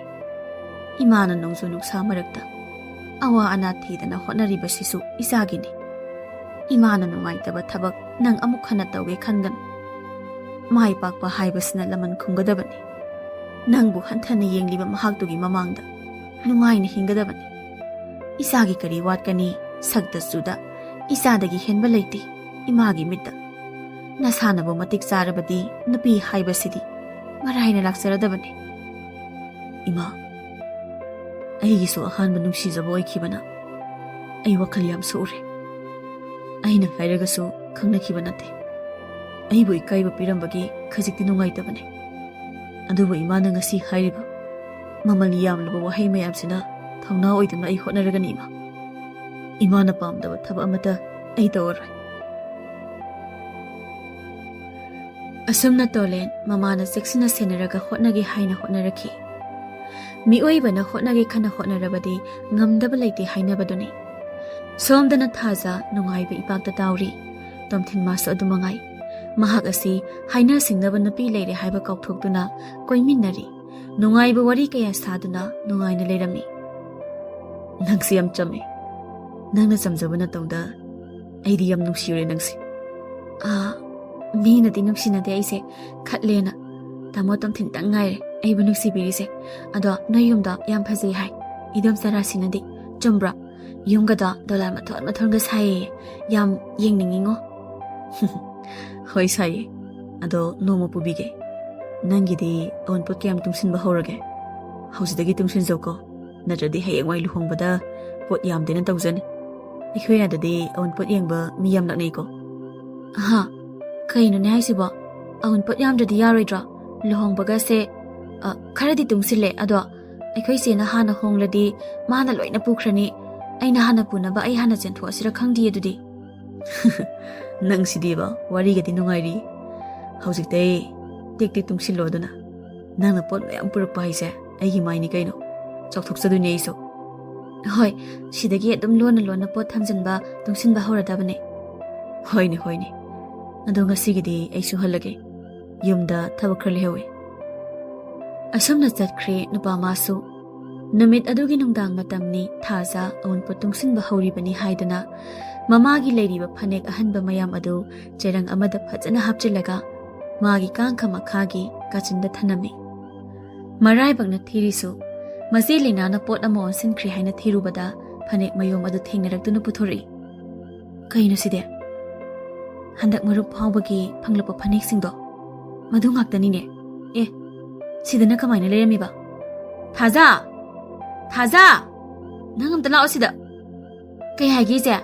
ꯏꯃꯥꯅ ꯅꯣꯡꯖꯨ ꯅꯨꯡꯁꯥ ꯃꯔꯛꯇ ꯑꯋꯥ ꯑꯅꯥ ꯊꯤꯗꯅ ꯍꯣꯠꯅꯔꯤꯕꯁꯤꯁꯨ ꯏꯆꯥꯒꯤꯅꯤ꯫ ꯏꯃꯥꯅ ꯅꯨꯡꯉꯥꯏꯇꯕ ꯊꯕꯛ ꯅꯪ ꯑꯃꯨꯛ ꯍꯟꯅ ꯇꯧꯒꯦ ꯈꯟꯒꯅꯨ꯫ ꯃꯥꯏ ꯄꯥꯛꯄ ꯍꯥꯏꯕꯁꯤꯅ ꯂꯃꯟ ꯈꯨꯝꯒꯗꯕꯅꯤ꯫ ꯅꯪꯕꯨ ꯍꯟꯊꯅ ꯌꯦꯡꯂꯤꯕ ꯃꯍꯥꯛꯇꯨꯒꯤ ꯃꯃꯥꯡꯗ ꯅꯨꯡꯉꯥꯏꯅ ꯍꯤꯡꯒꯗꯕꯅꯤ꯫ ꯏꯆꯥꯒꯤ ꯀꯔꯤ ꯋꯥꯠꯀꯅꯤ? ꯁꯛꯇ ꯆꯨꯗ ꯏꯆꯥꯗꯒꯤ ꯍꯦꯟꯕ ꯂꯩꯇꯦ ꯏꯃꯥꯒꯤ ꯃꯤꯠꯇ꯫ ꯅꯁꯥꯅꯕꯨ ꯃꯇꯤꯛ ꯆꯥꯔꯕꯗꯤ ꯅꯨꯄꯤ ꯍꯥꯏꯕꯁꯤꯗꯤ ꯃꯔꯥꯏꯅ ꯂꯥꯛꯆꯔꯗꯕꯅꯤ꯫ ꯏꯃꯥ, ꯑꯩꯒꯤꯁꯨ ꯑꯍꯥꯟꯕ ꯅꯨꯡꯁꯤꯖꯕ ꯑꯣꯏꯈꯤꯕꯅ ꯑꯩ ꯋꯥꯈꯜ ꯌꯥꯝ ꯁꯣꯛꯎꯔꯦ꯫ ꯑꯩꯅ ꯍꯥꯏꯔꯒꯁꯨ ꯈꯪꯅꯈꯤꯕ ꯅꯠꯇꯦ꯫ ꯑꯩꯕꯨ ꯏꯀꯥꯏꯕ ꯄꯤꯔꯝꯕꯒꯤ ꯈꯖꯤꯛꯇꯤ ꯅꯨꯡꯉꯥꯏꯇꯕꯅꯦ꯫ ꯑꯗꯨꯕꯨ ꯏꯃꯥꯅ ꯉꯁꯤ ꯍꯥꯏꯔꯤꯕ ꯃꯃꯜ ꯌꯥꯝꯂꯕ ꯋꯥꯍꯩ ꯃꯌꯥꯝꯁꯤꯅ ꯊꯧꯅꯥ ꯑꯣꯏꯗꯨꯅ ꯑꯩ ꯍꯣꯠꯅꯔꯒꯅꯤ, ꯏꯃꯥ꯫ ꯏꯃꯥꯅ ꯄꯥꯝꯗꯕ ꯊꯕꯛ ꯑꯃꯠꯇ ꯑꯩ ꯇꯧꯔꯔꯣꯏ꯫ ꯑꯁꯨꯝꯅ ꯇꯣꯂꯦꯟ ꯃꯃꯥꯅ ꯆꯦꯛꯁꯤꯟꯅ ꯁꯦꯟꯅꯔꯒ ꯍꯣꯠꯅꯒꯦ ꯍꯥꯏꯅ ꯍꯣꯠꯅꯔꯛꯈꯤ꯫ ꯃꯤꯑꯣꯏꯕꯅ ꯍꯣꯠꯅꯒꯦ ꯈꯟꯅ ꯍꯣꯠꯅꯔꯕꯗꯤ ꯉꯝꯗꯕ ꯂꯩꯇꯦ ꯍꯥꯏꯅꯕꯗꯨꯅꯤ꯫ ꯁꯣꯝꯗꯅ ꯊꯥꯖ ꯅꯨꯡꯉꯥꯏꯕ ꯏꯄꯥꯛꯇ ꯇꯥꯎꯔꯤ꯫ ꯇꯣꯝꯊꯤꯟ ꯃꯥꯁꯨ ꯑꯗꯨ ꯃꯉꯥꯏ꯫ ꯃꯍꯥꯛ ꯑꯁꯤ ꯍꯥꯏꯅ ꯁꯤꯡꯅꯕ ꯅꯨꯄꯤ ꯂꯩꯔꯦ ꯍꯥꯏꯕ ꯀꯥꯎꯊꯣꯛꯇꯨꯅ ꯀꯣꯏꯃꯤꯟꯅꯔꯤ꯫ ꯅꯨꯡꯉꯥꯏꯕ ꯋꯥꯔꯤ ꯀꯌꯥ ꯁꯥꯗꯨꯅ ꯅꯨꯡꯉꯥꯏꯅ ꯂꯩꯔꯝꯃꯤ꯫ "ꯅꯪꯁꯤ ꯌꯥꯝ ꯆꯝꯃꯤ꯫ ꯅꯪꯅ ꯆꯝꯖꯕ ꯅꯇꯧꯗ ꯑꯩꯗꯤ ꯌꯥꯝ ꯅꯨꯡꯁꯤꯔꯦ ꯅꯪꯁꯦ꯫" "ꯑꯥ, ꯃꯤꯅꯗꯤ ꯅꯨꯡꯁꯤꯅꯗꯦ ꯑꯩꯁꯦ, ꯈꯠꯂꯦꯅ꯫ ꯇꯥꯃꯣ ꯇꯣꯝꯊꯤꯟꯇꯪ ꯉꯥꯏꯔꯦ ꯑꯩꯕꯨ ꯅꯨꯡꯁꯤꯕꯤꯔꯤꯁꯦ꯫ ꯑꯗꯣ ꯅꯣꯏ ꯌꯨꯝꯗꯣ ꯌꯥꯝ ꯐꯖꯩ ꯍꯥꯏ ꯏꯗꯣꯝꯆꯥ ꯔꯥꯁꯤꯅꯗꯤ꯫ ꯆꯨꯝꯕ꯭ꯔꯣ? ꯌꯨꯝꯒꯗꯣ ꯗꯣꯂꯥꯟ ꯃꯊꯣꯟ ꯃꯊꯣꯟꯒ ꯁꯥꯏꯌꯦ꯫ ꯌꯥꯝ ꯌꯦꯡꯅꯤꯡꯉꯤꯉꯣ꯫" "ꯍꯣꯏ, ꯁꯥꯏꯌꯦ꯫ ꯑꯗꯣ ꯅꯣꯡꯃ ꯄꯨꯕꯤꯒꯦ꯫ ꯅꯪꯒꯤꯗꯤ ꯑꯋꯨꯟꯄꯣꯠ ꯀꯌꯥꯝ ꯇꯨꯡꯁꯤꯟꯕ ꯍꯧꯔꯒꯦ? ꯍꯧꯖꯤꯛꯇꯒꯤ ꯇꯨꯡꯁꯤꯟꯖꯧꯀꯣ꯫ ꯅꯠꯇ꯭ꯔꯗꯤ ꯍꯌꯦꯡꯋꯥꯏ ꯂꯨꯍꯣꯡꯕꯗ ꯄꯣꯠ ꯌꯥꯝꯗꯦꯅ ꯇꯧꯖꯅꯤ꯫ ꯑꯩꯈꯣꯏ ꯑꯥꯗꯗꯤ ꯑꯋꯨꯟꯄꯣꯠ ꯌꯦꯡꯕ ꯃꯤ ꯌꯥꯝ ꯂꯥꯛꯅꯩꯀꯣ꯫" "ꯑꯍꯥ, ꯀꯩꯅꯣꯅꯦ ꯍꯥꯏꯁꯤꯕꯣ? ꯑꯋꯨꯟꯄꯣꯠ ꯌꯥꯝꯗ꯭ꯔꯗꯤ ꯌꯥꯔꯣꯏꯗ꯭ꯔꯣ? ꯂꯨꯍꯣꯡꯕꯒꯁꯦ, ꯑ, ꯈꯔꯗꯤ ꯇꯨꯡꯁꯤꯜꯂꯦ, ꯑꯗꯣ ꯑꯩꯈꯣꯏ ꯆꯦꯅ ꯍꯥꯟꯅ ꯍꯣꯡꯂꯗꯤ ꯃꯥꯅ ꯂꯣꯏꯅ ꯄꯨꯈ꯭ꯔꯅꯤ꯫ ꯑꯩꯅ ꯍꯥꯟꯅ ꯄꯨꯅꯕ ꯑꯩ ꯍꯥꯟꯅ ꯆꯦꯟꯊꯣꯛꯑꯁꯤꯔ ꯈꯪꯗꯤꯌꯦ ꯑꯗꯨꯗꯤ꯫" "ꯅꯪꯁꯤꯗꯤꯕ, ꯋꯥꯔꯤꯒꯗꯤ ꯅꯨꯡꯉꯥꯏꯔꯤ꯫ ꯍꯧꯖꯤꯛꯇꯩ ꯇꯦꯛ ꯇꯦꯛ ꯇꯨꯡꯁꯤꯜꯂꯣ ꯑꯗꯨꯅ꯫ ꯅꯪꯅ ꯄꯣꯠ ꯃꯌꯥꯝ ꯄꯨꯔꯛꯄ ꯍꯥꯏꯁꯦ ꯑꯩꯒꯤ ꯃꯥꯏꯅꯤ ꯀꯩꯅꯣ꯫ ꯆꯥꯎꯊꯣꯛꯆꯗꯣꯏꯅꯦ ꯑꯩꯁꯨ꯫" "ꯍꯣꯏ, ꯁꯤꯗꯒꯤ ꯑꯗꯨꯝ ꯂꯣꯟꯅ ꯂꯣꯟꯅ ꯄꯣꯠ ꯊꯝꯖꯤꯟꯕ, ꯇꯨꯡꯁꯤꯟꯕ ꯍꯧꯔꯗꯕꯅꯦ꯫" "ꯍꯣꯏꯅꯦ, ꯍꯣꯏꯅꯦ꯫ ꯑꯗꯣ ꯉꯁꯤꯒꯤꯗꯤ ꯑꯩꯁꯨ ꯍꯜꯂꯒꯦ꯫ ꯌꯨꯝꯗ ꯊꯕꯛ ꯈꯔ ꯂꯩꯍꯧꯋꯦ꯫" ꯑꯁꯨꯝꯅ ꯆꯠꯈ꯭ꯔꯦ ꯅꯨꯄꯥ ꯃꯥꯁꯨ꯫ ꯅꯨꯃꯤꯠ ꯑꯗꯨꯒꯤ ꯅꯨꯡꯗꯥꯡ ꯃꯇꯝꯅꯤ꯫ ꯊꯥꯖ ꯑꯋꯨꯟꯄꯣꯠ ꯇꯨꯡꯁꯤꯟꯕ ꯍꯧꯔꯤꯕꯅꯤ ꯍꯥꯏꯗꯨꯅ ꯃꯃꯥꯒꯤ ꯂꯩꯔꯤꯕ ꯐꯅꯦꯛ ꯑꯍꯟꯕ ꯃꯌꯥꯝ ꯑꯗꯨ ꯆꯦꯔꯪ ꯑꯃꯗ ꯐꯖꯅ ꯍꯥꯞꯆꯤꯜꯂꯒ ꯃꯥꯒꯤ ꯀꯥꯡꯈ ꯃꯈꯥꯒꯤ ꯀꯥꯆꯤꯟꯗ ꯊꯅꯝꯃꯤ꯫ ꯃꯔꯥꯏꯕꯛꯅ ꯊꯤꯔꯤꯁꯨ, ꯃꯆꯦ ꯂꯤꯅꯥꯅ ꯄꯣꯠ ꯑꯃ ꯑꯣꯟꯁꯤꯟꯈ꯭ꯔꯦ ꯍꯥꯏꯅ ꯊꯤꯔꯨꯕꯗ ꯐꯅꯦꯛ ꯃꯌꯣꯝ ꯑꯗꯨ ꯊꯦꯡꯅꯔꯛꯇꯨꯅ ꯄꯨꯊꯣꯔꯛꯏ꯫ "ꯀꯩꯅꯣ ꯁꯤꯗꯤ? ꯍꯟꯗꯛ ꯃꯔꯨꯞ ꯐꯥꯎꯕꯒꯤ ꯐꯪꯂꯛꯄ ꯐꯅꯦꯛꯁꯤꯡꯗꯣ ꯃꯗꯨ ꯉꯥꯛꯇꯅꯤꯅꯦ꯫ ꯑꯦ, ꯁꯤꯗꯅ ꯀꯃꯥꯏꯅ ꯂꯩꯔꯝꯃꯤꯕ? ꯊꯥꯖ! ꯊꯥꯖ! ꯅꯪ ꯑꯝꯇ ꯂꯥꯛꯑꯣ ꯁꯤꯗ꯫" "ꯀꯩ ꯍꯥꯏꯒꯦ ꯏꯆꯦ?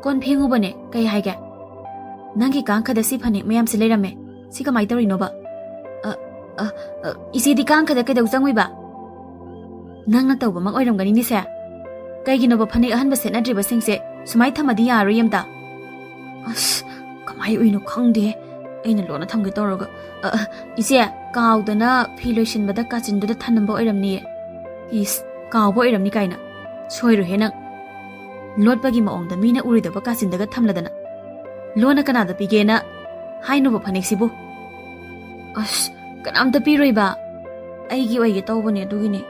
ꯀꯣꯟ ꯐꯦꯡꯉꯨꯕꯅꯦ, ꯀꯩ ꯍꯥꯏꯒꯦ?" "ꯅꯪꯒꯤ ꯀꯥꯡꯈꯗ ꯁꯤ ꯐꯅꯦꯛ ꯃꯌꯥꯝꯁꯦ ꯂꯩꯔꯝꯃꯦ꯫ ꯁꯤ ꯀꯃꯥꯏ ꯇꯧꯔꯤꯅꯣꯕ?" "ꯑ, ꯑ, ꯑ, ꯏꯆꯦꯗꯤ ꯀꯥꯡꯈꯗ ꯀꯩꯗꯧ ꯆꯪꯉꯨꯏꯕ?" "ꯅꯪꯅ ꯇꯧꯕꯃꯛ ꯑꯣꯏꯔꯝꯒꯅꯤꯅꯦꯁꯦ꯫ ꯀꯩꯒꯤꯅꯣꯕ ꯐꯅꯦꯛ ꯑꯍꯟꯕ ꯁꯦꯠꯅꯗ꯭ꯔꯤꯕꯁꯤꯡꯁꯦ ꯁꯨꯃꯥꯏ ꯊꯝꯃꯗꯤ ꯌꯥꯔꯣꯏ ꯑꯝꯇ? ꯑꯁ, ꯀꯃꯥꯏ ꯎꯏꯅꯣ ꯈꯪꯗꯦ꯫ ꯑꯩꯅ ꯂꯣꯟꯅ ꯊꯝꯒꯦ ꯇꯧꯔꯒ꯫ ꯑ, ꯑ, ꯏꯆꯦ, ꯀꯥꯎꯗꯅ ꯐꯤ ꯂꯣꯏꯁꯤꯟꯕꯗ ꯀꯥꯆꯤꯟꯗꯨꯗ ꯊꯅꯝꯕ ꯑꯣꯏꯔꯝꯅꯤꯌꯦ꯫ ꯏꯁ, ꯀꯥꯎꯕ ꯑꯣꯏꯔꯝꯅꯤ ꯀꯥꯏꯅ꯫ ꯁꯣꯏꯔꯣꯏꯍꯦ ꯅꯪ꯫ ꯂꯣꯠꯄꯒꯤ ꯃꯑꯣꯡꯗ ꯃꯤꯅ ꯎꯔꯣꯏꯗꯕ ꯀꯥꯆꯤꯟꯗꯒ ꯊꯝꯂꯗꯅ꯫ ꯂꯣꯟꯅ ꯀꯅꯥꯗ ꯄꯤꯒꯦꯅ ꯍꯥꯏꯅꯣꯕ ꯐꯅꯦꯛꯁꯤꯕꯨ? ꯑꯁ, ꯀꯅꯥꯝꯇ ꯄꯤꯔꯣꯏꯕ꯫ ꯑꯩꯒꯤ ꯑꯣꯏꯒꯦ ꯇꯧꯕꯅꯦ, ꯑꯗꯨꯒꯤꯅꯦ꯫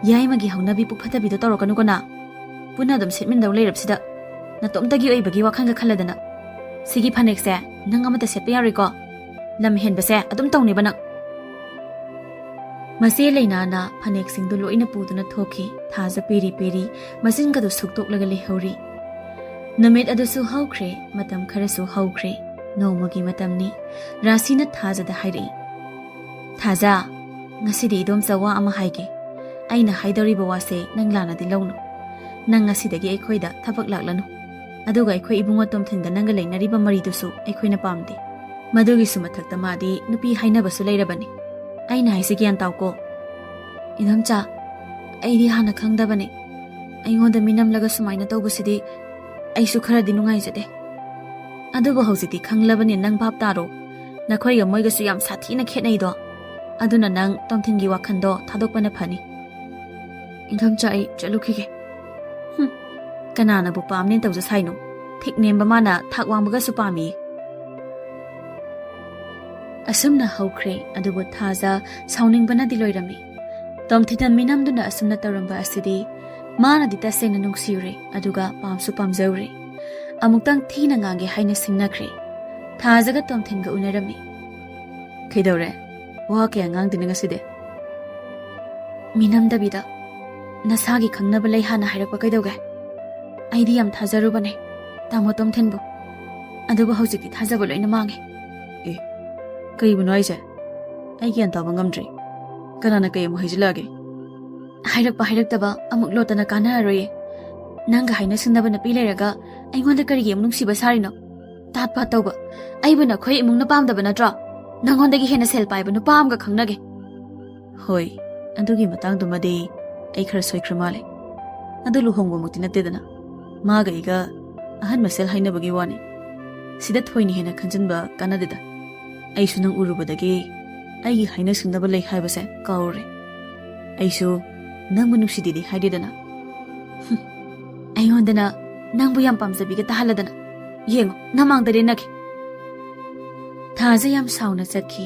ꯌꯥꯏꯃꯒꯤ ꯍꯧꯅꯕꯤ ꯄꯨꯛ ꯐꯠꯇꯕꯤꯗꯣ ꯇꯧꯔꯛꯀꯅꯨꯀꯣ ꯅ꯫ ꯄꯨꯟꯅ ꯑꯗꯨꯝ ꯁꯦꯠꯃꯤꯟꯅꯗꯧ ꯂꯩꯔꯕꯁꯤꯗ ꯅꯇꯣꯝꯇꯒꯤ ꯑꯣꯏꯕꯒꯤ ꯋꯥꯈꯜꯒ ꯈꯜꯂꯗꯅ꯫ ꯁꯤꯒꯤ ꯐꯅꯦꯛꯁꯦ ꯅꯪ ꯑꯃꯠꯇ ꯁꯦꯠꯄ ꯌꯥꯔꯣꯏꯀꯣ꯫ ꯂꯝ ꯍꯦꯟꯕꯁꯦ ꯑꯗꯨꯝ ꯇꯧꯅꯦꯕ ꯅꯪ꯫ ꯃꯆꯦ ꯂꯩꯅꯥꯅ ꯐꯅꯦꯛꯁꯤꯡꯗꯨ ꯂꯣꯏꯅ ꯄꯨꯗꯨꯅ ꯊꯣꯛꯈꯤ꯫ ꯊꯥꯖ ꯄꯦꯔꯤ ꯄꯦꯔꯤ ꯃꯆꯤꯟꯒꯗꯨ ꯁꯨꯛꯇꯣꯛꯂꯒ ꯂꯩꯍꯧꯔꯤ꯫ ꯅꯨꯃꯤꯠ ꯑꯗꯨꯁꯨ ꯍꯧꯈ꯭ꯔꯦ, ꯃꯇꯝ ꯈꯔꯁꯨ ꯍꯧꯈ꯭ꯔꯦ꯫ ꯅꯣꯡꯃꯒꯤ ꯃꯇꯝꯅꯤ꯫ ꯔꯥꯁꯤꯅ ꯊꯥꯖꯗ ꯍꯥꯏꯔꯛꯏ, "ꯊꯥꯖ, ꯉꯁꯤꯗꯤ ꯏꯗꯣꯝꯆꯥ ꯋꯥ ꯑꯃ ꯍꯥꯏꯒꯦ꯫ ꯑꯩꯅ ꯍꯥꯏꯗꯧꯔꯤꯕ ꯋꯥꯁꯦ ꯅꯪ ꯂꯥꯟꯅꯗꯤ ꯂꯧꯅꯨ꯫ ꯅꯪ ꯉꯁꯤꯗꯒꯤ ꯑꯩꯈꯣꯏꯗ ꯊꯕꯛ ꯂꯥꯛꯂꯅꯨ꯫ ꯑꯗꯨꯒ ꯑꯩꯈꯣꯏ ꯏꯕꯨꯡꯉꯣ ꯇꯣꯝꯊꯤꯟꯒ ꯅꯪꯒ ꯂꯩꯅꯔꯤꯕ ꯃꯔꯤꯗꯨꯁꯨ ꯑꯩꯈꯣꯏꯅ ꯄꯥꯝꯗꯦ꯫ ꯃꯗꯨꯒꯤꯁꯨ ꯃꯊꯛꯇ ꯃꯥꯗꯤ ꯅꯨꯄꯤ ꯍꯥꯏꯅꯕꯁꯨ ꯂꯩꯔꯕꯅꯤ꯫ ꯑꯩꯅ ꯍꯥꯏꯁꯤ ꯒ꯭ꯌꯥꯟ ꯇꯥꯎꯀꯣ꯫" "ꯏꯗꯣꯝꯆꯥ, ꯑꯩꯗꯤ ꯍꯥꯟꯅ ꯈꯪꯗꯕꯅꯦ꯫ ꯑꯩꯉꯣꯟꯗ ꯃꯤꯅꯝꯂꯒ ꯁꯨꯃꯥꯏꯅ ꯇꯧꯕꯁꯤꯗꯤ ꯑꯩꯁꯨ ꯈꯔꯗꯤ ꯅꯨꯡꯉꯥꯏꯖꯗꯦ꯫ ꯑꯗꯨꯕꯨ ꯍꯧꯖꯤꯛꯇꯤ ꯈꯪꯂꯕꯅꯤ, ꯅꯪ ꯚꯥꯞ ꯇꯥꯔꯣ꯫ ꯅꯈꯣꯏꯒ ꯃꯣꯏꯒꯁꯨ ꯌꯥꯝ ꯁꯥꯊꯤꯅ ꯈꯦꯠꯅꯩꯗꯣ꯫ ꯑꯗꯨꯅ ꯅꯪ ꯇꯣꯝꯊꯤꯟꯒꯤ ꯋꯥꯈꯜꯗꯣ ꯊꯥꯗꯣꯛꯄꯅ ꯐꯅꯤ꯫" "ꯏꯗꯣꯝꯆꯥ, ꯑꯩ ꯆꯠꯂꯨꯈꯤꯒꯦ꯫" "ꯍꯨꯝ, ꯀꯅꯥꯅꯕꯨ ꯄꯥꯝꯅꯦ ꯇꯧꯖ ꯁꯥꯏꯅꯣ? ꯊꯤꯛ ꯅꯦꯝꯕ ꯃꯥꯅ ꯊꯥꯛ ꯋꯥꯡꯕꯒꯁꯨ ꯄꯥꯝꯃꯤ꯫" ꯑꯁꯨꯝꯅ ꯍꯧꯈ꯭ꯔꯦ꯫ ꯑꯗꯨꯕꯨ ꯊꯥꯖ ꯁꯥꯎꯅꯤꯡꯕꯅꯗꯤ ꯂꯣꯏꯔꯝꯃꯤ꯫ ꯇꯣꯝꯊꯤꯟꯅ ꯃꯤꯅꯝꯗꯨꯅ ꯑꯁꯨꯝꯅ ꯇꯧꯔꯝꯕ ꯑꯁꯤꯗꯤ ꯃꯥꯅꯗꯤ ꯇꯁꯦꯡꯅ ꯅꯨꯡꯁꯤꯔꯨꯔꯦ, ꯑꯗꯨꯒ ꯄꯥꯝꯁꯨ ꯄꯥꯝꯖꯔꯨꯔꯦ꯫ ꯑꯃꯨꯛꯇꯪ ꯊꯤꯅ ꯉꯥꯡꯒꯦ ꯍꯥꯏꯅ ꯁꯤꯡꯅꯈ꯭ꯔꯦ꯫ ꯊꯥꯖꯒ ꯇꯣꯝꯊꯤꯟꯒ ꯎꯅꯔꯝꯃꯤ꯫ "ꯀꯩꯗꯧꯔꯦ? ꯋꯥ ꯀꯌꯥ ꯉꯥꯡꯗꯦꯅꯦ ꯉꯁꯤꯗꯤ?" "ꯃꯤꯅꯝꯗꯕꯤꯗ ꯅꯁꯥꯒꯤ ꯈꯪꯅꯕ ꯂꯩ ꯍꯥꯟꯅ ꯍꯥꯏꯔꯛꯄ ꯀꯩꯗꯧꯒꯦ? ꯑꯩꯗꯤ ꯌꯥꯝ ꯊꯥꯖꯔꯨꯕꯅꯦ ꯇꯥꯃꯣ ꯇꯣꯝꯊꯤꯟꯕꯨ꯫ ꯑꯗꯨꯕꯨ ꯍꯧꯖꯤꯛꯇꯤ ꯊꯥꯖꯕ ꯂꯣꯏꯅ ꯃꯥꯡꯉꯦ꯫" "ꯑꯦ, ꯀꯩꯕꯨꯅꯣ ꯍꯥꯏꯁꯦ? ꯑꯩ ꯒ꯭ꯌꯥꯟ ꯇꯥꯕ ꯉꯝꯗ꯭ꯔꯦ꯫ ꯀꯅꯥꯅ ꯀꯩ ꯑꯃꯨꯛ ꯍꯩꯖꯤꯜꯂꯛꯑꯒꯦ?" "ꯍꯥꯏꯔꯛꯄ ꯍꯥꯏꯔꯛꯇꯕ ꯑꯃꯨꯛ ꯂꯣꯠꯇꯅ ꯀꯥꯟꯅꯔꯔꯣꯏꯌꯦ꯫ ꯅꯪꯒ ꯍꯥꯏꯅ ꯁꯤꯡꯅꯕ ꯅꯨꯄꯤ ꯂꯩꯔꯒ ꯑꯩꯉꯣꯟꯗ ꯀꯔꯤꯒꯤ ꯑꯃꯨꯛ ꯅꯨꯡꯁꯤꯕ ꯁꯥꯔꯤꯅꯣ? ꯇꯥꯠ ꯄꯥꯠ ꯇꯧꯕ꯫ ꯑꯩꯕꯨ ꯅꯈꯣꯏ ꯏꯃꯨꯡꯅ ꯄꯥꯝꯗꯕ ꯅꯠꯇ꯭ꯔꯣ? ꯅꯪꯉꯣꯟꯗꯒꯤ ꯍꯦꯟꯅ ꯁꯦꯜ ꯄꯥꯏꯕ ꯅꯨꯄꯥ ꯑꯃꯒ ꯈꯪꯅꯒꯦ꯫" "ꯍꯣꯏ, ꯑꯗꯨꯒꯤ ꯃꯇꯥꯡꯗꯨꯃꯗꯤ ꯑꯩ ꯈꯔ ꯁꯣꯏꯈ꯭ꯔ ꯃꯥꯜꯂꯦ꯫ ꯑꯗꯨ ꯂꯨꯍꯣꯡꯕꯃꯛꯇꯤ ꯅꯠꯇꯦꯗꯅ꯫ ꯃꯥꯒ ꯑꯩꯒ ꯑꯍꯟ ꯃꯁꯦꯜ ꯍꯥꯏꯅꯕꯒꯤ ꯋꯥꯅꯤ꯫ ꯁꯤꯗ ꯊꯣꯏꯅ ꯍꯦꯟꯅ ꯈꯟꯖꯤꯟꯕ ꯀꯥꯟꯅꯗꯦꯗ꯫ ꯑꯩꯁꯨ ꯅꯪ ꯎꯔꯨꯕꯗꯒꯤ ꯑꯩꯒꯤ ꯍꯥꯏꯅ ꯁꯤꯡꯅꯕ ꯂꯩ ꯍꯥꯏꯕꯁꯦ ꯀꯥꯎꯔꯨꯔꯦ꯫ ꯑꯩꯁꯨ ꯅꯪꯕꯨ ꯅꯨꯡꯁꯤꯗꯦꯗꯤ ꯍꯥꯏꯗꯦꯗꯅ꯫ ꯍꯨꯝ, ꯑꯩꯉꯣꯟꯗꯅ ꯅꯪꯕꯨ ꯌꯥꯝ ꯄꯥꯝꯖꯕꯤꯒ ꯇꯥꯍꯜꯂꯗꯅ꯫ ꯌꯦꯡꯉꯣ, ꯅꯃꯥꯡꯗ ꯂꯦꯟꯅꯒꯦ꯫ ꯊꯥꯖ ꯌꯥꯝ ꯁꯥꯎꯅ ꯆꯠꯈꯤ꯫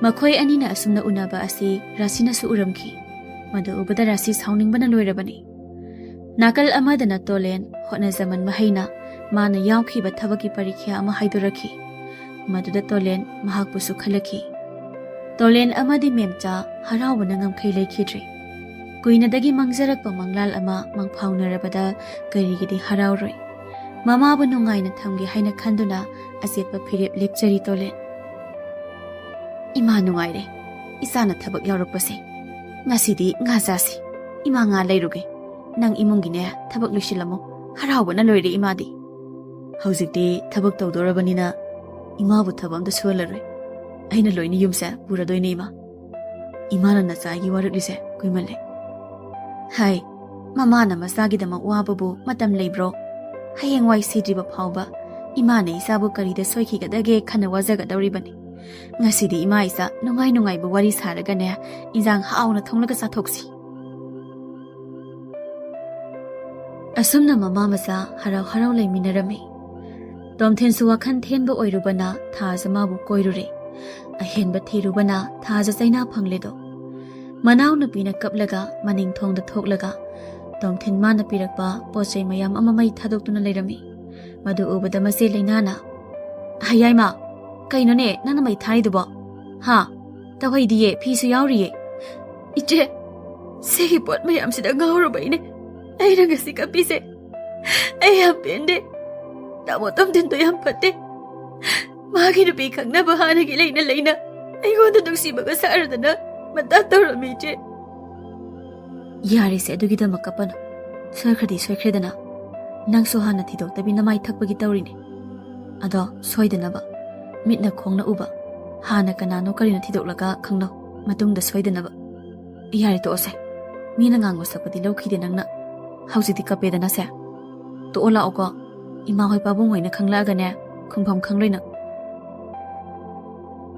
ꯃꯈꯣꯏ ꯑꯅꯤꯅ ꯑꯁꯨꯝꯅ ꯎꯅꯕ ꯑꯁꯤ ꯔꯥꯁꯤꯅꯁꯨ ꯎꯔꯝꯈꯤ꯫ ꯃꯗꯨ ꯎꯕꯗ ꯔꯥꯁꯤ ꯁꯥꯎꯅꯤꯡꯕꯅ ꯂꯣꯏꯔꯕꯅꯤ꯫ ꯅꯥꯀꯜ ꯑꯃꯗꯅ ꯇꯣꯂꯦꯟ ꯍꯣꯠꯅꯖꯃꯟ ꯃꯍꯩꯅ ꯃꯥꯅ ꯌꯥꯎꯈꯤꯕ ꯊꯕꯛꯀꯤ ꯄꯔꯤꯈ꯭ꯌꯥ ꯑꯃ ꯍꯥꯏꯗꯣꯔꯛꯈꯤ꯫ ꯃꯗꯨꯗ ꯇꯣꯂꯦꯟ ꯃꯍꯥꯛꯄꯨꯁꯨ ꯈꯜꯂꯛꯈꯤ꯫ ꯇꯣꯂꯦꯟ ꯑꯃꯗꯤ ꯃꯦꯝꯆꯥ ꯍꯔꯥꯎꯕꯅ ꯉꯝꯈꯩ ꯂꯩꯈꯤꯗ꯭ꯔꯦ꯫ ꯀꯨꯏꯅꯗꯒꯤ ꯃꯪꯖꯔꯛꯄ ꯃꯪꯂꯥꯜ ꯑꯃ ꯃꯪꯐꯥꯎꯅꯔꯕꯗ ꯀꯔꯤꯒꯤꯗꯤ ꯍꯔꯥꯎꯔꯣꯏ? ꯃꯃꯥꯕꯨ ꯅꯨꯡꯉꯥꯏꯅ ꯊꯝꯒꯦ ꯍꯥꯏꯅ ꯈꯟꯗꯨꯅ ꯑꯆꯦꯠꯄ ꯐꯤꯔꯦꯞ ꯂꯦꯞꯆꯔꯤ ꯇꯣꯂꯦꯟ꯫ "ꯏꯃꯥ ꯅꯨꯡꯉꯥꯏꯔꯦ, ꯏꯆꯥꯅ ꯊꯕꯛ ꯌꯥꯎꯔꯛꯄꯁꯦ꯫ ꯉꯁꯤꯗꯤ ꯉꯥ ꯆꯥꯁꯤ꯫ ꯏꯃꯥ ꯉꯥ ꯂꯩꯔꯨꯒꯦ꯫ ꯅꯪ ꯏꯃꯨꯡꯒꯤꯅꯦ ꯊꯕꯛ ꯂꯣꯏꯁꯤꯜꯂꯝꯃꯣ꯫ ꯍꯔꯥꯎꯕꯅ ꯂꯣꯏꯔꯦ ꯏꯃꯥꯗꯤ꯫ ꯍꯧꯖꯤꯛꯇꯤ ꯊꯕꯛ ꯇꯧꯗꯣꯔꯕꯅꯤꯅ ꯏꯃꯥꯕꯨ ꯊꯕꯛ ꯑꯝꯇ ꯁꯨꯍꯜꯂꯔꯣꯏ꯫ ꯑꯩꯅ ꯂꯣꯏꯅ ꯌꯨꯝꯁꯦ ꯄꯨꯔꯗꯣꯏꯅꯦ ꯏꯃꯥ꯫ ꯏꯃꯥꯅ ꯅꯆꯥꯒꯤ ꯋꯥꯔꯛꯂꯤꯁꯦ ꯀꯨꯏꯃꯜꯂꯦ꯫" ꯍꯥꯏ, ꯃꯃꯥꯅ ꯃꯆꯥꯒꯤꯗꯃꯛ ꯋꯥꯕꯕꯨ ꯃꯇꯝ ꯂꯩꯕ꯭ꯔꯣ? ꯍꯌꯦꯡꯋꯥꯏ ꯁꯤꯗ꯭ꯔꯤꯕ ꯐꯥꯎꯕ ꯏꯃꯥꯅ ꯏꯆꯥꯕꯨ ꯀꯔꯤꯗ ꯁꯣꯏꯈꯤꯒꯗꯒꯦ ꯈꯟꯅ ꯋꯥꯖꯒꯗꯧꯔꯤꯕꯅꯤ꯫ ꯉꯁꯤꯗꯤ ꯏꯃꯥ ꯏꯆꯥ ꯅꯨꯡꯉꯥꯏ ꯅꯨꯡꯉꯥꯏꯕ ꯋꯥꯔꯤ ꯁꯥꯔꯒꯅꯦ, ꯏꯟꯖꯥꯡ ꯍꯥꯎꯅ ꯊꯣꯡꯂꯒ ꯆꯥꯊꯣꯛꯁꯤ꯫ ꯑꯁꯨꯝꯅ ꯃꯃꯥ ꯃꯆꯥ ꯍꯔꯥꯎ ꯍꯔꯥꯎ ꯂꯩꯃꯤꯟꯅꯔꯝꯃꯤ꯫ ꯇꯣꯝꯊꯤꯟꯁꯨ ꯋꯥꯈꯜ ꯊꯦꯟꯕ ꯑꯣꯏꯔꯨꯕꯅ ꯊꯥꯖ ꯃꯥꯕꯨ ꯀꯣꯏꯔꯨꯔꯦ꯫ ꯑꯍꯦꯟꯕ ꯊꯤꯔꯨꯕꯅ ꯊꯥꯖ ꯆꯩꯅꯥ ꯐꯪꯂꯦꯗꯣ꯫ ꯃꯅꯥꯎꯅꯨꯄꯤꯅ ꯀꯞꯂꯒ ꯃꯅꯤꯡ ꯊꯣꯡꯗ ꯊꯣꯛꯂꯒ ꯇꯣꯝꯊꯤꯟ ꯃꯥꯅ ꯄꯤꯔꯛꯄ ꯄꯣꯠ ꯆꯩ ꯃꯌꯥꯝ ꯑꯃ ꯃꯩ ꯊꯥꯗꯣꯛꯇꯨꯅ ꯂꯩꯔꯝꯃꯤ꯫ ꯃꯗꯨ ꯎꯕꯗ ꯃꯆꯦ ꯂꯩꯅꯥꯅ, "ꯍꯌꯥꯏꯃ, ꯀꯩꯅꯣꯅꯦ ꯅꯪꯅ ꯃꯩ ꯊꯥꯔꯤꯗꯨꯕꯣ? ꯍꯥ? ꯇꯧꯍꯩꯗꯤꯌꯦ, ꯐꯤꯁꯨ ꯌꯥꯎꯔꯤꯌꯦ꯫" "ꯏꯆꯦ, ꯁꯤꯒꯤ ꯄꯣꯠ ꯃꯌꯥꯝꯁꯤꯗ ꯉꯥꯎꯔꯨꯕꯩꯅꯦ꯫ ꯑꯩꯅ ꯉꯁꯤ ꯀꯞꯄꯤꯁꯦ꯫ ꯑꯩ ꯌꯥꯝ ꯄꯦꯟꯗꯦ꯫ ꯇꯥꯃꯣ ꯇꯣꯝꯊꯤꯟꯗꯣ ꯌꯥꯝ ꯐꯠꯇꯦ꯫ ꯃꯥꯒꯤ ꯅꯨꯄꯤ ꯈꯪꯅꯕ ꯍꯥꯟꯅꯒꯤ ꯂꯩꯅ ꯂꯩꯅ ꯑꯩꯉꯣꯟꯗ ꯅꯨꯡꯁꯤꯕꯒ ꯁꯥꯔꯗꯅ ꯃꯇꯥ ꯇꯧꯔꯝꯃꯤ ꯏꯆꯦ꯫" "ꯌꯥꯔꯦꯁꯦ, ꯑꯗꯨꯒꯤꯗꯃꯛ ꯀꯞꯄꯅꯨ꯫ ꯁꯣꯏꯈ꯭ꯔꯗꯤ ꯁꯣꯏꯈ꯭ꯔꯦꯗꯅ꯫ ꯅꯪꯁꯨ ꯍꯥꯟꯅ ꯊꯤꯗꯣꯛꯇꯕꯤ ꯅꯃꯥꯏ ꯊꯛꯄꯒꯤ ꯇꯧꯔꯤꯅꯦ꯫ ꯑꯗꯣ ꯁꯣꯏꯗꯅꯕ, ꯃꯤꯠꯅ ꯈꯣꯡꯅ ꯎꯕ, ꯍꯥꯟꯅ ꯀꯅꯥꯅꯣ ꯀꯔꯤꯅꯣ ꯊꯤꯗꯣꯛꯂꯒ ꯈꯪꯅꯧ, ꯃꯇꯨꯡꯗ ꯁꯣꯏꯗꯅꯕ꯫" "ꯌꯥꯔꯦ, ꯇꯣꯛꯑꯁꯦ꯫ ꯃꯤꯅ ꯉꯥꯡꯕ ꯁꯛꯄꯗꯤ ꯂꯧꯈꯤꯗꯦ ꯅꯪꯅ꯫ ꯍꯧꯖꯤꯛꯇꯤ ꯀꯞꯄꯦꯗꯅ ꯁꯦ꯫ ꯇꯣꯛꯑꯣ ꯂꯥꯛꯑꯣꯀꯣ꯫ ꯏꯃꯥ ꯍꯣꯏ ꯄꯥꯕꯨꯡ ꯍꯣꯏꯅ ꯈꯪꯂꯛꯑꯒꯅꯦ, ꯈꯨꯝꯐꯝ ꯈꯪꯂꯣꯏ ꯅꯪ꯫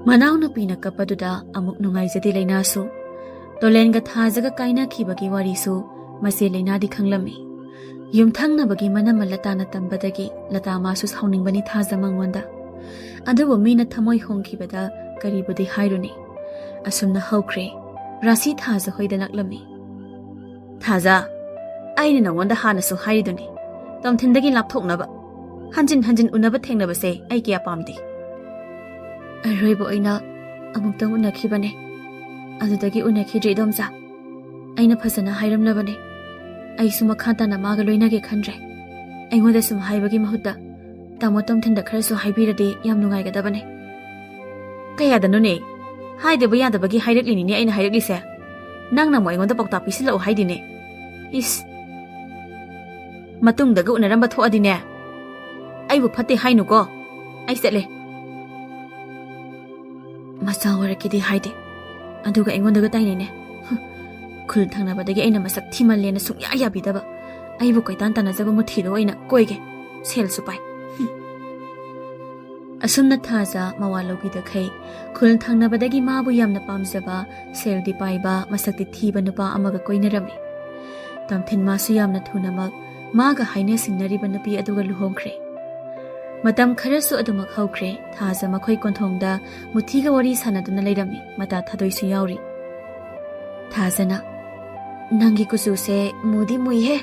ꯃꯅꯥꯎꯅꯨꯄꯤꯅ ꯀꯞꯄꯗꯨꯗ ꯑꯃꯨꯛ ꯅꯨꯡꯉꯥꯏꯖꯗꯦ ꯂꯩꯅꯥꯁꯨ꯫ ꯇꯣꯂꯦꯟꯒ ꯊꯥꯖꯒ ꯀꯥꯏꯅꯈꯤꯕꯒꯤ ꯋꯥꯔꯤꯁꯨ ꯃꯆꯦ ꯂꯩꯅꯥꯗꯤ ꯈꯪꯂꯝꯃꯤ꯫ ꯌꯨꯝꯊꯪꯅꯕꯒꯤ ꯃꯅꯝꯃ ꯂꯇꯥꯅ ꯇꯝꯕꯗꯒꯤ ꯂꯇꯥ ꯃꯥꯁꯨ ꯁꯥꯎꯅꯤꯡꯕꯅꯤ ꯊꯥꯖ ꯃꯉꯣꯟꯗ꯫ ꯑꯗꯨꯕꯨ ꯃꯤꯅ ꯊꯃꯣꯏ ꯍꯣꯡꯈꯤꯕꯗ ꯀꯔꯤꯕꯨꯗꯤ ꯍꯥꯏꯔꯨꯅꯤ꯫ ꯑꯁꯨꯝꯅ ꯍꯧꯈ꯭ꯔꯦ꯫ ꯔꯥꯁꯤ ꯊꯥꯖ ꯍꯣꯏꯗ ꯂꯥꯛꯂꯝꯃꯤ꯫ "ꯊꯥꯖ, ꯑꯩꯅ ꯅꯉꯣꯟꯗ ꯍꯥꯟꯅꯁꯨ ꯍꯥꯏꯔꯤꯗꯨꯅꯤ, ꯇꯣꯝꯊꯤꯟꯗꯒꯤ ꯂꯥꯞꯊꯣꯛꯅꯕ꯫ ꯍꯟꯖꯤꯟ ꯍꯟꯖꯤꯟ ꯎꯅꯕ ꯊꯦꯡꯅꯕꯁꯦ ꯑꯩ ꯀꯌꯥ ꯄꯥꯝꯗꯦ꯫ ꯑꯔꯣꯏꯕ ꯑꯣꯏꯅ ꯑꯃꯨꯛꯇꯪ ꯎꯅꯈꯤꯕꯅꯦ, ꯑꯗꯨꯗꯒꯤ ꯎꯅꯈꯤꯗ꯭ꯔꯦ ꯏꯗꯣꯝꯆꯥ꯫ ꯑꯩꯅ ꯐꯖꯅ ꯍꯥꯏꯔꯝꯂꯕꯅꯦ, ꯑꯩꯁꯨ ꯃꯈꯥ ꯇꯥꯅ ꯃꯥꯒ ꯂꯣꯏꯅꯒꯦ ꯈꯟꯗ꯭ꯔꯦ꯫ ꯑꯩꯉꯣꯟꯗ ꯁꯨꯝ ꯍꯥꯏꯕꯒꯤ ꯃꯍꯨꯠꯇ ꯇꯥꯃꯣ ꯇꯣꯝꯊꯤꯟꯗ ꯈꯔꯁꯨ ꯍꯥꯏꯕꯤꯔꯗꯤ ꯌꯥꯝ ꯅꯨꯡꯉꯥꯏꯒꯗꯕꯅꯦ꯫" "ꯀꯌꯥꯗꯅꯣꯅꯦ? ꯍꯥꯏꯗꯕ ꯌꯥꯗꯕꯒꯤ ꯍꯥꯏꯔꯛꯂꯤꯅꯤꯅꯦ ꯑꯩꯅ ꯍꯥꯏꯔꯛꯂꯤꯁꯦ꯫ ꯅꯪꯅ ꯑꯃꯨꯛ ꯑꯩꯉꯣꯟꯗ ꯄꯥꯎꯇꯥꯛ ꯄꯤꯁꯤꯜꯂꯛꯑꯣ ꯍꯥꯏꯗꯤꯅꯦ꯫ ꯏꯁ, ꯃꯇꯨꯡꯗꯒ ꯎꯅꯔꯝꯕ ꯊꯣꯛꯑꯗꯤꯅꯦ, ꯑꯩꯕꯨ ꯐꯠꯇꯦ ꯍꯥꯏꯅꯨꯀꯣ꯫ ꯑꯩ ꯆꯠꯂꯦ꯫" ꯃꯆꯥ ꯋꯥꯔꯛꯀꯤꯗꯤ ꯍꯥꯏꯗꯦ, ꯑꯗꯨꯒ ꯑꯩꯉꯣꯟꯗꯒ ꯇꯥꯏꯅꯩꯅꯦ꯫ ꯍꯨꯝ, ꯈꯨꯜ ꯊꯪꯅꯕꯗꯒꯤ ꯑꯩꯅ ꯃꯁꯛ ꯊꯤꯃꯜꯂꯦꯅ ꯁꯨꯡꯌꯥ ꯌꯥꯕꯤꯗꯕ, ꯑꯩꯕꯨ ꯀꯣꯏꯇꯥꯟ ꯇꯥꯟꯅꯖꯕ ꯃꯨꯊꯤꯗꯣ ꯑꯣꯏꯅ ꯀꯣꯏꯒꯦ꯫ ꯁꯦꯜꯁꯨ ꯄꯥꯏ꯫ ꯍꯨꯝ꯫ ꯑꯁꯨꯝꯅ ꯊꯥꯖ ꯃꯋꯥ ꯂꯧꯕꯤꯗꯈꯩ ꯈꯨꯜ ꯊꯪꯅꯕꯗꯒꯤ ꯃꯥꯕꯨ ꯌꯥꯝꯅ ꯄꯥꯝꯖꯕ, ꯁꯦꯜꯗꯤ ꯄꯥꯏꯕ, ꯃꯁꯛꯇꯤ ꯊꯤꯕ ꯅꯨꯄꯥ ꯑꯃꯒ ꯀꯣꯏꯅꯔꯝꯃꯤ꯫ ꯇꯣꯝꯊꯤꯟ ꯃꯥꯁꯨ ꯌꯥꯝꯅ ꯊꯨꯅꯃꯛ ꯃꯥꯒ ꯍꯥꯏꯅ ꯁꯤꯡꯅꯔꯤꯕ ꯅꯨꯄꯤ ꯑꯗꯨꯒ ꯂꯨꯍꯣꯡꯈ꯭ꯔꯦ꯫ ꯃꯇꯝ ꯈꯔꯁꯨ ꯑꯗꯨꯃꯛ ꯍꯧꯈ꯭ꯔꯦ꯫ ꯊꯥꯖ ꯃꯈꯣꯏ ꯀꯣꯟꯊꯣꯡꯗ ꯃꯨꯊꯤꯒ ꯋꯥꯔꯤ ꯁꯥꯟꯅꯗꯨꯅ ꯂꯩꯔꯝꯃꯤ, ꯃꯇꯥ ꯊꯥꯗꯣꯏꯁꯨ ꯌꯥꯎꯔꯤ꯫ ꯊꯥꯖꯅ, "ꯅꯪꯒꯤ ꯀꯨꯆꯨꯁꯦ ꯃꯨꯗꯤ ꯃꯨꯏꯍꯦ,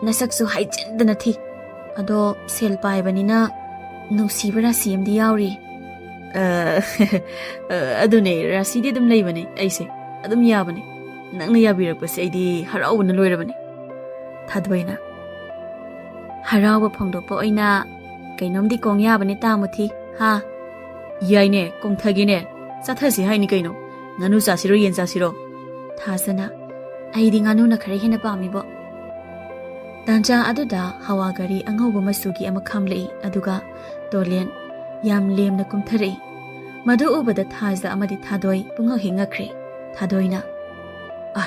ꯅꯁꯛꯁꯨ ꯍꯥꯏꯖꯤꯟꯗꯅ ꯊꯤ꯫ ꯑꯗꯣ ꯁꯦꯜ ꯄꯥꯏꯕꯅꯤꯅ ꯅꯨꯡꯁꯤꯕ ꯔꯥꯁꯤ ꯑꯃꯗꯤ ꯌꯥꯎꯔꯤ꯫" "ꯑ, ꯑ, ꯑꯗꯨꯅꯦ, ꯔꯥꯁꯤꯗꯤ ꯑꯗꯨꯝ ꯂꯩꯕꯅꯦ ꯑꯩꯁꯦ, ꯑꯗꯨꯝ ꯌꯥꯕꯅꯦ꯫ ꯅꯪꯅ ꯌꯥꯕꯤꯔꯛꯄꯁꯦ ꯑꯩꯗꯤ ꯍꯔꯥꯎꯕꯅ ꯂꯣꯏꯔꯕꯅꯦ꯫" ꯊꯥꯗꯣꯏꯅ, "ꯍꯔꯥꯎꯕ ꯐꯣꯡꯗꯣꯛꯄ ꯑꯣꯏꯅ ꯀꯩꯅꯣꯝꯗꯤ ꯀꯣꯡ ꯌꯥꯕꯅꯦ ꯇꯥ ꯃꯨꯊꯤ, ꯍꯥ?" "ꯌꯥꯏꯅꯦ, ꯀꯣꯡꯊꯒꯦꯅꯦ꯫ ꯆꯥꯊꯁꯤ ꯍꯥꯏꯅꯤ ꯀꯩꯅꯣ꯫ ꯉꯥꯅꯨ ꯆꯥꯁꯤꯔꯣ, ꯌꯦꯟ ꯆꯥꯁꯤꯔꯣ?" ꯊꯥꯖꯅ, "ꯑꯩꯗꯤ ꯉꯥꯅꯨꯅ ꯈꯔ ꯍꯦꯟꯅ ꯄꯥꯝꯃꯤꯕꯣ꯫" ꯇꯥꯟꯖꯥ ꯑꯗꯨꯗ ꯍꯋꯥ ꯒꯥꯔꯤ ꯑꯉꯧꯕ ꯃꯆꯨꯒꯤ ꯑꯃ ꯈꯥꯝꯂꯛꯏ, ꯑꯗꯨꯒ ꯇꯣꯂꯦꯟ ꯌꯥꯝ ꯂꯦꯝꯅ ꯀꯨꯝꯊꯔꯛꯏ꯫ ꯃꯗꯨ ꯎꯕꯗ ꯊꯥꯖ ꯑꯃꯗꯤ ꯊꯥꯗꯣꯏ ꯄꯨꯡꯉꯛ ꯍꯦꯛ ꯉꯛꯈ꯭ꯔꯦ꯫ ꯊꯥꯗꯣꯏꯅ, "ꯑ,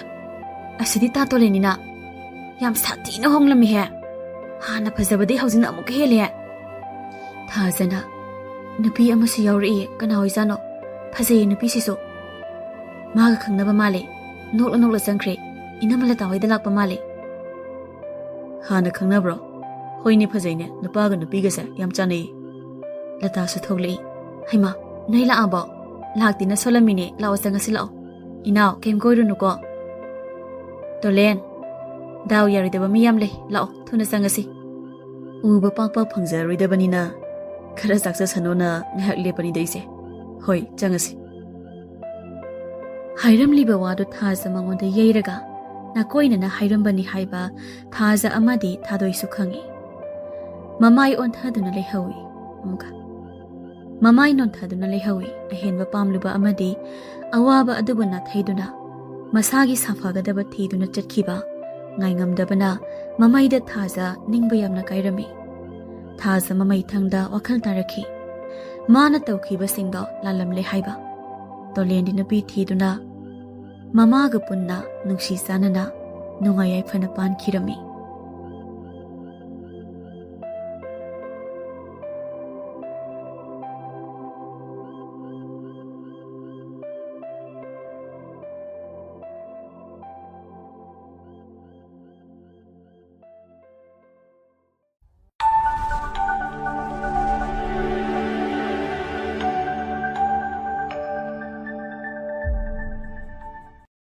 ꯑꯁꯤꯗꯤ ꯇꯥ ꯇꯣꯂꯦꯟꯅꯤꯅ꯫ ꯌꯥꯝ ꯁꯥꯊꯤꯅ ꯍꯣꯡꯂꯝꯃꯤꯍꯦ꯫ ꯍꯥꯟꯅ ꯐꯖꯕꯗꯤ ꯍꯧꯖꯤꯛꯅ ꯑꯃꯨꯛꯀ ꯍꯦꯜꯂꯦ꯫ ꯊꯥꯖꯅ, "ꯅꯨꯄꯤ ꯑꯃꯁꯨ ꯌꯥꯎꯔꯛꯏ, ꯀꯅꯥ ꯑꯣꯏꯖꯥꯠꯅꯣ? ꯐꯖꯩꯌꯦ ꯅꯨꯄꯤꯁꯤꯁꯨ꯫" "ꯃꯥꯒ ꯈꯪꯅꯕ ꯃꯥꯜꯂꯦ꯫ ꯅꯣꯛꯂ ꯅꯣꯛꯂ ꯆꯪꯈ꯭ꯔꯦ꯫ ꯏꯅꯝꯃ ꯂꯇꯥ ꯍꯣꯏꯗ ꯂꯥꯛꯄ ꯃꯥꯜꯂꯦ꯫" "ꯍꯥꯟꯅ ꯈꯪꯅꯕ꯭ꯔꯣ?" "ꯍꯣꯏꯅꯦ, ꯐꯖꯩꯅꯦ꯫ ꯅꯨꯄꯥꯒ ꯅꯨꯄꯤꯒꯁꯦ ꯌꯥꯝ ꯆꯥꯟꯅꯩ꯫" ꯂꯇꯥꯁꯨ ꯊꯣꯛꯂꯛꯏ꯫ "ꯍꯩꯃꯥ, ꯅꯣꯏ ꯂꯥꯛꯑꯕꯣ? ꯂꯥꯛꯇꯦꯅ ꯁꯣꯜꯂꯝꯃꯤꯅꯦ꯫ ꯂꯥꯛꯑꯣ, ꯆꯪꯉꯁꯤ ꯂꯥꯛꯑꯣ꯫ ꯏꯅꯥꯎ, ꯀꯩꯝ ꯀꯣꯏꯔꯨꯅꯨꯀꯣ꯫" "ꯇꯣꯂꯦꯟ, ꯗꯥꯎ ꯌꯥꯔꯣꯏꯗꯕ ꯃꯤ ꯌꯥꯝ ꯂꯩ꯫ ꯂꯥꯛꯑꯣ, ꯊꯨꯅ ꯆꯪꯉꯁꯤ꯫ ꯎꯕ ꯄꯥꯛ ꯄꯥꯛ ꯐꯪꯖꯔꯔꯣꯏꯗꯕꯅꯤꯅ ꯈꯔ ꯆꯥꯛꯆꯁꯅꯣꯅ ꯉꯥꯏꯍꯥꯛ ꯂꯦꯞꯄꯅꯤꯗ ꯑꯩꯁꯦ꯫ ꯍꯣꯏ, ꯆꯪꯉꯁꯤ꯫" ꯍꯥꯏꯔꯝꯂꯤꯕ ꯋꯥꯗꯨ ꯊꯥꯖ ꯃꯉꯣꯟꯗ ꯌꯩꯔꯒ ꯅꯥꯀꯣꯏꯅꯅ ꯍꯥꯏꯔꯝꯕꯅꯤ ꯍꯥꯏꯕ ꯊꯥꯖ ꯑꯃꯗꯤ ꯊꯥꯗꯣꯏꯁꯨ ꯈꯪꯏ꯫ ꯃꯃꯥꯏ ꯑꯣꯟꯊꯗꯨꯅ ꯂꯩꯍꯧꯏ꯫ ꯑꯃꯨꯛꯀ꯫ ꯃꯃꯥꯏ ꯅꯣꯟꯊꯗꯨꯅ ꯂꯩꯍꯧꯏ꯫ ꯑꯍꯦꯟꯕ ꯄꯥꯝꯂꯨꯕ ꯑꯃꯗꯤ ꯑꯋꯥꯕ ꯑꯗꯨꯕꯨ ꯅꯥꯊꯩꯗꯨꯅ ꯃꯁꯥꯒꯤ ꯁꯥꯐꯒꯗꯕ ꯊꯤꯗꯨꯅ ꯆꯠꯈꯤꯕ ꯉꯥꯏꯉꯝꯗꯕꯅ ꯃꯃꯩꯗ ꯊꯥꯖ ꯅꯤꯡꯕ ꯌꯥꯝꯅ ꯀꯥꯏꯔꯝꯃꯤ꯫ ꯊꯥꯖ ꯃꯃꯩ ꯊꯪꯗ ꯋꯥꯈꯜ ꯇꯥꯔꯛꯈꯤ꯫ ꯃꯥꯅ ꯇꯧꯈꯤꯕꯁꯤꯡꯗꯣ ꯂꯥꯜꯂꯝꯂꯦ ꯍꯥꯏꯕ꯫ ꯇꯣꯂꯦꯟꯗꯤ ꯅꯨꯄꯤ ꯊꯤꯗꯨꯅ ꯃꯃꯥꯒ ꯄꯨꯟꯅ ꯅꯨꯡꯁꯤ ꯆꯥꯟꯅꯅ ꯅꯨꯡꯉꯥꯏ ꯌꯥꯏꯐꯅ ꯄꯥꯟꯈꯤꯔꯝꯃꯤ꯫